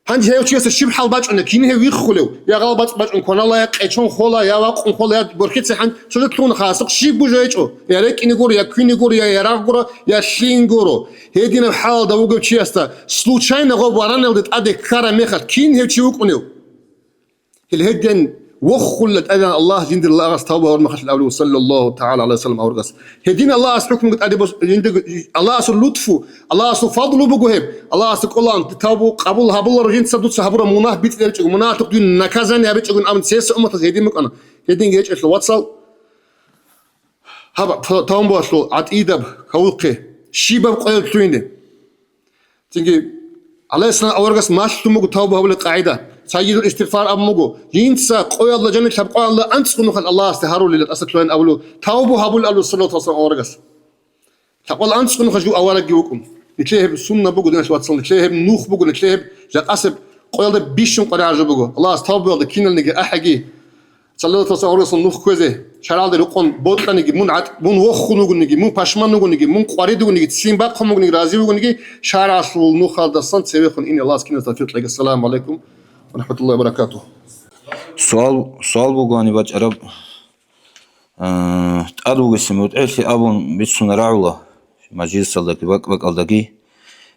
Гьанже гьев чиясда щиб хӀал бачӀунеб, кин гьев виххулев? Я гъалбацӀ бачӀун кванала, я къечон хола, я вакъун хола, я борхица хӀан цо жо лъугьуна хасухъ щиб бужа гьечӀо, я рекӀине гуро, я квине гуро, я ярагъ гуро, я лъин гуро. Гьединаб хӀалалда вугев чиясда случайно гъоб вараналде тӀаде ккараб мехалъ кин гьев чи вукӀунев? Гьел гьедин воххула ТӀадегӀан Аллагь жиндир лагъас тавба гьабураб мехалъ абулев, саллаллагьу тагӀала гӀалайгьи ва саллам, аварагас. Гьедин Аллагьас хӀукмуги тӀаде бос-, жиндир, Аллагьасул лутфу, Аллагьасул фадлу буго гьеб. Аллагьасда кӀолаан тавбу къабул гьабуларо жинца дуца гьабураб мунагь бицӀцӀеричӀого, мунагьалъухъ дуе наказание гьабичӀогон, амма цересел умматалъ гьедин букӀана. Гьединги гьечӀелъул, вацал, гьаб тавбуялъул гӀатӀидаб кавухъе, щибаб къоялъ лъугьине. Цинги, гӀалайгьиссалам аварагас малъун буго тавба гьабулеб къагӀида. Сагьидул истигъфар абун буго. Жинца къоялда жаниб лъабкъоялда анцӀго нухалъ Аллагьасде гьарулила тӀаса лъугьин абулев. Тавбу гьабулел абулев, саллаллагьу гӀалайгьи ва саллам, аварагас. Лъабкъоялда анцӀго нухалъ жив аварагги вукӀун. Нилъее гьеб сунна буго, диналъ вацал, нилъее гьеб нух буго, нилъее гьеб жакъасеб къоялда бищун къваригӀараб жо буго. Аллагьас тавбуялда киналниги ахӀеги. Саллаллагьу гӀалайгьи ва саллам, аварагасул нух кквезе, шаргӀалде рукъун бокьаниги, мун гӀатӀ-, мун вохун вугониги, мун пашман вугониги, мун къварид вугониги, ццин бахъун вугониги, рази вугониги, шаргӀалъул нухалдасан цевехун ине Аллагьас киназда тавфикъ кьеги. Ассаламу гӀалайкум ва рахӀматуллагьи ва баракатугьу. Суал, суал бугони бачӀараб, э, тӀад вугесин мутӀигӀлъи абун бицуна рагӀула мажлисалдаги бакӀ-бакӀалдаги.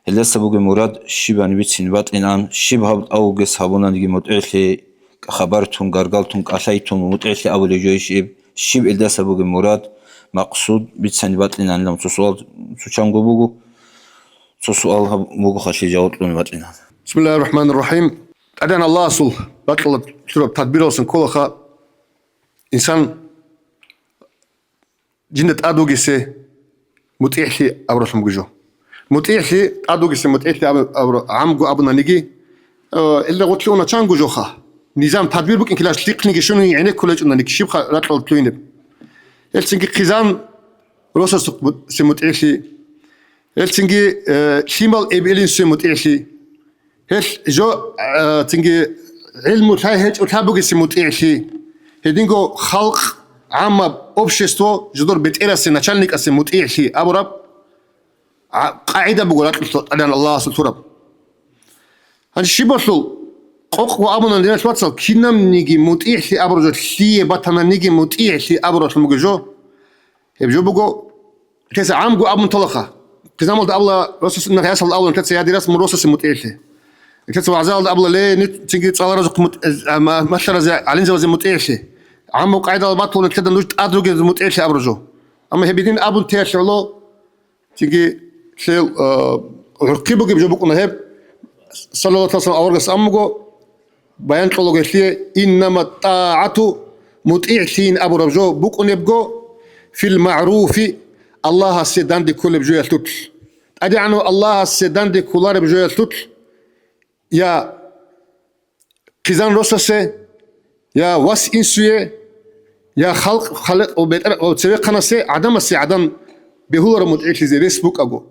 Гьелдаса бугеб мурад щибани бицин батӀинан, щиб гьаб тӀад вугес гьабунаниги мутӀигӀлъи хабар тун, гаргал тун, кӀалъай тун, мутӀигӀлъи абулеб жойищ иб, щиб илдаса бугеб мурад, макъсуд бицани бакьинанилан цо суал цо чанго буго, цо суал гьаб буго халъи жаваб кьун бакьинан. Бисмиллагьир рахӀманир рахӀим. ТӀадегӀан Аллагьасул бакьалда лъураб тадбиралъун кколаха инсан жинда тӀад вугесе мутӀигӀлъи абуралъун бугеб жо. МутӀигӀлъи, тӀад вугесе мутӀигӀлъи абу-, абура-, гӀамго абунаниги, э, илда гъорлъе уна чанго жоха. Низам, тадбир букӀин килаш лъихъниги щуниги гӀенеккулечӀунани кишибха ракьалда лъугьинеб. Гьелцинги хъизан росасухъ мут-, се мутӀигӀлъи. Гьелцинги, э, лъимал эбел-инсуе мутӀигӀлъи. Гьелъ жо, э, цинги гӀилму лъай гьечӀо лъаб бугеси мутӀигӀлъи. Гьединго халкъ, гӀаммаб, общество, жодор бетӀерасе, начальникасе мутӀигӀлъи абураб, а, къагӀида буго ракьулъ тӀадегӀан Аллагьасул лъураб. Гьанже щибалъул къокъго абуна, диналъ вацал, кинабниги мутӀигӀлъи абураб жо, лъие батананиги мутӀигӀлъи абуралъун буго жо. Гьеб жо буго, Нилъеца гӀамго абун толаха. Хъизамалда абула, Расул ясалда абула, нилъеца, я дир рас, мун росасе мутӀигӀлъи. Нилъеца вагӀзаялда абула, ле, нуц-, цинги цӀаларазе мут-, а, ма-, малъаразе, гӀалимзабазе мутӀигӀлъи. ГӀаммаб къайдал батула нилъеда нуж тӀад ругез мутӀигӀлъи абураб жо. Амма гьеб гьедин абун теялъе гӀоло, цинги лъел, а, гӀурхъи бугеб жо букӀуна гьеб, саллаллагьу гӀалайгьи ва саллам аварагас аммаго, Баян кьолаго гьелъие: «Иннама тӀагӀату», мутӀигӀлъийин абураб жо букӀунебго, «фил магӀруфи», Аллагьасе данде кколеб жоялъулъ. ТӀадегӀанав Аллагьасе данде кколареб жоялъулъ, я хъизан росасе, я вас-инсуе, я халкъ, халикъ ва бетӀер-, ва цевехъанасе, гӀадамасе гӀадан бегьуларо мутӀигӀлъизе рес букӀаго.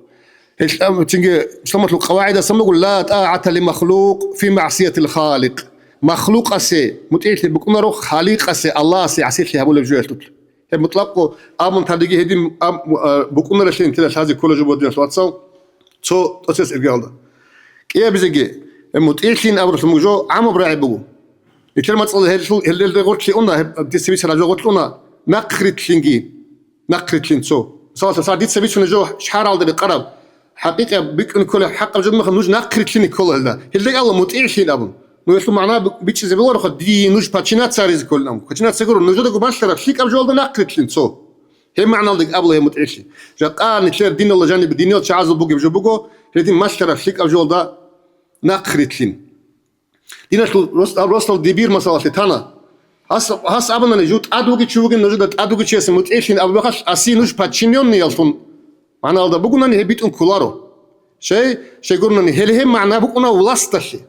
Гьелъ-, цинги Исламалъул къавагӀидасан буго: «Ла тӀагӀата ли махлукъ фи магӀсиятил халикъ». Махлукъасе мутӀигӀлъи букӀунаро, Халикъасе, Аллагьасе гӀасилъи гьабулеб жоялъулъ. Гьеб мутӀлакъго абун талиги гьедин аб-, а, букӀунарелъин тила лъазе ккола жо бодиналъ вацал, цо тӀоцес иргалда. КӀиабизеги, гьеб мутӀигӀлъин абуралъун жо гӀамаб рагӀи буго. Нилъер мацӀалда гьелъул, гьелде гъорлъе уна, гьеб дица бицараб жо гъорлъе уна, нахърилълъинги. Нахърилълъин цо. Мисалалъе, дица бицунеб жо шаргӀалда рекъараб, хӀакъикъаб бикьун кколеб хӀакъаб жо мехалъ нуж нахърилълъине ккола гьелда. Гьелдаги абула мутӀигӀлъин абун. Ну, гьелъул магӀна бичӀчӀизе бегьулароха, дие нуж подчиняться гьаризе кколин абун. Подчиняться гуро, нужедаго малъараб лъикӀаб жоялда нахърилълъин цо. Гьеб магӀналдаги абула гьеб мутӀигӀлъи. Жакъа нилъер диналда жаниб диниял чагӀазул бугеб жо буго, гьедин малъараб лъикӀаб жоялда нахърилълъин. Диналъул рос-, росдал дибир масалалъе тана. Гьас, гьас абунани, жив тӀад вугев чи вугин, нужеда тӀад вугев чиясе мутӀигӀлъин абу мехалъ, аси нуж подчинённыйялъун магӀналда бугунани гьеб битӀун кколаро. Щай, щай гурунани, гьеле гьеб магӀна букӀуна власталъе.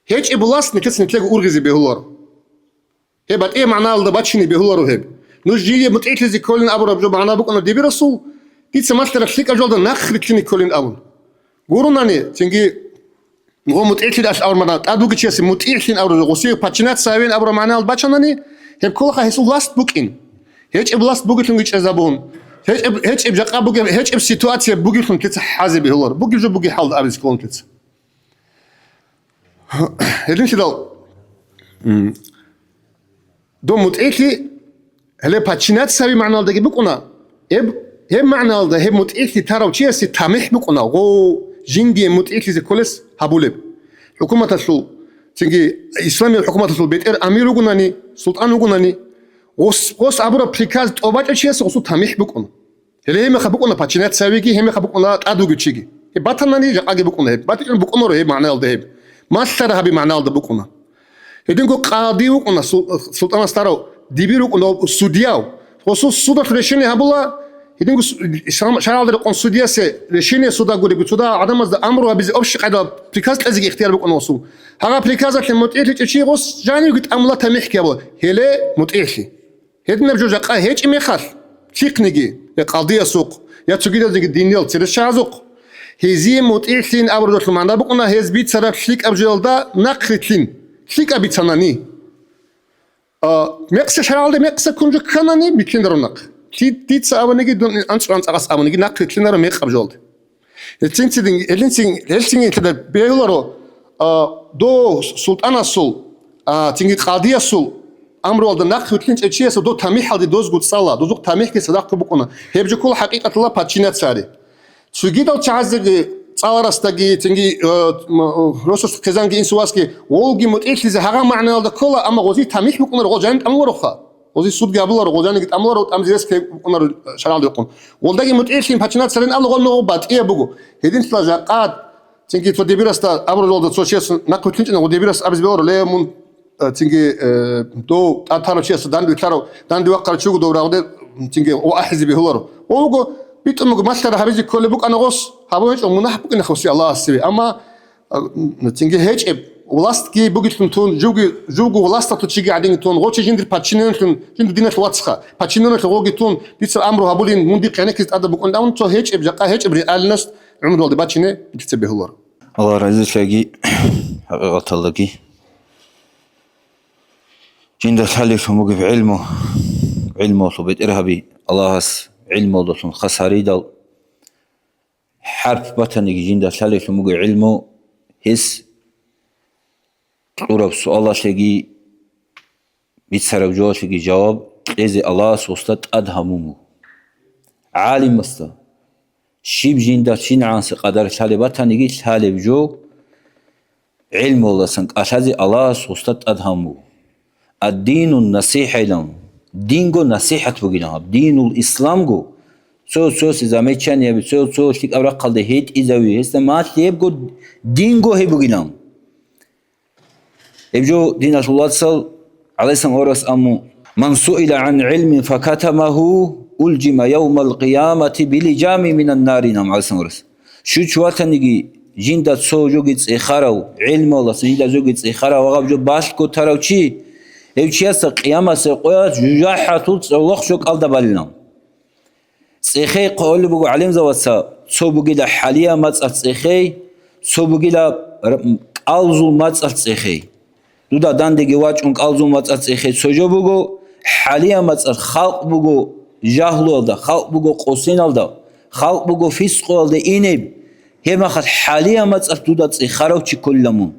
ГьечӀеб власт нилъеца нилъего ургъизе бегьуларо. Гьеб батӀияб магӀналда бачине бегьуларо гьеб. Нуж жие мутӀигӀлъизе кколин абураб жо магӀна букӀуна дибирасул, дица малъараб лъикӀаб жоялда нахърилълъине кколин абун. Гурунани, цинги гъо мутӀигӀлъидал абураб магӀна, тӀад вугев чиясе мутӀигӀлъин абураб жо, гъосие подчиняться гьавин абураб магӀналда бачанани, гьеб кколаха гьесул власт букӀин. ГьечӀеб власт бугелъунги чӀезабун, гьечӀеб, гьечӀеб жакъа бугеб, гьечӀеб ситуация бугелъун нилъеца хӀазе бегьуларо. Бугеб жо бугеб хӀалда абизе ккола нилъеца. Гьединлъидал, м, дов мутӀигӀлъи, гьеле подчиняться гьави магӀналдаги букӀуна. Гьеб, гьеб магӀналда гьеб мутӀигӀлъи тарав чиясе тамихӀ букӀуна, гъов жиндие мутӀигӀлъизе кколес гьабулеб. ХӀукуматалъул, цинги исламияб хӀукуматалъул бетӀер амир вугунани, султӀан вугунани, гъос, гъос гьабураб приказ тӀобачӀев чиясе гъосул тамихӀ букӀуна. Гьеле гьеб мехалъ букӀуна подчиняться гьавиги, гьеб мехалъ букӀуна тӀад вугев чиги. Гьеб батанани жакъаги букӀуна гьеб. БатичӀун букӀунаро гьеб магӀналда гьеб. Малъара гьаби магӀналда букӀуна. Гьединго къади вукӀуна, сул-, султӀанас тарав, дибир вукӀуна, судияв. Гъосул судалъ решение гьабула, гьединго су-, шаргӀалда рекъон судиясе решение суда гуреб, суда гӀадамазда амру гьабизе общий къайдал приказ кьезеги ихтияр букӀуна гъосул. Гьагъа приказалъе мутӀигӀлъичӀев чи гъос жанивги тӀамула тамихӀги гьабула. Гьеле мутӀигӀлъи. Гьединаб жо жакъа гьечӀеб мехалъ, лъикӀниги, я къадиясухъ, я цогидазеги диниял цересчагӀазухъ, гьезие мутӀигӀлъин абуралъул магӀна букӀуна гьез бицараб лъикӀаб жоялда нахърилълъин, лъикӀаб бицанани. А, мекъса шаргӀалде мекъса ккун жо кканани, бициндаро нахъ. Ти-, дица абаниги, дун анцӀ-анцӀ гъас абаниги, нахърилълъинаро мекъаб жоялде. Гьелцинцидин, гьелцин, гьелцин интада бегьуларо, а, дов султӀанасул, а, цинги къадиясул амруялда нахърилълъинчӀев чиясул дов тамихӀалде дозго цӀала, дозухъ тамихӀги цадахъги букӀуна. Гьеб жо ккола хӀакъикъаталда подчиняться гьари. Цогидал чагӀазеги, цӀаларасдаги, цинги, э, м-, э, росас хъизанги инсувасги, гъолги мутӀигӀлъизе гьагъа магӀнаялда ккола, амма гъози тамихӀ букӀунаро, гъо жаниб тӀамуларо ха. Гъози судги абуларо, гъо жаниги тӀамуларо, тӀамзирес ккей букӀунаро шаргӀалда рекъон. Гъолдаги мутӀигӀлъин пачинал царин абула гъо нугъ батӀияб буго. Гьединлъидал жакъа, цинги цо дебирасда абуралда цо чияс нахъ вилълъинчӀина, гъо дебирас абизе беларо, ле, мун, э, цинги, э, дов тӀад тарав чиясда данде вилълъарав, данде вахъарав чи вуго дов рагъде, цинги ва ахӀизе бегьуларо. Ва вуго, битӀун буго, малъара гьабизе кколеб букӀана гъос, гьабун гьечӀо, мунагь букӀина хъуси Аллагьас цеве. Амма, а, цинги гьечӀеб, властги бугелъун тун, живги, живго власталъул чиги гӀадинги тун, гъо чи жиндир подчиненныйлъун, жиндир диналъул вацха, подчиненныйлъун гъоги тун, дица амру гьабулин, мун дихъ гӀенеккизе тӀада букӀун, давун цо гьечӀеб, жакъа гьечӀеб реальность гӀумруялде бачине дица бегьуларо. Аллагь разилъаги, хӀакъикъаталдаги. Жинда лъалевлъун бугеб гӀилму, гӀилмуялъул бетӀергьаби, Аллагьас гӀилмуялдалъун хас гьаридал, хӀарп батаниги жинда лъалевлъун бугеб гӀилму, гьес кьураб суалалъеги, бицараб жоялъеги жаваб кьезе Аллагьас гъосда тӀад гьамун буго. ГӀалимасда щиб жинда щинагӀансе къадар лъалеб батаниги, лъалеб жо гӀилмуялдасан кӀалъазе Аллагьас гъосда тӀад гьамун буго. Ад-дину насихӀа илан, динго насихӀат бугилан гьаб, динул исламго, цо-цосе замечание гьаби, цо-цо лъикӀаб рахъалде гьетӀизави, гьесда малъи гьебго динго гьеб бугилан. Гьеб жо диналъул вацал, гӀалайгьиссалам аварагас аму: «Ман суила гӀан гӀилмин факатамагьу, улжима явмал къиямати билижами минан нари», – ам гӀалайгьиссалам аварагас. Щив чи ватаниги, жинда цо жоги цӀехарав, гӀилмуялдаса жинда жоги цӀехарав, гьаб жо балъго тарав чи, гьев чиясда къиямасеб къоялъ жужахӀалъул цӀолохъ жо кӀалда балилан. ЦӀехей хъвалеб буго гӀалимзабаца, цо бугила хӀалия мацӀалъ цӀехей, цо бугила р-, кӀалзул мацӀалъ цӀехей. Дуда дандеги вачӀун кӀалзул мацӀалъ цӀехей цо жо буго, хӀалия мацӀалъ халкъ буго жагьлуялда, халкъ буго къосиналда, халкъ буго фискъуялда инеб, гьеб мехалъ хӀалия мацӀалъ дуда цӀехарав чи кколила мун.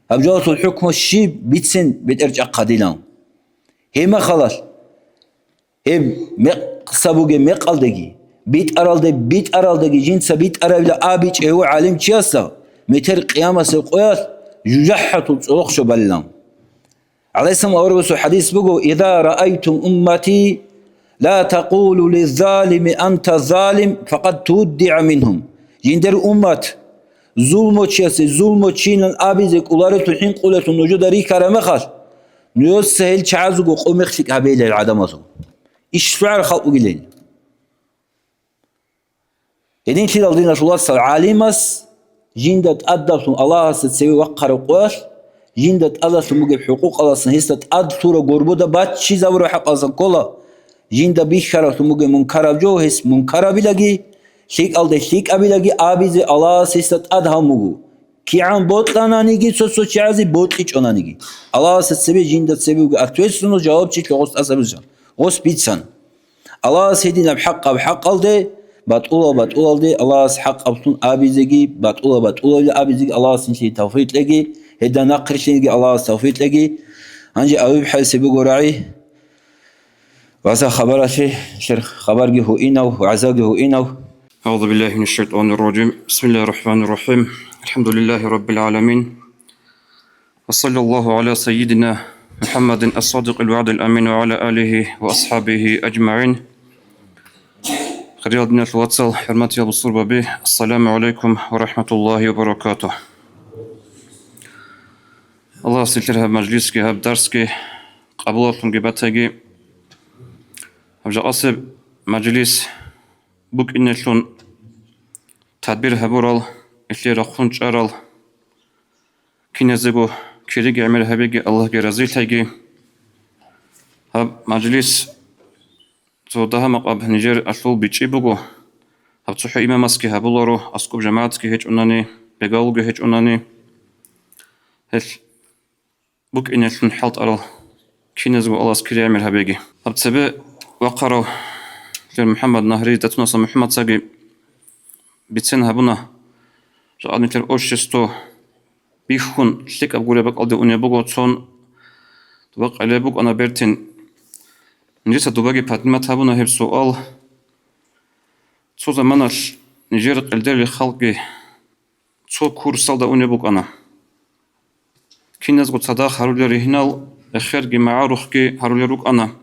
Гьаб жоялъул хӀукму щиб бицин бетӀер чӀахъадилан. Гьеб мехалъ Гьеб мекъса бугеб мекъалдаги, битӀаралде битӀаралдаги жинца битӀарабила абичӀев гӀалимчиясда метер къиямасеб къоялъ жужахӀалъул цӀолохъ щобалилан. ГӀалайгьиссалам аварагасул хӀадис буго: «Иза раайтум уммати, ла такъулу лиззалими анта залим, факъад тууддигӀа мингьум». Жиндер уммат, зулмучиясе зулмучинан абизе кӀоларелъул хӀинкъулелъул нужеда рихьараб мехалъ, нужеца гьел чагӀазего къо-мех лъикӀ гьабейила гьел гӀадамазул. Иш лъугӀараб халкъ бугилан. Гьединлъидал, диналъул вацал, гӀалимас жинда тӀадалъун Аллагьасда цеве вахъараб къоялъ, жинда тӀадалъун бугеб хӀукъукъаласан гьесда тӀад лъураб гурбуда баччизабураб хӀакъаласан ккола, жинда бихьараблъун бугеб мункараб жо гьес мункарабилаги, лъикӀалде лъикӀабилаги абизе Аллагьас гьесда тӀад гьамун буго. КигӀан бокьананиги цо-цо чагӀазе бокьичӀонаниги, Аллагьасда цебе жинда цебе буго ответственность, жавабчилъи гъос тӀаса бицан, гъос бицан. Аллагьас гьединаб хӀакъаб хӀакъалде, батӀулаб батӀулалде Аллагьас хӀакъаблъун абизеги, батӀулаб батӀулабилан абизеги Аллагьас нилъее тавфикъ кьеги, гьелда нахърилълъинеги Аллагьас тавфикъ кьеги. Гьанже авиб хӀайси буго рагӀи. Ваза хабаралъе, лъер хабарги гьуинав, вагӀзаги гьуинав. أعوذ بالله من الشيطان الرجيم. بسم الله الرحمن الرحيم. الحمد لله رب العالمين. وصلى الله على سيدنا محمد الصادق الوعد الأمين وعلى آله وأصحابه أجمعين. Хириял диналъул вацал, хӀурматиял бусурбаби, ассаламу гӀалайкум ва рахӀматуллагьи ва баракатугь. Аллагьас нилъер гьаб мажлисги, гьаб дарсги къабулалъунги батаги. Гьаб жакъасеб мажлис букӀинелъун тадбир гьабурал, илъе рахъун чӀарал киназего кириги гӀемер гьабеги, Аллагьги разилъайги. Гьаб мажлис цо дагьа-макъаб нижер алъул бичӀчӀи буго. Гьаб цохӀо имамасги гьабуларо, аскӀоб жамагӀатги гьечӀонани, бегалулги гьечӀонани. Гьелъ букӀинелъун хӀалтӀарал киназго Аллагьас кири гӀемер гьабеги. Гьаб цебе вахъарав лъер МухӀаммад Нагьри, Датунаса МухӀаммад цаги бицен гьабуна, жакъа нилъер общество бихьун лъикӀаб гуреб бакӀалде унеб буго, цон дуба къелеб букӀана бертин. Нижеца дубаги поднимать гьабуна гьеб суал. Цо заманалъ нижер къелдерил халкъги цо курсалда унеб букӀана. Киназго цадахъ гьарулел ригьнал, эхерги магӀарухъги гьарулел рукӀана.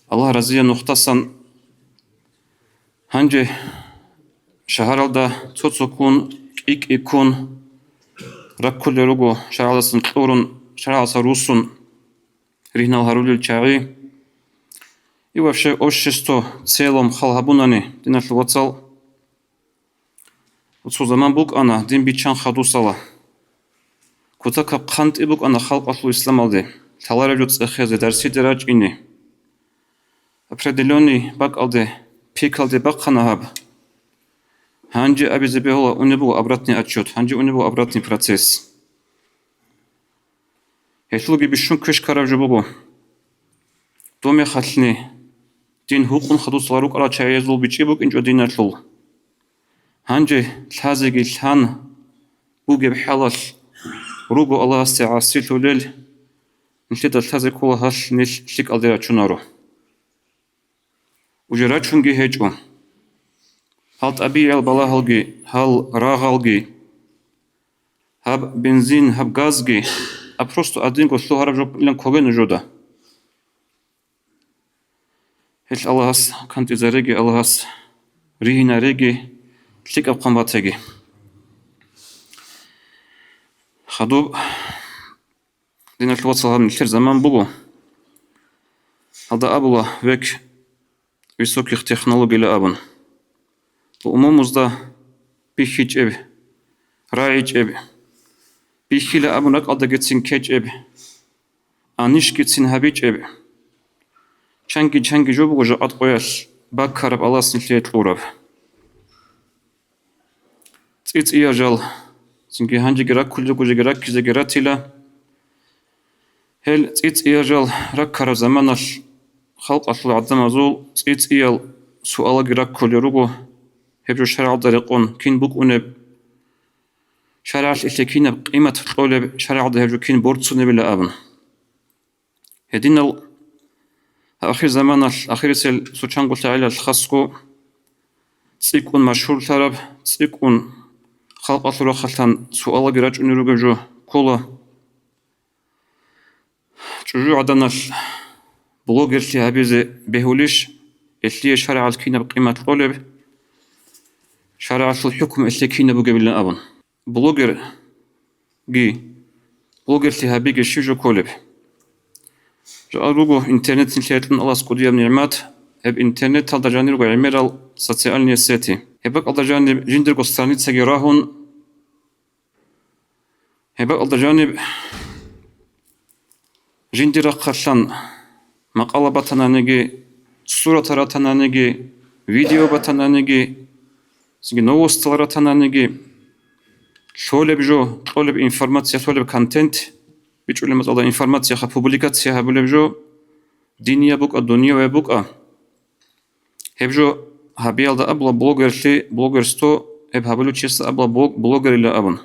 Аллагь разия нухдасан. Гьанже шагьаралда цо-цо ккун, кӀи-кӀи ккун раккулел руго, шаргӀалдасан кьурун, шаргӀалдаса руссун ригьнал гьарулел чагӀи. И вообще общество в целом хал гьабунани, диналъул вацал, цо заман букӀана дин биччан хадусала. Кутакаб хъантӀи букӀана халкъалъул исламалде, лъалареб жо цӀехезе, дарсиде рачӀине. Определённый бакӀалде, пикалде бахъана гьаб. Гьанже абизе бегьула, унеб буго обратный отсчёт, гьанже унеб буго обратный процесс. Гьелъулги бищун квеш ккараб жо буго. Доб мехалъни дин гьукъун хадусала рукӀарал чагӀиязул бичӀчӀи букӀинчӀо диналъул. Гьанже лъазеги лъан бугеб хӀалалъ руго Аллагьасде гӀасилъулел, нилъеда лъазе ккола гьалъ нилъ лъикӀалде рачунаро. Уже рачунги гьечӀо. Гьал тӀабигӀиял балагьалги, гьал рагъалги, гьаб бензин, гьаб газги, а просто адинго лъугьараб жо букӀилан ккоге нужеда. Гьелъ Аллагьас кантӀизареги, Аллагьас ригьинареги, лъикӀаб хъван батаги. Хадуб, диналъул вацал, гьаб нилъер заман буго. Гьалда абула век высоких технологияла абун. Умумузда бихьичӀеб, рагӀичӀеб, бихьила абун ракӀалдагицин ккечӀеб, анищгицин гьабичӀеб. Чанги-чанги жо буго жакъа къоялъ баккараб Аллагьас нилъее кьураб. ЦӀи-цӀиял жал, цинги гьанжеги раккулел руго, жеги раккизеги ратила. Гьел цӀи-цӀиял жал раккараб заманалъ халкъалъул гӀадамазул цӀи-цӀиял суалаги раккулел руго, гьеб жо шаргӀалда рекъон кин букӀунеб, шаргӀалъ илъе кинаб къимат кьолеб, шаргӀалда гьеб жо кин борцунебила абун. Гьединал ахирзаманалъ, ахирисел цо чанго лъагӀалилъ хасго цӀикӀкӀун машгьурлъараб, цӀикӀкӀун халкъалъул рахъалъан суалаги рачӀунел ругеб жо ккола. ЧӀужугӀаданалъ блогерлъи гьабизе бегьулищ, гьелъие шаргӀалъ кинаб къимат кьолеб, шаргӀалъул хӀукму гьелъие кинаб бугебилан абун. Блогерги, блогерлъи гьабиги щиб жо кколеб? Жо руго интернет нилъее кьун Аллагьас кӀудияб нигӀмат, гьеб интернеталда жанир руго гӀемерал социальные сети. Гьеб бакӀалда жаниб жиндирго страницаги рагьун, гьеб бакӀалда жаниб жиндир рахъалъан макъала батананиги, суратал ратананиги, видео батананиги, цинги новостал ратананиги, лъолеб жо, кьолеб информация, лъолеб контент, бичӀчӀулеб мацӀалда информацияха публикация гьабулеб жо, динияб букӀа, дуниявая букӀа. Гьеб жо гьабиялда абула блогерлъи, блогерство, гьеб гьабулев чиясда абула блог-, блогерила абун.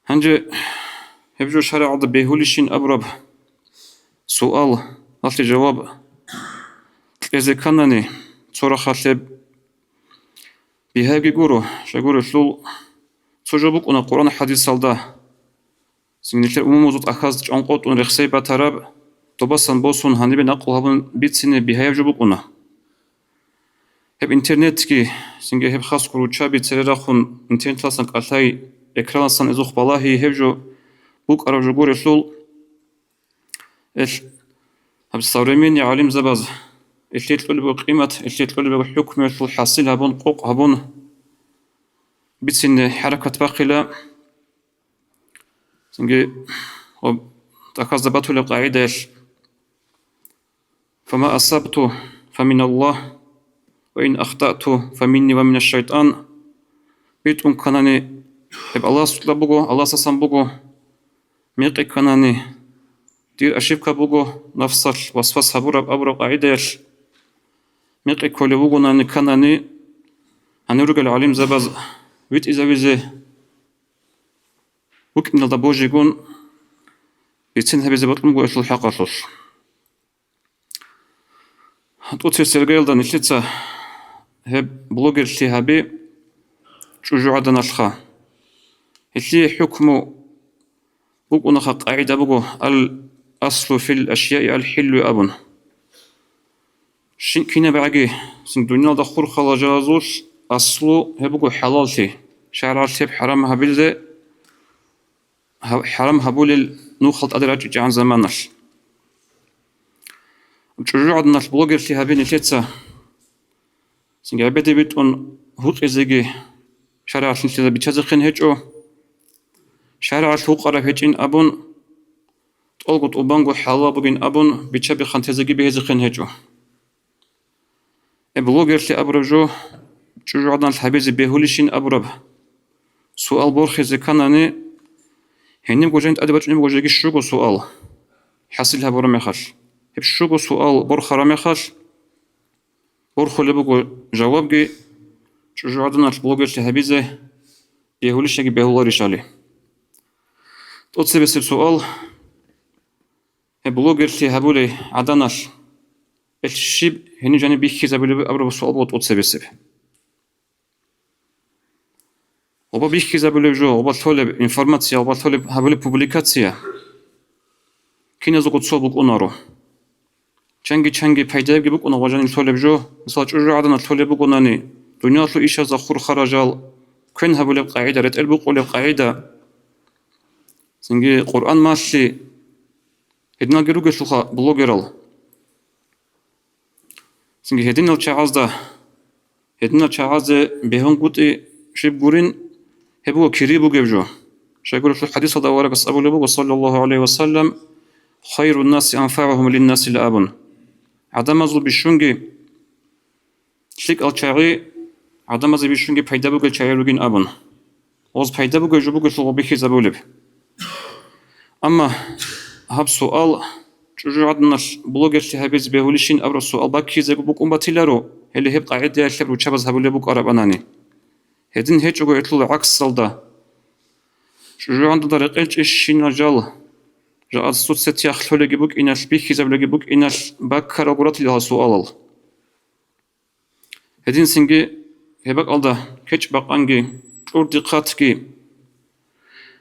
Гьанже гьеб жо шаригӀалда бегьулищин абураб суал, гьалъе жаваб кьезе кканани, цо рахъалъеб бигьаябги гуро, щайгурелъул цо жо букӀуна Къуръан хӀадисалда. Цинги нилъер умумузул тӀахьазда чӀванкъотӀун рехсей батараб, добасан босун гьанибе накъул гьабун бицине бигьаяб жо букӀуна. Гьеб интернетги, цинги гьеб хасго руччаби цере рахун интернетласан кӀалъай, экранласан эзухъ балагьи гьеб жо букӀараб жо гурелъул, эл, гьаб современный гӀалимзабаз, элъие кьолеб буго къимат, элъие кьолеб буго хӀукмуялъул хӀасил гьабун, къокъ гьабун бицине хӀаракат бахъила. Цинги гьаб тӀахьазда батулеб къагӀидаялъ: «Фама асабту, фаминаллагь, ва ин ахтату, фаминни ва минашшайтӀан». БитӀун кканани, гьеб Аллагьасукьа буго, Аллагьасасан буго, мекъи кканани, дир ошибка буго, нафсалъ васвас гьабураб абураб къагӀидаялъ, мекъи кколев вугонани кканани, гьанив ругел гӀалимзабаз витӀизавизе, вукӀиналда божигун, бицин гьабизе бокьун буго гьелъул хӀакъалъулъ. ТӀоцебесеб иргаялда нилъеца гьеб блогерлъи гьаби, чӀужугӀаданалъха. Гьелъие хӀукму букӀунаха, къагӀида буго: «Ал-аслу фил ашияи ал-хӀиллу», – абун. Щин-, кинабгӀаги дуниялда хурхарал жалазул аслу гьеб буго хӀалаллъи, шаргӀалъ гьеб хӀарам гьабилзе, гьаб-, хӀарам гьабулел нухал тӀаде рачӀичӀагӀан заманалъ. ЧӀужугӀаданалъ блогерлъи гьабе нилъеца. Цинги гьабиде битӀун гьукъизеги шаргӀалъ нилъеда биччазехъин гьечӀо. ШаргӀалъ гьукъараб гьечӀин абун, тӀолго тӀубанго хӀалал бугин абун, биччаби-хъантезеги бегьизехъин гьечӀо. Э, блогерлъи абураб жо, чӀужугӀаданалъ гьабизе бегьулищин абураб суал борхизе кканани, гьенибго жан тӀаде бачӀунеб буго жеги щуго суал хӀасил гьабураб мехалъ. Гьеб щуго суал борхараб мехалъ, борхулеб буго жавабги: чӀужугӀаданалъ блогерлъи гьабизе бегьулищаги бегьуларищали. ТӀоцебесеб суал: гьеб блогерлъи гьабулей гӀаданалъ, гьелъ щиб гьениб жаниб бихьизабулеб абураб суал буго тӀоцебесеб. Гъоба бихьизабулеб жо, гъоба лъолеб информация, гъоба лъолеб гьабулеб публикация киназего цо букӀунаро. Чанги-чанги пайдаябги букӀуна гъоба жаниб лъолеб жо. Мисал, чӀужугӀаданалъ лъолеб бугонани, дуниялалъул ишазда хурхарал жал, квен гьабулеб къагӀида, ретӀел букъулеб къагӀида, цинги Къуръан малъи, гьединалги ругелъулха блогерал. Цинги гьединал чагӀазда, гьединал чагӀазе бегьунгутӀи щиб гурин, гьеб буго кири бугеб жо. Щайгурелъул хӀадисалда аварагас абулеб буго, саллаллагьу гӀалайгьи ва саллам: «Хайрун-наси анфагӀугьум лин-наси», – абун. ГӀадамазул бищунги лъикӀал чагӀи, гӀадамазе бищунги пайда бугел чагӀи ругин абун. Гъоз пайда бугеб жо бугелъул гъоб бихьизабулеб. Амма гьаб суал, чӀужугӀаданалъ блогерлъи гьабизе бегьулищин абураб суал баккизего букӀун батиларо, гьеле гьеб къагӀидаялъ руччабаз гьабулеб букӀарабанани. Гьедин гьечӀого гьелъул гӀаксалда, чӀужугӀаданалда рекъелчӀищинал жал, жагьад соцсетях лъолеги букӀиналъ, бихьизабулеги букӀиналъ баккарал гуратил гьал суалал. Гьединцинги гьеб бакӀалда кечӀ-бакъанги, чӀурдихъатги.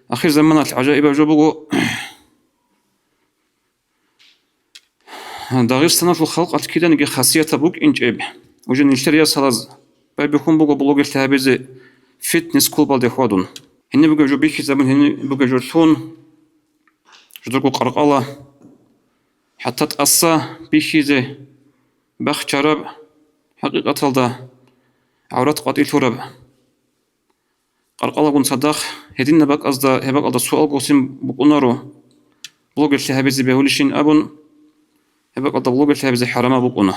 Ахирзаманалъ гӀажаибаб жо буго, Дагъистаналъул халкъалъ киданиги хасиятаб букӀинчӀеб, уже нилъер ясалаз байбихьун буго блогерлъи гьабизе фитнес-клубалде хьвадун. Гьениб бугеб жо бихьизабун, гьениб бугеб жо лъун, жидерго къаркъала, хӀатта тӀаса бихьизе бахчараб, хӀакъикъаталда гӀаврат къватӀилъураб. Къаркъалагун цадахъ гьединаб бакӀазда, гьеб бакӀалда суал госин букӀунаро, блогерлъи гьабизе бегьулищин абун, гьеб бакӀалда блогерлъи гьабизе хӀарамаб букӀуна.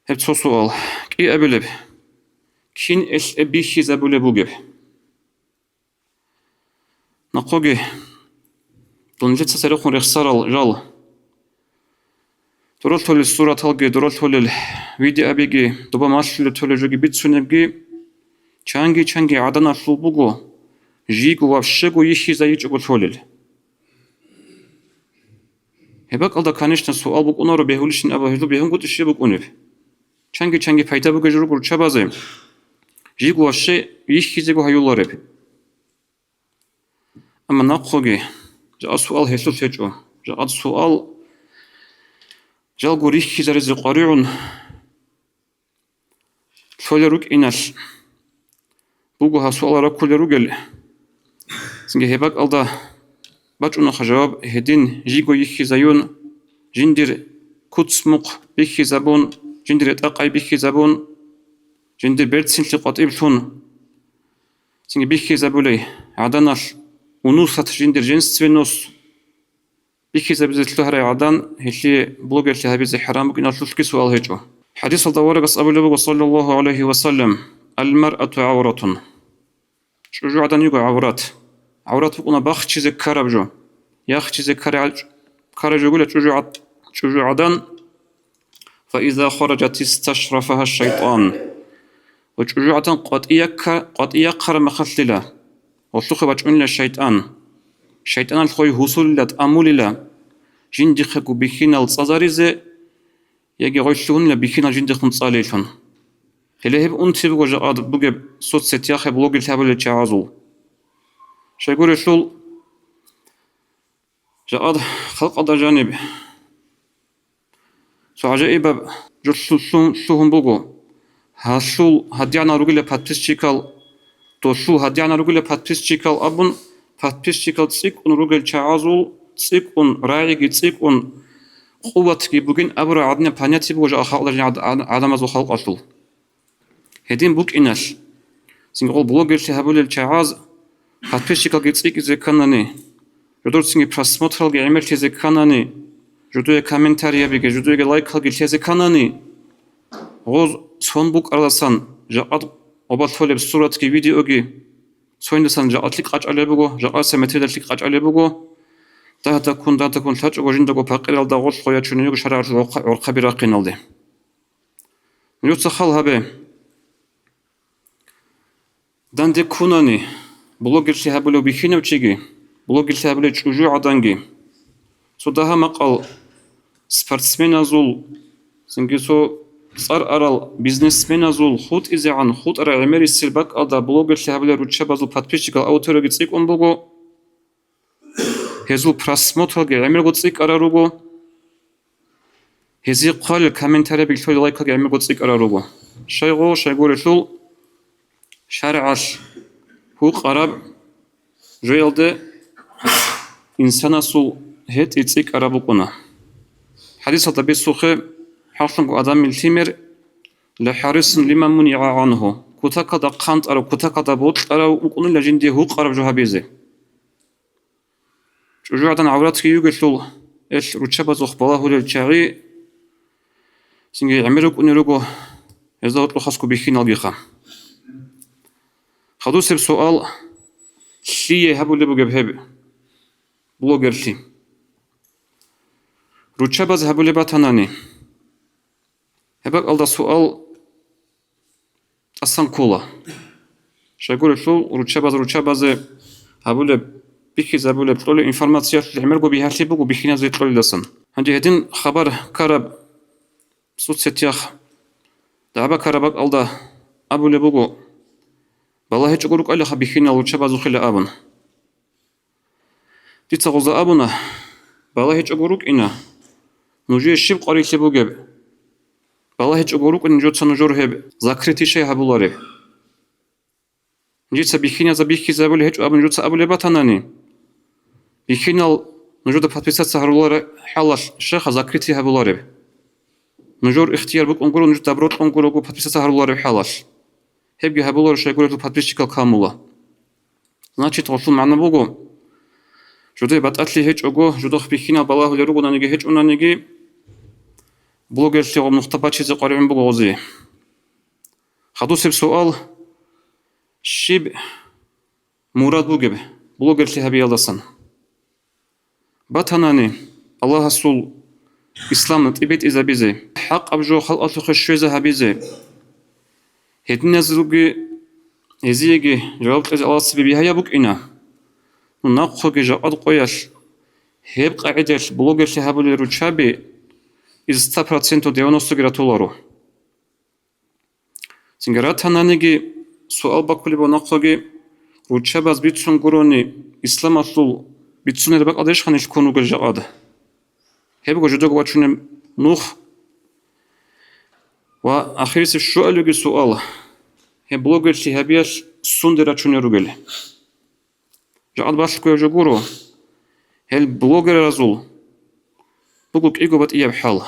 Гьеб цо суал. КӀиабилеб, кин элъ бихьизабулеб бугеб? Нахъоги, дун нилъеца церехун рехсарал жал, дуралъулел сураталги, дуралъулел видеоабиги, доба малъулеб толеб жоги бицунебги, чанги-чанги гӀаданалъул буго, жийго вообще-го йихьизайичӀого лъолел. Гьеб бакӀалда, конечно, суал букӀунаро, бегьулищин абун, гьелъул бегьунгутӀи щиб букӀунеб? Чанги-чанги пайда бугеб жо руго руччабазе, жийго вообще йихьизего гьаюлареб. Амма нахъоги, жакъа суал гьелъулъ гьечӀо. Жакъа суал жалго рихьизаризе къваригӀун лъолел рукӀиналъ буго гьаб суал раккулел ругел. Цинги гьеб бакӀалда бачӀунаха жаваб гьедин: жийго йихьизаюн, жиндир куц-мухъ бихьизабун, жиндир ретӀа-къай бихьизабун, жиндир берцинлъи къватӀиблъун. Цинги бихьизабулей гӀаданалъ унусат, жиндир женственность бихьизабизе лъугьарай гӀадан, гьелъие блогерлъи гьабизе хӀарам букӀиналъулъги суал гьечӀо. ХӀадисалда аварагас абулеб буго, саллаллагьу гӀалайгьи ва саллам: «Ал-маръату гӀавратун». ЧӀужугӀадан йиго гӀаврат. ГӀаврат букӀуна бахчизе ккараб жо. Яхчизе ккарай-, ккарай жо гуля чӀужугӀад-, чӀужугӀадан. «Фаиза хараджат исташрафагьа шайтӀан». Ва чӀужугӀадан къватӀиякка-, къватӀияхъараб мехалъила, гъолъухъе бачӀунила шайтӀан. ШайтӀаналъ гъой гьусулила, тӀамулила, жиндихъего бихьинал цӀазаризе, яги гъой лъугьунила бихьинал жиндихъун цӀалейлъун. Гьеле гьеб унти буго жакъа бугеб соцсетяхъе блогерлъи гьабулел чагӀазул. Щайгурелъул, жакъа халкъалда жаниб цо гӀажаибаб жо лъу-, лъу-, лъугьун буго. Гьалъул гьадигӀанал ругила подписчикал, долъул гьадигӀанал ругила подписчикал абун, подписчикал цӀикӀкӀун ругел чагӀазул цӀикӀкӀун, рагӀиги цӀикӀкӀун, къуватги бугин абураб гӀадинаб понятие буго жакъа халкъалда жаниб гӀад-, гӀад-, гӀадамазул халкъалъул. Гьедин букӀиналъ, цинги гъол блогерлъи гьабулел чагӀаз подписчикалги цӀикӀкӀизе кканани, жодорцинги просмотралги гӀемерлъизе кканани, жодое комментариябиги, жодоеги лайкалги лъезе кканани, гъоз цон букӀаралдасан жакъа къоба лъолеб суратги видеоги цониндасан жакъа лъикӀ къачӀалеб буго, жакъа семетрида лъикӀ къачӀалеб буго, дагьдаккун, дагьдаккун лъачӀого жиндаго пакъиралда гъолъ гъоя чуниго шарагӀалъул гӀорхъа-, гӀорхъаби рахъиналде. Нужеца хал гьабе. Данде ккунани, блогерлъи гьабулев бихьинав чиги, блогерлъи гьабулев чӀужугӀаданги, цо дагьа-макъал спортсменазул, цинги цо цӀар арал бизнесменазул хутӀизегӀан хутӀараб гӀемерисел бакӀалда блогерлъи гьабулел руччабазул подписчикал, аудиторияги цӀикӀкӀун буго. Гьезул просмотралги гӀемерго цӀикӀкӀарал руго. Гьезие хъвалел комментарияб, лъолел лайкалги гӀемерго цӀикӀкӀарал руго. Щайгъо, щайгурелъул шаригӀалъ гьукъараб жоялде инсанасул гьетӀи цӀикӀкӀараб букӀуна. ХӀадисалда бицухъе, хӀакълъунго адамил лъимер, «ЛахӀарисун лима мунигӀа гӀангьу», кутакалда хъантӀарав, кутакалда бокьарав вукӀунила жиндие гьукъараб жо гьабизе. ЧӀужугӀадан гӀавратги югелъул, эл руччабазухъ балагьулел чагӀи цинги гӀемер рукӀунел руго, гьезда гьоркьохъасго бихьиналгиха. Хадусеб суал: лъие гьабулеб бугеб гьеб блогерлъи? Руччабаз гьабулеб батанани, гьеб бакӀалда суал тӀасан ккола. Щайгурелъул руччабаз руччабазе гьабулеб, бихьизабулеб, кьолеб информациялъул гӀемерго бигьалъи буго бихьиназе кьолелдасан. Гьанже гьедин хабар ккараб соцсетях дагӀба ккараб бакӀалда абулеб буго: «БалагьичӀого рукӀалиха бихьинал руччабазухъила», – абун. Дица гъоза абуна: «БалагьичӀого рукӀина, нужее щиб къварилъи бугеб? БалагьичӀого рукӀин нужеца нужер гьеб закрытий щай гьабулареб? Нужеца бихьиназда бихьизабулеб гьечӀо абун нужеца абулеб батанани, бихьинал нужеда подписаться гьарулареб хӀалалъ щайха закрытий гьабулареб? Нужер ихтияр букӀун гуро, нужеда добро кьун гурого подписаться гьарулареб хӀалалъ. Гьебги гьабуларо, щайгурелъул подписчикал камула». Значит, гъолъул магӀна буго, жодое батӀалъи гьечӀого, жодохъ бихьинал балагьулел ругонаниги гьечӀонаниги, блогерлъи гъоб нухда бачизе къваригӀун буго гъозие. Хадусеб суал: щиб мурад бугеб блогерлъи гьабиялдасан? Батанани Аллагьасул ислам тӀибитӀизабизе, хӀакъаб жо халкъалъухъе щвезе гьабизе, гьединазулги гьезиеги жаваб кьезе Аллагьас цебе бигьаяб букӀина. Ну, нахъоги жакъад къоялъ гьеб къагӀидаялъ блогерлъи гьабулел руччаби из ста процентов девяносто-ги ратуларо. Цинги ратананиги суал бакулеб нахъоги, руччабаз бицун гурони, исламалъул бицунел бакӀалдешха нилъ ккун ругел жакъад? Гьебго жидего вачунеб нух. Ва ахирисеб щуалевги суал: гьеб блогерлъи гьабиялъ сунде рачунел ругел? Жакъад балъго гьев жо гуро, гьел блогеразул буго кӀиго батӀияб хӀал.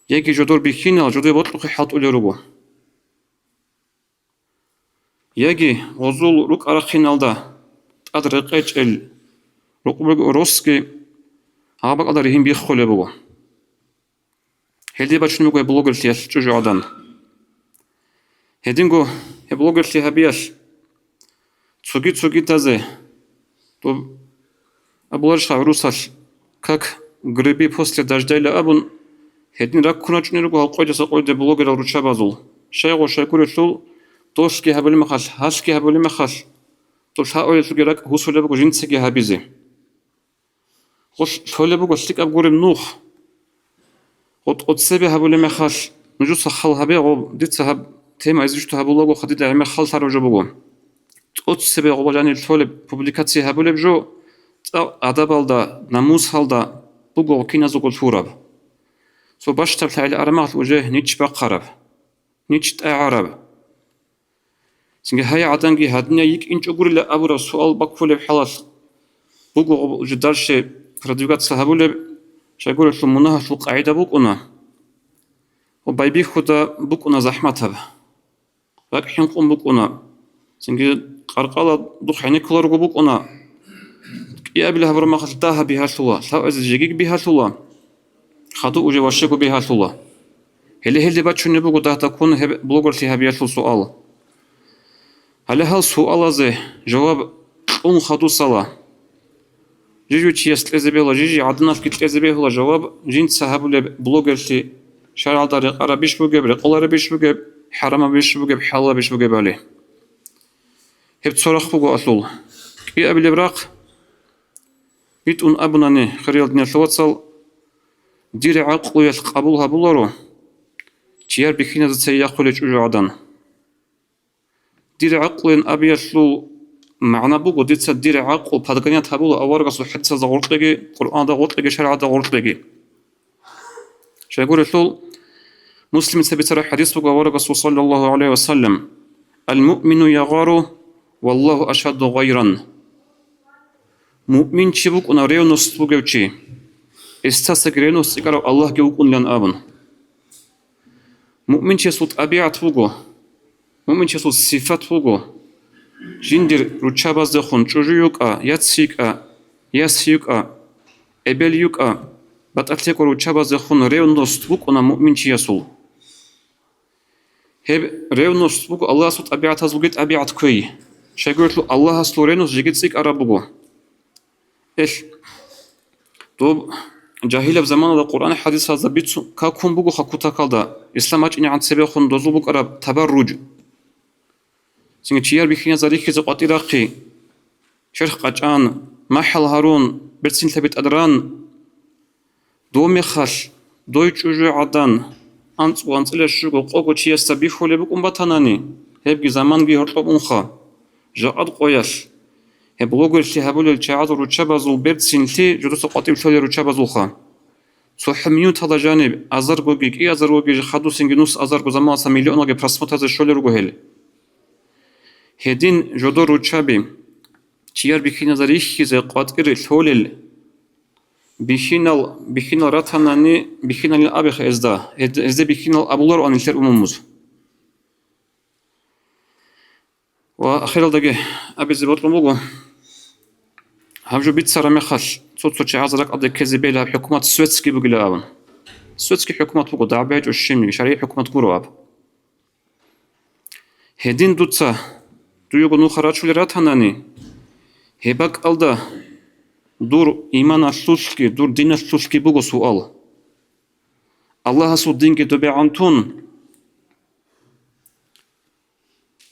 Яги жодор бихьинал жодое бокьухъе хӀалтӀулел руго. Яги гъозул рукӀа-рахъиналда тӀад рекъечӀел рукъ-, росги гьаб бакӀалда ригьин биххулеб буго. Гьелде бачун буго блогерлъиялъ чӀужугӀадан. Гьединго гьеб блогерлъи гьабиялъ цоги-цогидазе, доб абуларищха гӀурусалъ, как грибы после дождя-йила абун, гьедин раккун рачӀунел руго гьал къойдаса къойде блогерал руччабазул. Щайгъо, щайгурелъул, долъги гьабулеб мехалъ, гьалъги гьабулеб мехалъ, дол гьаоялъулги ракӀ гьусулеб буго жинцаги гьабизе. Гъолъ лъолеб буго лъикӀаб гуреб нух. Гъо тӀоцебе гьабулеб мехалъ, нужеца хал гьабе, гъо дица гьаб тема эзишто гьабулаго хадида гӀемер халлъараб жо буго. ТӀоцебе гъоба жанир лъолеб публикация гьабулеб жо, цӀакъ адабалда, намусалда буго киназего лъураб. Цо бащдаб лъагӀел арамагъ уже нич бахъараб, нич тӀагӀараб. Цинги гьай гӀаданги гьадинай йикӀинчӀогурила абураб суал баккулеб хӀалалъ буго уже дальше продвигаться гьабулеб, щайгурелъул мунагьалъул къагӀида букӀуна ва байбихьуда букӀуна захӀматаб. РакӀ хӀинкъун букӀуна. Цинги къаркъала духъ гӀенеккуларого букӀуна. КӀиабилеб гьабураб мехалъ дагьаб бигьалъула, лъабазе жеги бигьалъула. Хадуб уже ващего бигьалъула. Гьеле гьелде бачунеб буго дагьдаккун гьеб блогерлъи гьабиялъул суал. Гьале гьал суалазе жаваб кьун хадусала. Жижи чияс кьезе бегьула, жижи гӀаданалъги кьезе бегьула жаваб, жинца гьабулеб блогерлъи шаргӀалда рекъарабищ бугеб, рекъоларебищ бугеб, хӀарамабищ бугеб, хӀалалабищ бугебали. Гьеб цо рахъ буго алъул. КӀиабилеб рахъ битӀун абунани, хириял диналъул вацал, дир гӀакълуялъ къабул гьабуларо чияр бихьиназда цей яхъулел чӀужугӀадан. Дир гӀакълуян абиялъул магӀна буго, дица дир гӀакълу подгонять гьабула аварагасул хӀадисазда гъоркьеги, Къуръанда гъоркьеги, шаригӀатда гъоркьеги. Щайгурелъул, Муслимица бицараб хӀадис буго аварагасул, саллаллагьу гӀалайгьи ва саллам: «Ал-муъмину ягъару, валлагьу ашадду гъайран». Муъминчи букӀуна ревность бугев чи, гьесдасаги ревность цӀикӀкӀарав Аллагьги вукӀунилан абун. Муъминчиясул тӀабигӀат буго, муъминчиясул сифат буго, жиндир руччабаздехун чӀужу йукӀа, яц йикӀа, яс йукӀа, эбел йукӀа, батӀалъи ккурал руччабаздехун ревность букӀуна муъминчиясул. Гьеб ревность буго Аллагьасул тӀабигӀатазулги тӀабигӀат кквей. Щайгурелъул Аллагьасул ревность жеги цӀикӀкӀараб буго. Эл, доб жагьилаб заманалда Къуръан хӀадисазда бицун какун бугоха кутакалда, ислам бачӀинегӀан цебехун дозул букӀараб табарруж. Цинги чияр бихьиназда рихьизе къватӀир рахъи, черх къачӀан, махӀал гьарун, берцинлъаби тӀад ран, дов мехалъ, дой чӀужугӀадан, анцӀго, анцӀила щуго, къого чиясда бихьулеб букӀун батанани, гьебги заманги гьоркьоб унха. Жакъад къоялъ, гьеб блогерлъи гьабулел чагӀазул руччабазул берцинлъи жодоца къватӀиб лъолел руччабазулха. ЦохӀо минуталда жаниб азаргоги, кӀиазаргоги хадусинги нус азарго заманалъа миллионалги просмотразе щолел руго гьел. Гьедин жодор руччаби, чияр бихьиназда рихьизе къватӀире лъолел, бихьинал, бихьинал ратанани, бихьиналин абиха гьезда, гьез-, гьезде бихьинал абулароан нилъер умумуз. Ва ахиралдаги абизе бокьун буго, гьаб жо бицараб мехалъ, цо-цо чагӀаз ракӀалде ккезе бегьилаб хӀукумат светский бугилан абун. Светский хӀукумат буго, дагӀба гьечӀо щибниги, шаригӀи хӀукумат гуро аб. Гьедин дуца дуего нуха рачулел ратанани, гьеб бакӀалда дур иманалъулъги, дур диналъулъги буго суал. Аллагьасул динги добегӀан тун,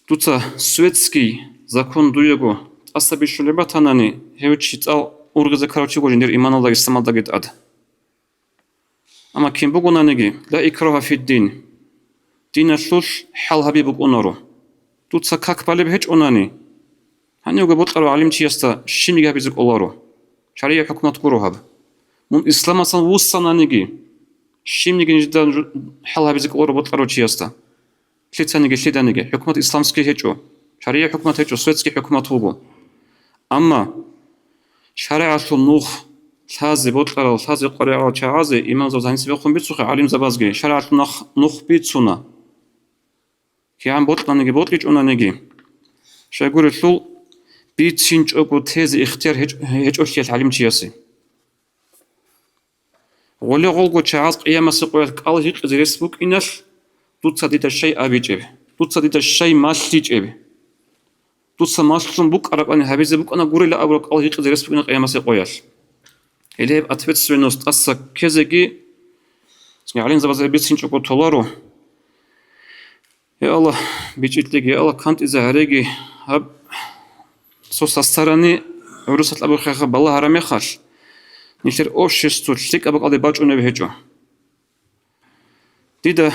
дуца светский закон дуего тӀаса бищулеб батанани, гьев чи цӀал ургъизе ккарав чиго жиндир иманалдаги исламалдаги тӀад. Амма кин бугонаниги, ла икрагьа фиддин, диналъулъ хӀал гьаби букӀунаро. Дуца как балеб гьечӀонани, гьанивго бокьарав гӀалимчиясда щибниги гьабизе кӀоларо, шаригӀи хӀукумат гуро гьаб. Мун исламасан вуссананиги, щибниги нижеда жу-, хӀал гьабизе кӀоларо бокьарав чиясда. Лъицаниги лъиданиги, хӀукумат исламский гьечӀо, шаригӀи хӀукумат гьечӀо, светский хӀукумат вуго. Амма шаригӀалъул нух лъазе бокьарал, лъазе къваригӀарал чагӀазе имамзабаз гьанисебехун бицухъе гӀалимзабазги шаригӀалъул нах-, нух бицуна. КигӀан бокьаниги бокьичӀонаниги, щайгурелъул бицинчӀого тезе ихтияр гьечӀ-, гьечӀолъиялъ гӀалимчиясе. Гъоле-гъолго чагӀаз къиямасе къоялъ кӀал гьикъизе рес букӀиналъ, дуца дида щай абичӀеб, дуца дида щай малъичӀеб, дуца малъун букӀарабани гьабизе букӀана гурила абураб кӀал гьикъизе рес букӀина къиямасе къоялъ. Гьеле гьеб ответственность тӀаса ккезеги, гӀалимзабазда бицинчӀого толаро. Я Аллагь, бичӀчӀилъиги, я Аллагь, кантӀизе гьареги, гьаб цо сасарани гӀурусалъ абухъеха балагьараб мехалъ, нилъер обществалъ лъикӀаб бакӀалде бачӀунеб гьечӀо. Дида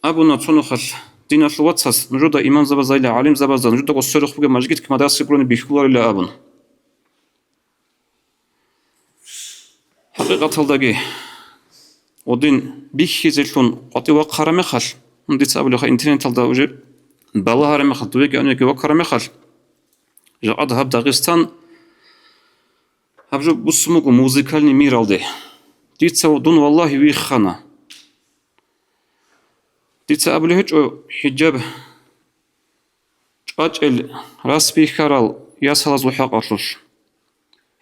абуна цо нухалъ диналъул вацас, нужеда имамзабазайила гӀалимзабазда нужедаго сверухъ бугеб мажгитги мадрасаги гурони бихьуларила абун. ХӀакъикъаталдаги, гъодин бихьизелъун къватӀив вахъараб мехалъ, дица абулебха, интернеталда уже балагьараб мехалъ, довеги-анвеги вахъараб мехалъ, жакъа гьаб Дагъистан гьаб жо буссун буго музыкальный миралде. Дица ва дун валлагьи виххана. Дица абулеб гьечӀо хӀиджаб чӀвачӀел рас бихьарал ясалазул хӀакъалъулъ.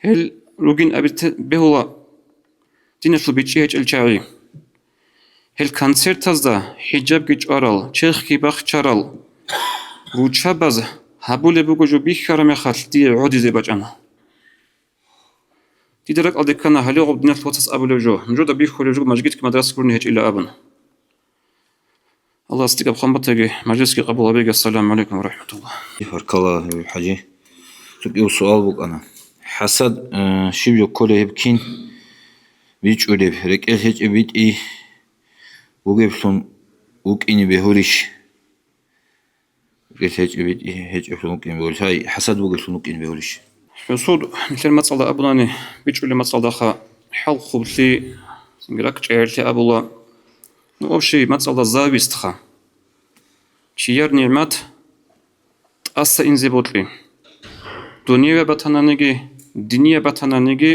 Гьел ругин абите бегьула диналъул бичӀчӀи гьечӀел чагӀи. Гьел концертазда хӀиджабги чӀварал, черхги бахчарал руччабаз гьабулеб буго жо бихьараб мехалъ дие гӀодизе бачӀана. Дида ракӀалде ккана гьале гъоб диналъул вацас абулеб жо, нужеда бихьулеб жо мажгитги мадраса гурони гьечӀила абун. Аллагьас лъикӀаб хъван батаги, мажлисги къабул гьабеги. Ассаламу гӀалайкум ва рахӀматуллагь. Баркалла, хӀажи. Цо кӀиго суал букӀана. ХӀасад, э, щиб жо кколеб гьеб кин бичӀчӀулеб, рекӀел гьечӀеб битӀи бугеблъун вукӀине бегьулищ? РекӀел гьечӀеб битӀи гьечӀеблъун вукӀине бегьулищ? Гьай, хӀасад бугеблъун вукӀине бегьулищ? ХӀусуд нилъер мацӀалда абунани, бичӀчӀулеб мацӀалдаха хӀалхублъи, цинги ракӀчӀегӀерлъи абула. Ну, общий мацӀалда завистха. Чияр нигӀмат тӀаса инзе бокьи. Дунияб батананиги, динияб батананиги,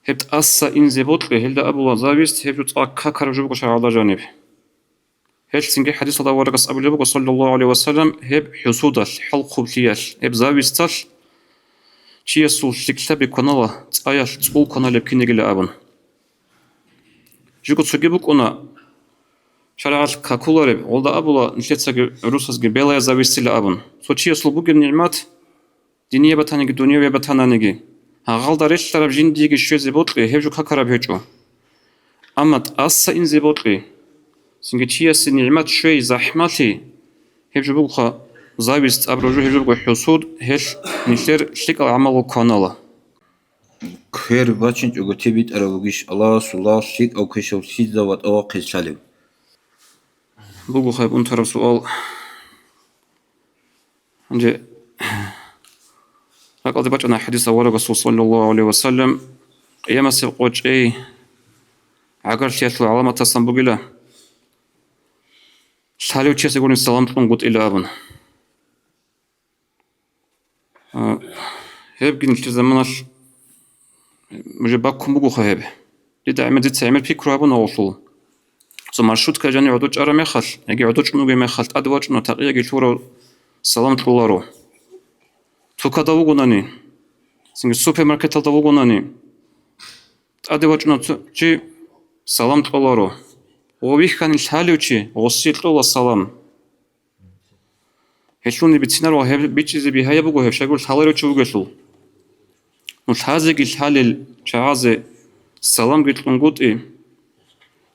гьеб тӀаса инзе бокьи, гьелда абула завист, гьеб жо цӀакъ какараб жо буго шаргӀалда жаниб. Гьелъ цинги хӀадисалда аварагас абулеб буго, саллаллагьу гӀалайгьи ва саллам, гьеб хӀусудалъ, хӀалхублъиялъ, гьеб зависталъ чиясул лъикӀлъаби кванала, цӀаялъ цӀул кваналеб кинигила абун. Жиго цоги букӀуна, шаргӀалъ какулареб, гъолда абула нилъецаги гӀурусазги белая завистила абун. Цо чиясул бугеб нигӀмат, динияб батаниги, дунияб батананиги, гьагъалда релълъараб жиндиеги щвезе бокьи, гьеб жо какараб гьечӀо. Амма тӀаса инзе бокьи, цинги чиясе нигӀмат щвей захӀмалъи, гьеб жо бугоха завист абураб жо, гьеб жо буго хӀусуд, гьелъ нилъер лъикӀал гӀамалал кванала. Квер бачинчӀого те битӀараб бугищ Аллагьасул лагъ лъикӀав квешав лъида ва тӀавахъе лъалев? Буго гьеб унтараб суал. Гьанже ракӀалде бачӀана хӀадис аварагасул, саллаллагьу гӀалайгьи ва саллам, къиямасеб къочӀей гӀагарлъиялъул гӀаламатасан бугила, лъалев чиясе гурони салам кьунгутӀила абун. А, гьебги нилъер заманалъ уже баккун бугоха гьеб. Дида гӀемер, дица гӀемер пикру гьабуна гъолъул. Цо маршрутка жанив гӀодов чӀараб мехалъ, яги гӀодов чӀун вугеб мехалъ, тӀаде вачӀуна такъияги лъурав салам кьоларо. Тукада вугонани, цинги супермаркеталда вугонани, тӀаде вачӀуна цо чи, салам кьоларо. Ва вихьани лъалев чи, гъосие кьола салам. Гьелъул бицинарого гьеб бичӀчӀизе бигьаяб буго гьеб щайгур лъаларев чи вугелъул. Ну, лъазеги лъалел чагӀазе саламги кьунгутӀи,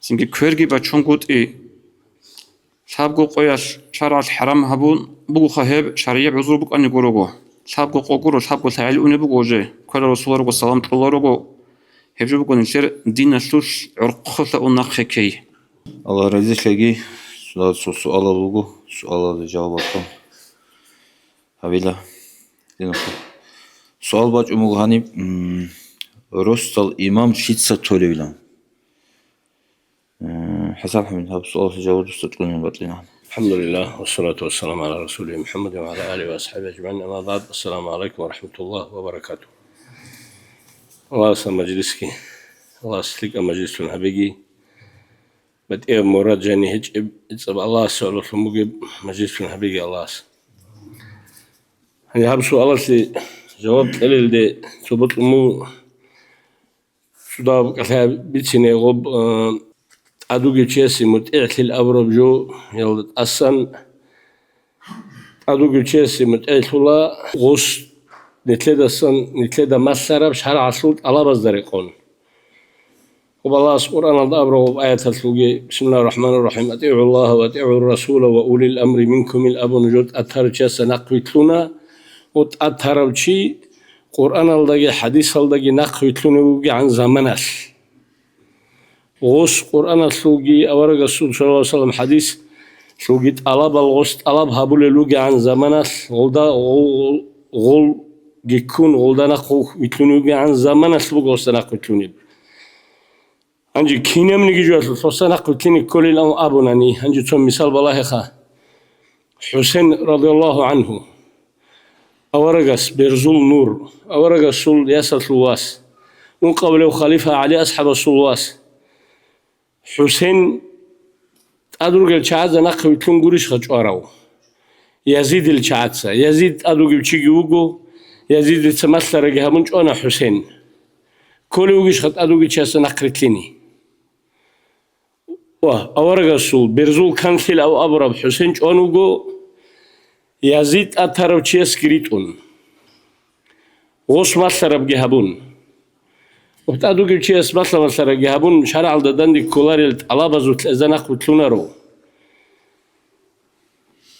цинги кверги бачунгутӀи, лъабго къоялъ шаргӀалъ хӀарам гьабун бугоха гьеб, шаргӀияб гӀузру букӀани гурого. Лъабго къо гуро, лъабго лъагӀел унеб буго уже, кверал росуларого салам кьоларого, гьеб жо буго нилъер диналъулъ гӀорхъолъа ун нахъе ккей. Аллагь разилъаги, цо суалал буго, суалалде жаваб батун гьабила. Суал бачӀун буго гьаниб, м, росдал имам лъица толевилан? М, ХӀасан хӀамид, гьаб суалалъе жаваб дуца цӀунун батӀина. الحمد لله والصلاة والسلام على رسوله محمد وعلى آله وأصحابه أجمعين. أما بعد. السلام عليكم ورحمة الله وبركاته. Аллагьас мажлисги, Аллагьас лъикӀаб мажлислъун гьабеги. БатӀияб мурад жани гьечӀеб, ГӀицӀаб Аллагьас суалалъун бугеб мажлислъун гьабеги Аллагьас. Гьанже гьаб суалалъе жаваб кьелелде цо бокьун буго, цо дагьаб кӀалъай бицине гъоб, а, тӀадугев чиясе мутӀигӀлъил абураб жо, ялда тӀасан тӀадугев чиясе мутӀигӀлъула гъос нилъедасан, нилъеда малъараб шаргӀалъул тӀалабазда рекъон. Гъоб Аллагьас Къуръаналда абураб гъоб аяталъулги: «بسم الله الرحمن الرحيم، أطيعوا الله وأطيعوا الرسول وأولي الأمر منكم», – ил абун жо тӀад тарав чиясда нахъ вилълъуна, ва тӀад тарав чи Къуръаналдаги хӀадисалдаги нахъ вилълъунев вугегӀан заманалъ. Гъос Къуръаналъулги аварагасул, саллаллагьу гӀалайгьи ва саллам, хӀадис: Цоги тӀалабал гъос тӀалаб гьабулел ругегӀан заманалъ, гъолда, гъол-, гъолги ккун, гъолда нахъ вилълъун вугегӀан заманалъ буго гъосда нахъ вилълъунеб. Гьанже кинабниги жоялъулъ гъосда нахъ вилълъине кколилан абунани, гьанже цо мисал балагьеха. ХӀусен радияллагьу гӀангьу, аварагас, берзул нур, аварагасул ясалъул вас, ункъабилев халифа ГӀали асхӀабасул вас. ХӀусен тӀад ругел чагӀазда нахъе вилълъун гурищха чӀварав? Язидил чагӀаца. Язид тӀад вугев чиги вуго, Язидица малъараги гьабун чӀвана ХӀусен. Кколев вугищха тӀад вугев чиясда нахъ рилълъине? Ва аварагасул берзул канлъил ав абураб ХӀусен чӀван вуго, Язид тӀад тарав чиясги ритӀун. Гъос малъарабги гьабун. ТӀад вугев чияс малъа-малъарабги гьабун, шаргӀалда данде кколарел тӀалабазулъ гьезда нахъ вилълъунаро.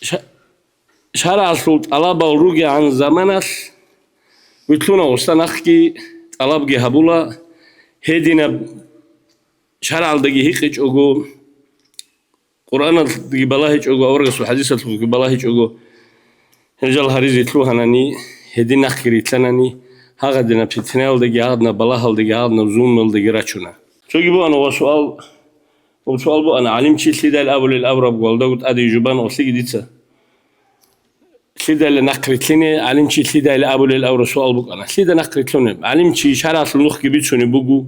Ша-, шаргӀалъул тӀалабал ругегӀан заманалъ вилълъуна гъосда нахъги тӀалабги гьабула, гьединаб шаргӀалдаги гьикъичӀого, Къуръаналдаги балагьичӀого, аварагасул хӀадисалъулги балагьичӀого, гьел жал гьаризе лъугьанани, гьедин нахъги рилълъанани, гьагъадинаб питнаялдаги, гьагъадинаб балагьалдаги, гьагъадинаб зулмуялдаги рачуна. Цоги бугӀана ва суал, ва суал бугӀана, гӀалимчи лъидайил абулел абураб гвалдаго тӀаде жубан гъолъиги дица. Лъидайила нахъ рилълъине, гӀалимчи лъидайила абулел абураб суал букӀана. Лъида нахъ рилълъунеб? ГӀалимчи шаргӀалъул нухги бицунеб буго,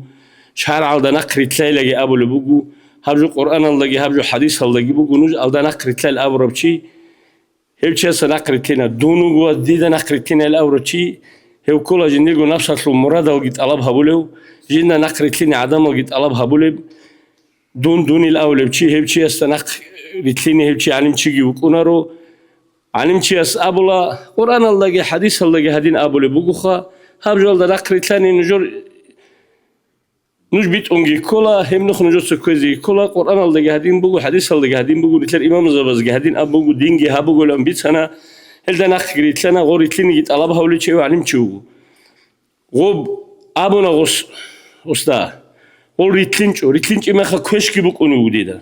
шаргӀалда нахъ рилълъайилаги абулеб буго, гьаб жо Къуръаналдаги, гьаб жо хӀадисалдаги буго, нуж алда нахъ рилълъайил абурав чи, гьев чиясда нахъ рилълъина, дун вуго ва дида нахъ рилълъинайил абурав чи, гьев ккола жиндирго напсалъул мурадалги тӀалаб гьабулев, жинда нахъ рилълъине гӀадамалги тӀалаб гьабулеб, дун дунил абулев чи, гьев чиясда нахъ рилълъине гьев чи гӀалимчиги вукӀунаро. ГӀалимчияс абула, Къуръаналдаги хӀадисалдаги гьадин абулеб бугоха, гьаб жоялда нахъ рилълъани нужер, нуж битӀунги ккола, гьеб нух нужеца кквезеги ккола, Къуръаналдаги гьадин буго, хӀадисалдаги гьадин буго, нилъер имамзабазги гьадин аб буго, динги гьаб бугоилан бицана, гьелда нахъги рилълъана, гъо рилълъинеги тӀалаб гьавулев чи гӀалимчи вуго. Гъоб абуна гъос, уста, гъол рилълъинчӀо, рилълъинчӀеб мехалъ квешги букӀунев вуго дида.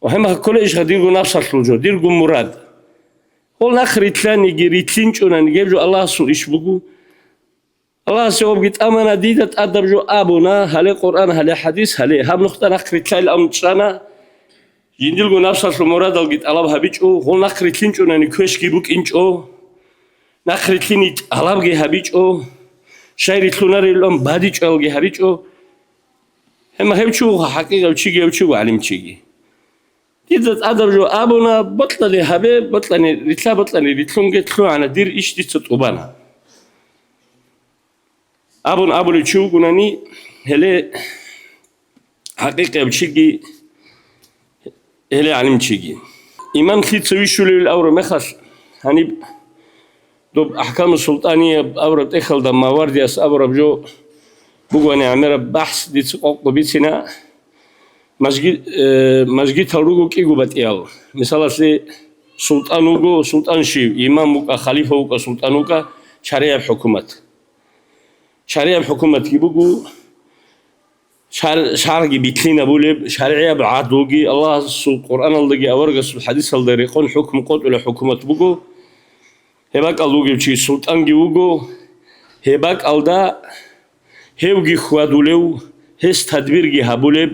Ва гьеб мехалъ кколей ишха дирго напсалъул жо, дирго мурад. Гъол нахъ рилълъаниги, рилълъинчӀонаниги, гьеб жо Аллагьасул иш буго. Аллагьасе гъобги тӀамана, дида тӀадаб жо абуна, гьале Къуръан, гьале хӀадис, гьале гьаб нухда нахъ рилълъайилан чӀана. Жиндирго напсалъул мурадалги тӀалаб гьабичӀо, гъол нахъ рилълъинчӀонани квешги букӀинчӀо, нахъ рилълъине тӀалабги гьабичӀо, щай рилълъунарелан бадичӀоялги гьабичӀо. Гьеб мехалъ гьев чи вуго хӀакъикъав чиги, гьев чи вуго гӀалимчиги. Дида тӀадаб жо абуна, бокьани гьабе, бокьани рилълъа, бокьани рилълъунге лъугӀана, дир иш дица тӀубана. Абун абулев чи вугунани, гьеле хӀакъикъав чиги, гьеле гӀалимчиги. Имам лъица вищулевил авра мехалъ, гьаниб доб АхӀкаму Султанияб авраб тӀехьалда Мавардияс абураб жо бугони гӀемераб бахӀс дица къокъго бицина, мажги-, э, мажгитал руго кӀиго батӀиял. Мисалалъе, султӀан вуго, султӀан щив, имам вукӀа, халифа вукӀа, султӀан вукӀа, шаригӀияб хӀукумат. ШаригӀияб хӀукуматги буго, шар-, шаргӀги битлъинабулеб, шаригӀияб гӀадлуги, Аллагьасул Къуръаналдаги аварагасул хӀадисалда рекъон хӀукму къотӀулеб хӀукумат буго. Гьеб бакӀалда вугев чи султӀанги вуго, гьеб бакӀалда гьевги хьвадулев, гьес тадбирги гьабулеб,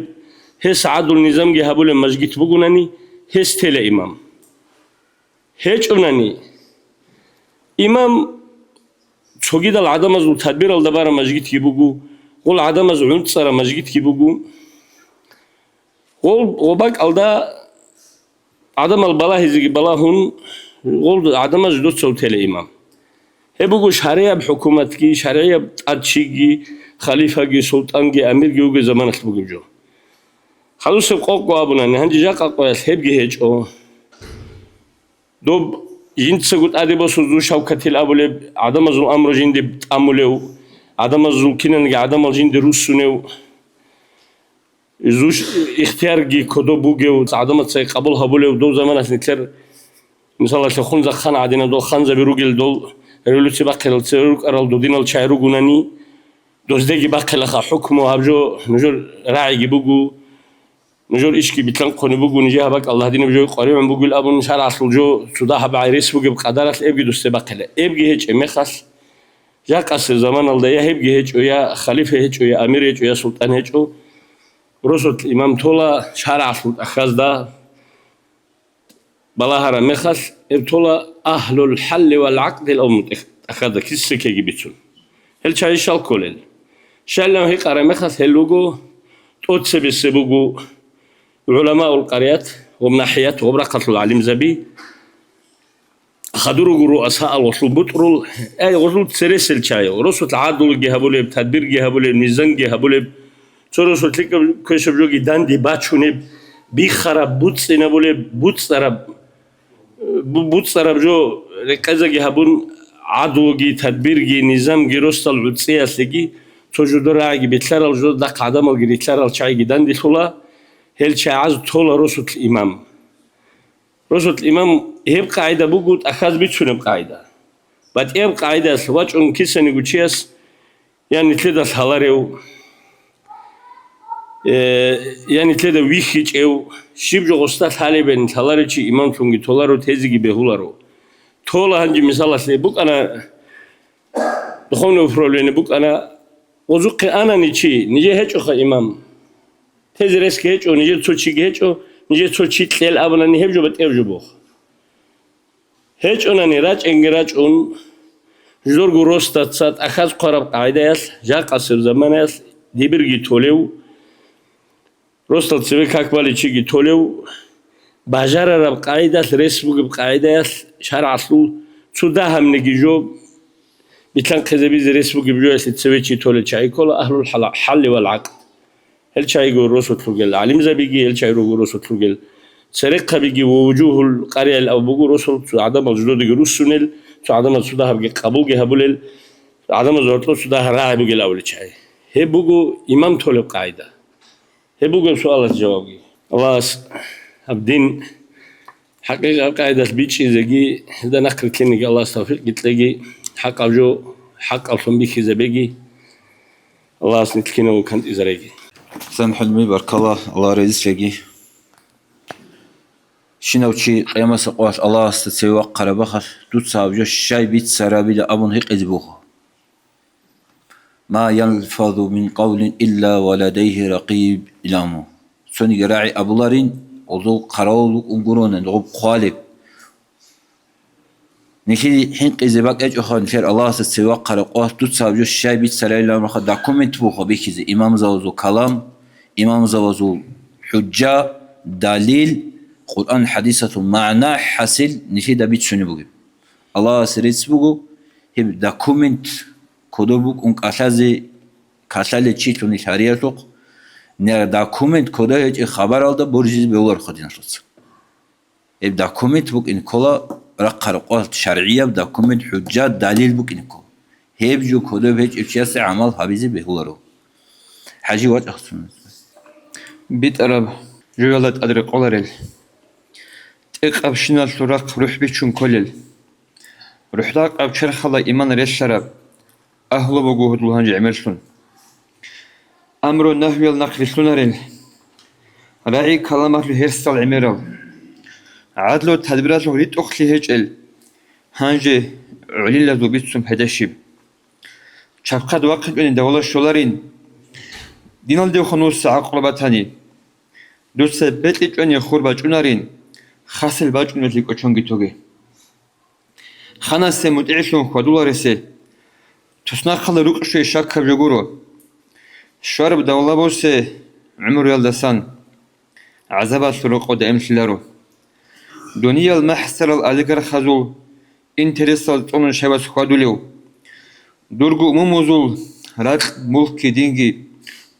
гьес гӀадлу-низамги гьабулеб мажгит бугунани, гьес тела имам. ГьечӀунани, имам цогидал гӀадамазул тадбиралда бараб мажгитги буго, гъол гӀадамаз гӀунцӀараб мажгитги буго. Гъол гъо бакӀалда гӀадамал балагьизеги балагьун, гъол гӀадамаз жидоцав тела имам. Гьеб буго шаригӀияб хӀукуматги, шаригӀияб тӀадчиги, халифаги, султӀанги, амирги вугеб заманалъ бугеб жо. Хадусеб къокъго абунани, гьанже жакъа къоялъ гьебги гьечӀо. Доб жинцаго тӀаде босун зу шавкатил абулеб, гӀадамазул амру жинде тӀамулев, гӀадамазул киналги гӀадамал жинде руссунев, зу ш-, ихтиярги кодоб бугев, гӀадамаца къабул гьабулев, дов заманалъ нилъер, мисалалъе, Хунзахъан гӀадинал дол ханзаби ругел, дол революция бахъарал цеве рукӀарал додинал чагӀи ругунани, доздеги бахъилаха хӀукму, гьаб жо нужер рагӀиги буго. Нужер ишги битлъанхъунеб буго, нижер гьаб бакӀалда гьадинаб жо къваригӀун бугил абун, шаргӀалъул жо цо дагьаб гӀай рес бугеб къадаралъ эбги дусде бахъила. Эбги гьечӀеб мехалъ, жакъасеб заманалда я гьебги гьечӀо, я халифа гьечӀо, я амир гьечӀо, я султӀан гьечӀо, росулъ имам тола шаргӀалъул тӀахьазда балагьараб мехалъ, гьеб тола агьлул хӀалли вал гӀакъдил авму тӀахьазда киса-киги бицун. Гьел чагӀи щал кколел? Щайилан гьикъараб мехалъ гьел руго, тӀоцебесеб буго гӀуламаул къарият, гъоб нахӀият, гъоб рахъалъул гӀалимзаби, хадур руго руасаал гъолъул бутӀрул, ай, гъолъул цересел чагӀи, росулъ гӀадлуги гьабулеб, тадбирги гьабулеб, низамги гьабулеб, цо росулъ лъикӀаб квешаб жоги данде бачунеб, бихараб, буцӀцӀинабулеб, буцӀцӀараб, бу-, буцӀцӀараб жо рекъезаги гьабун, гӀадлуги, тадбирги, низамги, росдал гӀуцӀиялъеги, цо жодор рагӀиги бетлъарал, жодор дагь гӀадамалги рилълъарал чагӀиги данделъула, гьел чагӀаз тола росулъ имам. Росулъ имам гьеб къагӀида буго тӀахьаз бицунеб къагӀида. БатӀияб къагӀидаялъ вачӀун кисаниго чияс я нилъеда лъаларев, э, я нилъеда вихьичӀев, щиб жо гъосда лъалебин лъаларев чи имамлъунги толаро, тезеги бегьуларо. Тола гьанже мисалалъе букӀана, духовное управление букӀана, гъозухъе анани чи, нижер гьечӀоха имам. Тезе ресги гьечӀо, нижер цо чиги гьечӀо, нижер цо чи кьел абунани гьеб жо батӀияб жо буго. ГьечӀонани рачӀинги рачӀун, жодорго росдаца тӀахьаз хъвараб къагӀидаялъ, жакъасеб заманаялъ дибирги толев, росдал цеве как балев чиги толев, бажарараб къагӀидалъ, рес бугеб къагӀидаялъ, шаргӀалъул цо дагьабниги жо битлъанхъизабизе рес бугеб жоялъе цеве чи толел чагӀи ккола агьлул хӀала-, хӀалли вал гӀакъд. Гьел чагӀиго росулъ ругел гӀалимзабиги, гьел чагӀи руго росулъ ругел церехъабиги ва вужугьул къариял абун буго, росулъ цо гӀадамал жододеги руссунел, цо гӀадамал цо дагьабги къабулги гьабулел, гӀадамаз гьоркьоб цо дагьаб рагӀи бугел абулел чагӀи. Гьеб буго имам толеб къагӀида. Гьеб буго суалалъе жавабги. Аллагьас гьаб дин хӀакъикъаб къагӀидалъ бичӀчӀизеги, гьелда нахърилълъинеги Аллагьас тавфикъги кьеги, хӀакъаб жо хӀакъаблъун бихьизабеги, Аллагьас нилъ киналго кантӀизареги. Сан хӀулми баркала, Аллагь разилъеги. Щинав чи къиямасеб къоялъ Аллагьасда цеве вахъараб мехалъ, дуца гьаб жо щай бицарабила абун гьикъизе буго. Ма ялфазу мин къавлин илла ва ладайгьи ракъиб иламу. Цониги рагӀи абуларин, гъозул хъаравул вукӀун гуронин, гъоб хъвалеб. Нилъее хӀинкъизе бакӀ гьечӀоха, нилъер Аллагьасда цеве вахъараб къоялъ дуца гьаб жо щай бицарайилан раха документ буго бихьизе, имамзабазул калам, имамзабазул хӀужжа, далил, Къуръан-хӀадисалъул магӀна хӀасил нилъеда бицунеб бугеб. Аллагьасе рецц буго, гьеб документ кодоб букӀун кӀалъазе, кӀалъалел чилъун ил гьариялъухъ, нера документ кодоб гьечӀеб хабаралда боржизе бегьуларо диналъуца. Гьеб документ букӀин ккола рахъараб къоялъ шаргӀияб документ, хӀужжа, далил букӀин ккола. Гьеб жо кодоб гьечӀев чиясе гӀамал гьабизе бегьуларо. ХӀажи вачӀахъ суннат. БитӀараб жоялда тӀад рекъоларел. ТӀекъабщиналъул рахъ рухӀ бичун кколел. РухӀдакъаб черхалда иман релълъараб агьлу буго гьудул гьанже гӀемерлъун. Амру-нагьвиял нахърилълъунарел, рагӀи-каламалъул гьерсал гӀемерал, гӀадлу-тадбиралъул ритӀухълъи гьечӀел, гьанже гӀолилазул бицун пайда щиб? Чапхъад вахъинчӀони давула щоларин, диналдехун вуса гӀакълу батани. Дуца бекьичӀони хур бачӀунарин, хасел бачӀунелъи кӀочонги тоге. Ханасе мутӀигӀлъун хьвадуларесе, туснахъалда рукъ щвей щакаб жо гуро. Щвараб давла босе гӀумруялдасан, гӀазабалъул рокъо даимлъиларо. Дуниял махӀсарал олигархазул интересал цӀунун шайбас хьвадулев, дурго умумузул ракь, мулки, динги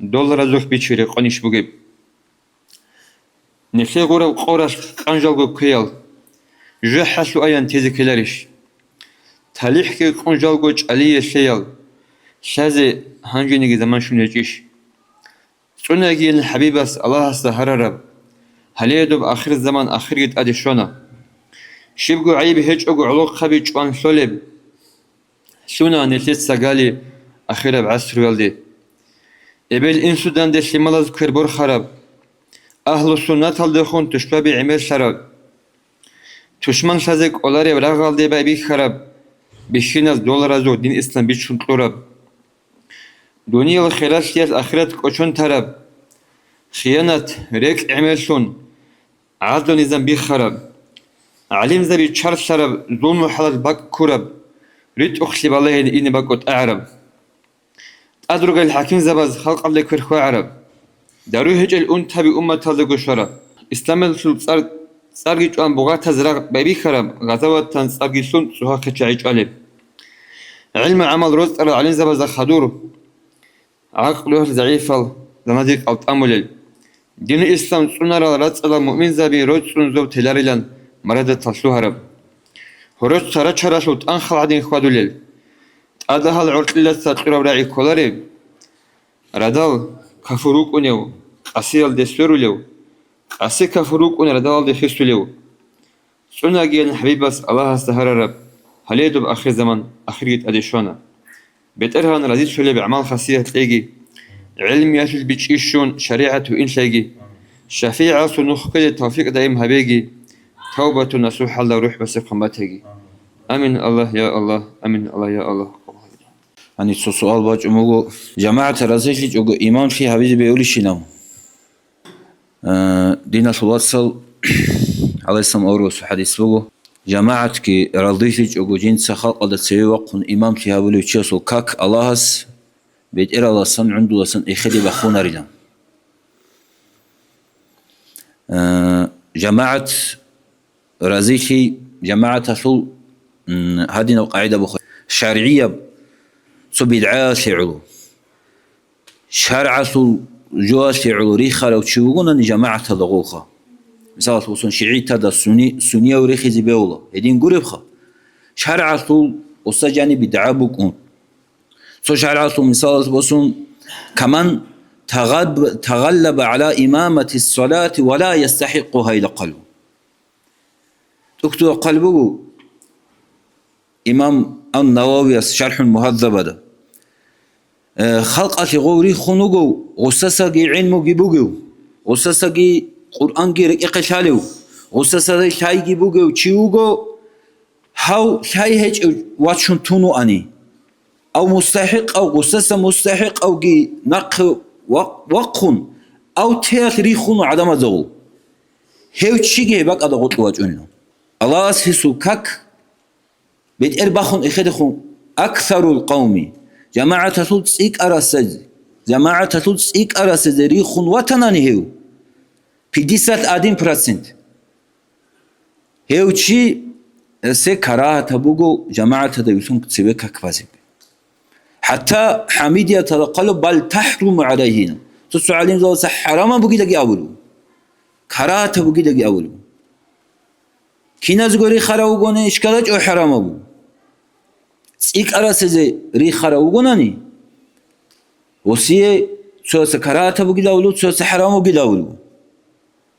долларазухъ бичи рекъонищ бугеб? Нилъер гъураб къоралъ къанжалго кквеял, жужахӀалъуаян тезе ккеларищ? ТалихӀги къунжалго чӀалие лъеял, лъазе гьанжениги заман щун гьечӀищ? ЦӀунагийин ХӀабибас Аллагьасда гьарараб, гьале доб ахирзаман ахирги тӀаде щвана. Щибго гӀайиб гьечӀого гӀолохъаби чӀван лъолеб. Лъуна нилъеца гали ахираб гӀасруялде. Эбел-инсуданде лъималаз квер борхараб, Агьлу-суннаталдехун тушбаби гӀемерлъараб, тушманлъазе кӀолареб рагъалде байбихьараб, бихьиназ доларазул дин-ислам бичун кьураб, дуниял хиралъиялъ ахират кӀочон тараб, хиянат, рекӀ гӀемерлъун, гӀадлу-низам биххараб, гӀалимзаби чарлъараб, зулму-хӀалал бакӀ ккураб, ритӀухълъи балагьине ине бакӀо тӀагӀараб, тӀадругел хӀакимзабаз халкъалде квер хвагӀараб, дару гьечӀел унтаби умматалдаго щвараб, исламалъул цӀар-, цӀарги чӀван бугъатаз рагъ байбихьараб, гъазаватан цӀарги лъун цӀухӀа хъечагӀи чӀвалеб, гӀилму-гӀамал рокьарал гӀалимзабазда хадур, гӀакълуялъ загӀипал заназир кӀалтӀамулел, дин-ислам цӀунарал рацӀцӀалал муъминзаби рорцӀцӀун зоб теларилан марадатал лъугьараб, гьоркьоса рачаралъул тӀанхал гӀадин хьвадулел, тӀадагьал гӀоркьиласа кьураб рагӀи кколареб, радал кафур вукӀунев, къасиялде сверулев, къаси кафур вукӀун радалалде хисулев. ЦӀунагиян ХӀабибас Аллагьасда гьарараб, гьале доб ахирзаман ахирги тӀаде щвана. БетӀергьан разилъулеб гӀамал-хасият кьеги, гӀелмиялъул бичӀчӀи щун шаригӀат гьуинлъайги, шафигӀасул нух ккезе тавфикъ даим гьабеги, тавбату-насухӀалда рухӀ басихъан батеги. Амин, Аллагь, я Аллагь, амин, Аллагь, я Аллагь. Гьаниб цо суал бачӀун буго, жамагӀат разилъичӀого имамлъи гьабизе бегьулищинав? Э, диналъул вацал, гӀалайгьиссалам аварагасул хӀадис буго, жамагӀатги разилъичӀого жинца халкъалда цеве вахъун имамлъи гьабулев чиясул как Аллагьас бетӀераласан, гӀундуласан эхеде бахунарилан. Э, жамагӀат разилъи жамагӀаталъул, м, гьадинаб къагӀида буго. ШаргӀияб цо бидгӀаялъе гӀоло, шаргӀалъул жоялъе гӀоло рихарав чи вугонани жамагӀаталда гъовха. Мисалалъе босун, шигӀитада суни-, сунияв рихизе бегьула. Гьедин гуребха? ШаргӀалъул оса жаниб бидгӀа букӀун. Цо шаргӀалъул мисалалъе босун, каман тагъаб-, тагъаллаба гӀала имамати салати ва ла ястахӀикъугьа ила къалу. ТӀухьдузда хъван буго имам ан-Нававияс ШархӀул Мугьаззабада. Э, халкъалъе гъов рихун вугев, гъусасаги гӀилмуги бугев, гъусасаги Къуръанги рекӀехъе лъалев, гъусасаги лъайги бугев чи вуго, гьав лъай гьечӀев вачун тун вуани. Ав мустахӀикъав, гъусаса мустахӀикъавги нахъе ва-, вахъун, ав теялъ рихун гӀадамазул. Гьев чиги гьеб бакӀалда гъоркье вачӀунев. Аллагьас гьесул как бетӀер бахун эхедехун, аксарул къавми, жамагӀаталъул цӀикӀкӀарасез-, жамагӀаталъул цӀикӀкӀарасезе рихун ватанани гьев, пятьдесят один процент. Гьев чи, э, се карагьатаб буго жамагӀаталда вилълъун цеве как базе. ХӀатта хӀамидияталда хъвалеб, бал тахӀруму гӀалайгьина. Цо-цо гӀалимзабаца хӀарамаб бугидаги абулеб. Карагьатаб бугидаги абулеб. Киназего рихарав вугони, ишкалачӀо хӀарамаб буго. ЦӀикӀкӀарасезе рихарав вугонани, гъосие цояса карагьатаб бугилавулев, цояса хӀарамаб бугилавулев.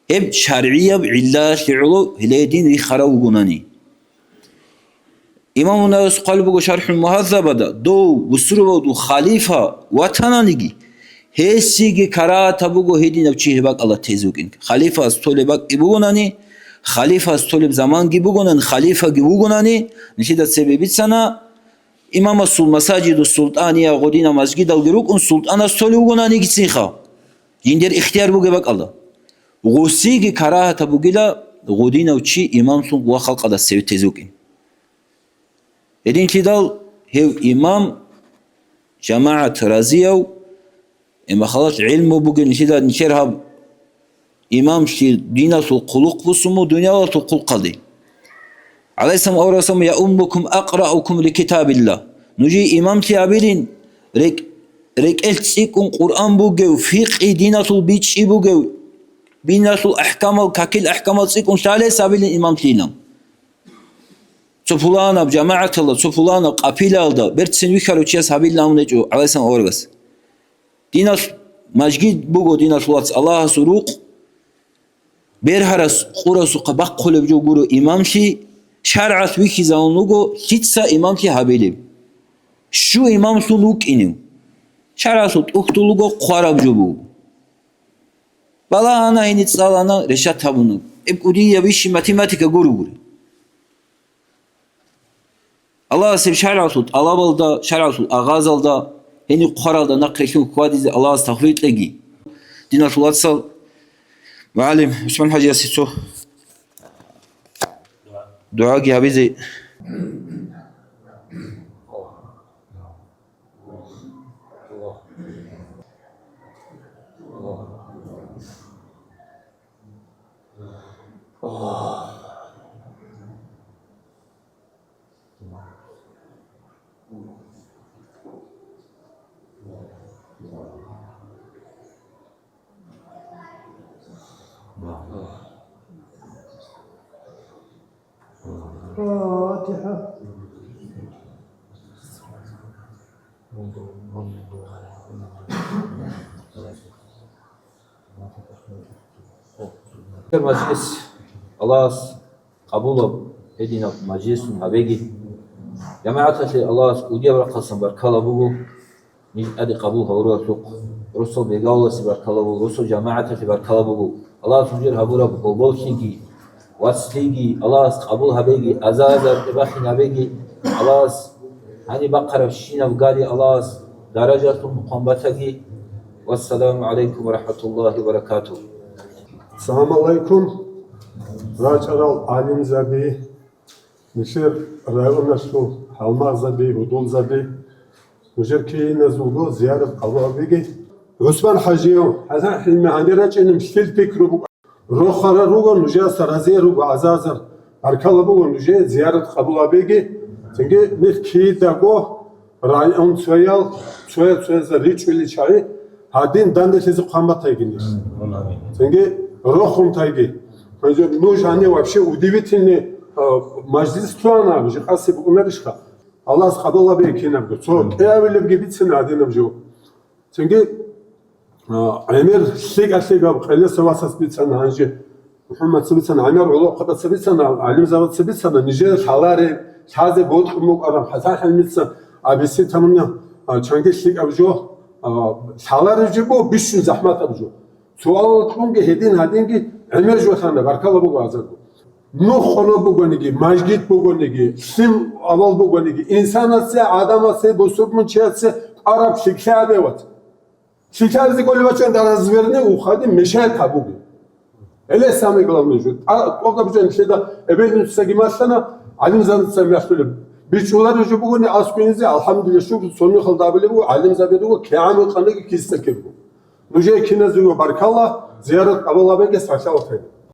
Гьеб шаргӀияб гӀиллаялъе гӀоло гьеле гьедин рихарав вугонани. Имам Нававияс хъван буго ШархӀул Мугьаззабада, дов бусурбабазул халифа ватананиги, гьесиеги карагьатаб буго гьединав чи гьеб бакӀалда тезе вукӀин. Халифас толеб бакӀги бугонани, халифас толеб заманги бугонани, халифаги вугонани, нилъеда цебе бицана, имамасул масажиду султания гъодинаб мажгидалги рукӀун, султанас толев вугонанигицинха, жиндир ихтияр бугеб бакӀалда. Гъосиеги карагьатаб бугила гъодинав чи имамлъун ва халкъалда цеве тезе вукӀин. Гьединлъидал гьев имам, жамагӀат разияв, имахалат гӀилму бугин нилъеда нилъер гьаб имамлъи диналъул хъулухъ бусуму дуниялалъул хъулухъалде. ГӀалайгьиссалам аварагас: «Я уммукум акъраукум ли китабилла». Нужее имамлъи абилин, рекӀ-, рекӀелъ цӀикӀкӀун Къуръан бугев, фикъгьи диналъул бичӀчӀи бугев, диналъул ахӀкамал, какил ахӀкамал цӀикӀкӀун лъалес абилин имамлъилан. Цо пуланаб жамагӀаталда, цо пуланаб къапилаялда берцин вихьарав чияс гьабилан абун гьечӀо ГӀалайгьиссалам аварагас. Диналъ мажгид буго, диналъ вац, Аллагьасул рукъ, бергьарас къурасухъа бахъулеб жо гуро имамлъи, шаргӀалъ вихьизавун вуго лъица имамлъи гьабилеб, щу имамлъун вукӀинев. ШаргӀалъул тӀухьдул руго хъвараб жо буго. Балагьана гьени, цӀалана, решат гьабуна. Эб кӀудияб иши математика гуругури. Аллагьас гьеб шаргӀалъул тӀалабалда, шаргӀалъул агъазалда, гьениб хъваралда нахърилълъун хьвадизе Аллагьас тавфикъ кьеги. Диналъул вацал, мугӀалим ГӀусман ХӀажиясе цо дугӀаги гьабизе. Гьеб мажлис Аллагьас къабулаб гьединаб мажлисун гьабеги. ЖамагӀаталъе Аллагьас кӀудияб рахъалъан баркала буго. Ниж тӀаде къабул гьавуралъухъ, росал бегавуласе баркала буго, росал жамагӀаталъе баркала буго. Аллагьас нужер гьабураб гьоболлъиги, вацлъиги Аллагьас къабул гьабеги, азар-азар тӀибахин гьабеги, Аллагьас гьаниб бахъарабщинаб гали Аллагьас даражалъун мукъан батаги. Вассаламу гӀалайкум ва рахӀматуллагьи ва баракатугь. Салам гӀалайкум, рачӀарал гӀалимзаби, нилъер районалъул гьалмагъзаби, гьудулзаби, нужер киназулго зиярат къабул гьабеги. ГӀусман ХӀажияв, ХӀасан ХӀилми гьанир рачӀинин лъил пикру букӀа. Рохарал руго, нужеца разияб руго, азар-азар баркала буго, нужее зиярат къабул гьабеги. Цинги нилъ кидаго район цоял, цоя-цоязда ричӀчӀулел чагӀи, гьадин данделъизе хъван батайги нилъ. Цинги рохун тайги. Гьанже нуж гьанив вообще удивительный, а, мажлис цоана, жакъасеб букӀунарищха? Аллагьас къабул гьабе кинабго. Цо кӀиабилебги бицина гьадинаб жо. Цинги, а, гӀемер лъикӀа-лъикӀаб къелеса васас бицана гьанже. МухӀаммадца бицана, гӀемер гӀолохъадаца бицана, гӀалимзабаца бицана, нижер лъалареб, лъазе бокьун букӀараб ХӀасан ХӀилмица абиси тамуна, а, чанги лъикӀаб жо, а, лъалареб жо буго, бищун захӀматаб жо. Цоялда кьунги гьедин гьадинги гӀемер жо лъана, баркала буго азарго. Нух къоноб бугониги, мажгит бугониги, лъим авал бугониги, инсанасе, гӀадамасе, бусурманчиясе къвараб лъикӀлъи гьабе, вац. ЛъикӀлъаризе кӀолеб бачӀан, разверни уходи, мешает гьабуге. Гьеле самое главное жо. А, тӀокӀаб жо нилъеда эбел-инсуцаги малъана, гӀалимзабаца мехлъулеб. БичӀчӀулареб жо бугони аскӀове, алхӀамдулиллагь, шукру, цо нухалда абулеб буго, гӀалимзаби руго, кигӀан вукӀаниги киса ккелго. Нужее киназего баркалла, зиярат къабул гьабеги, сахлъалахъе.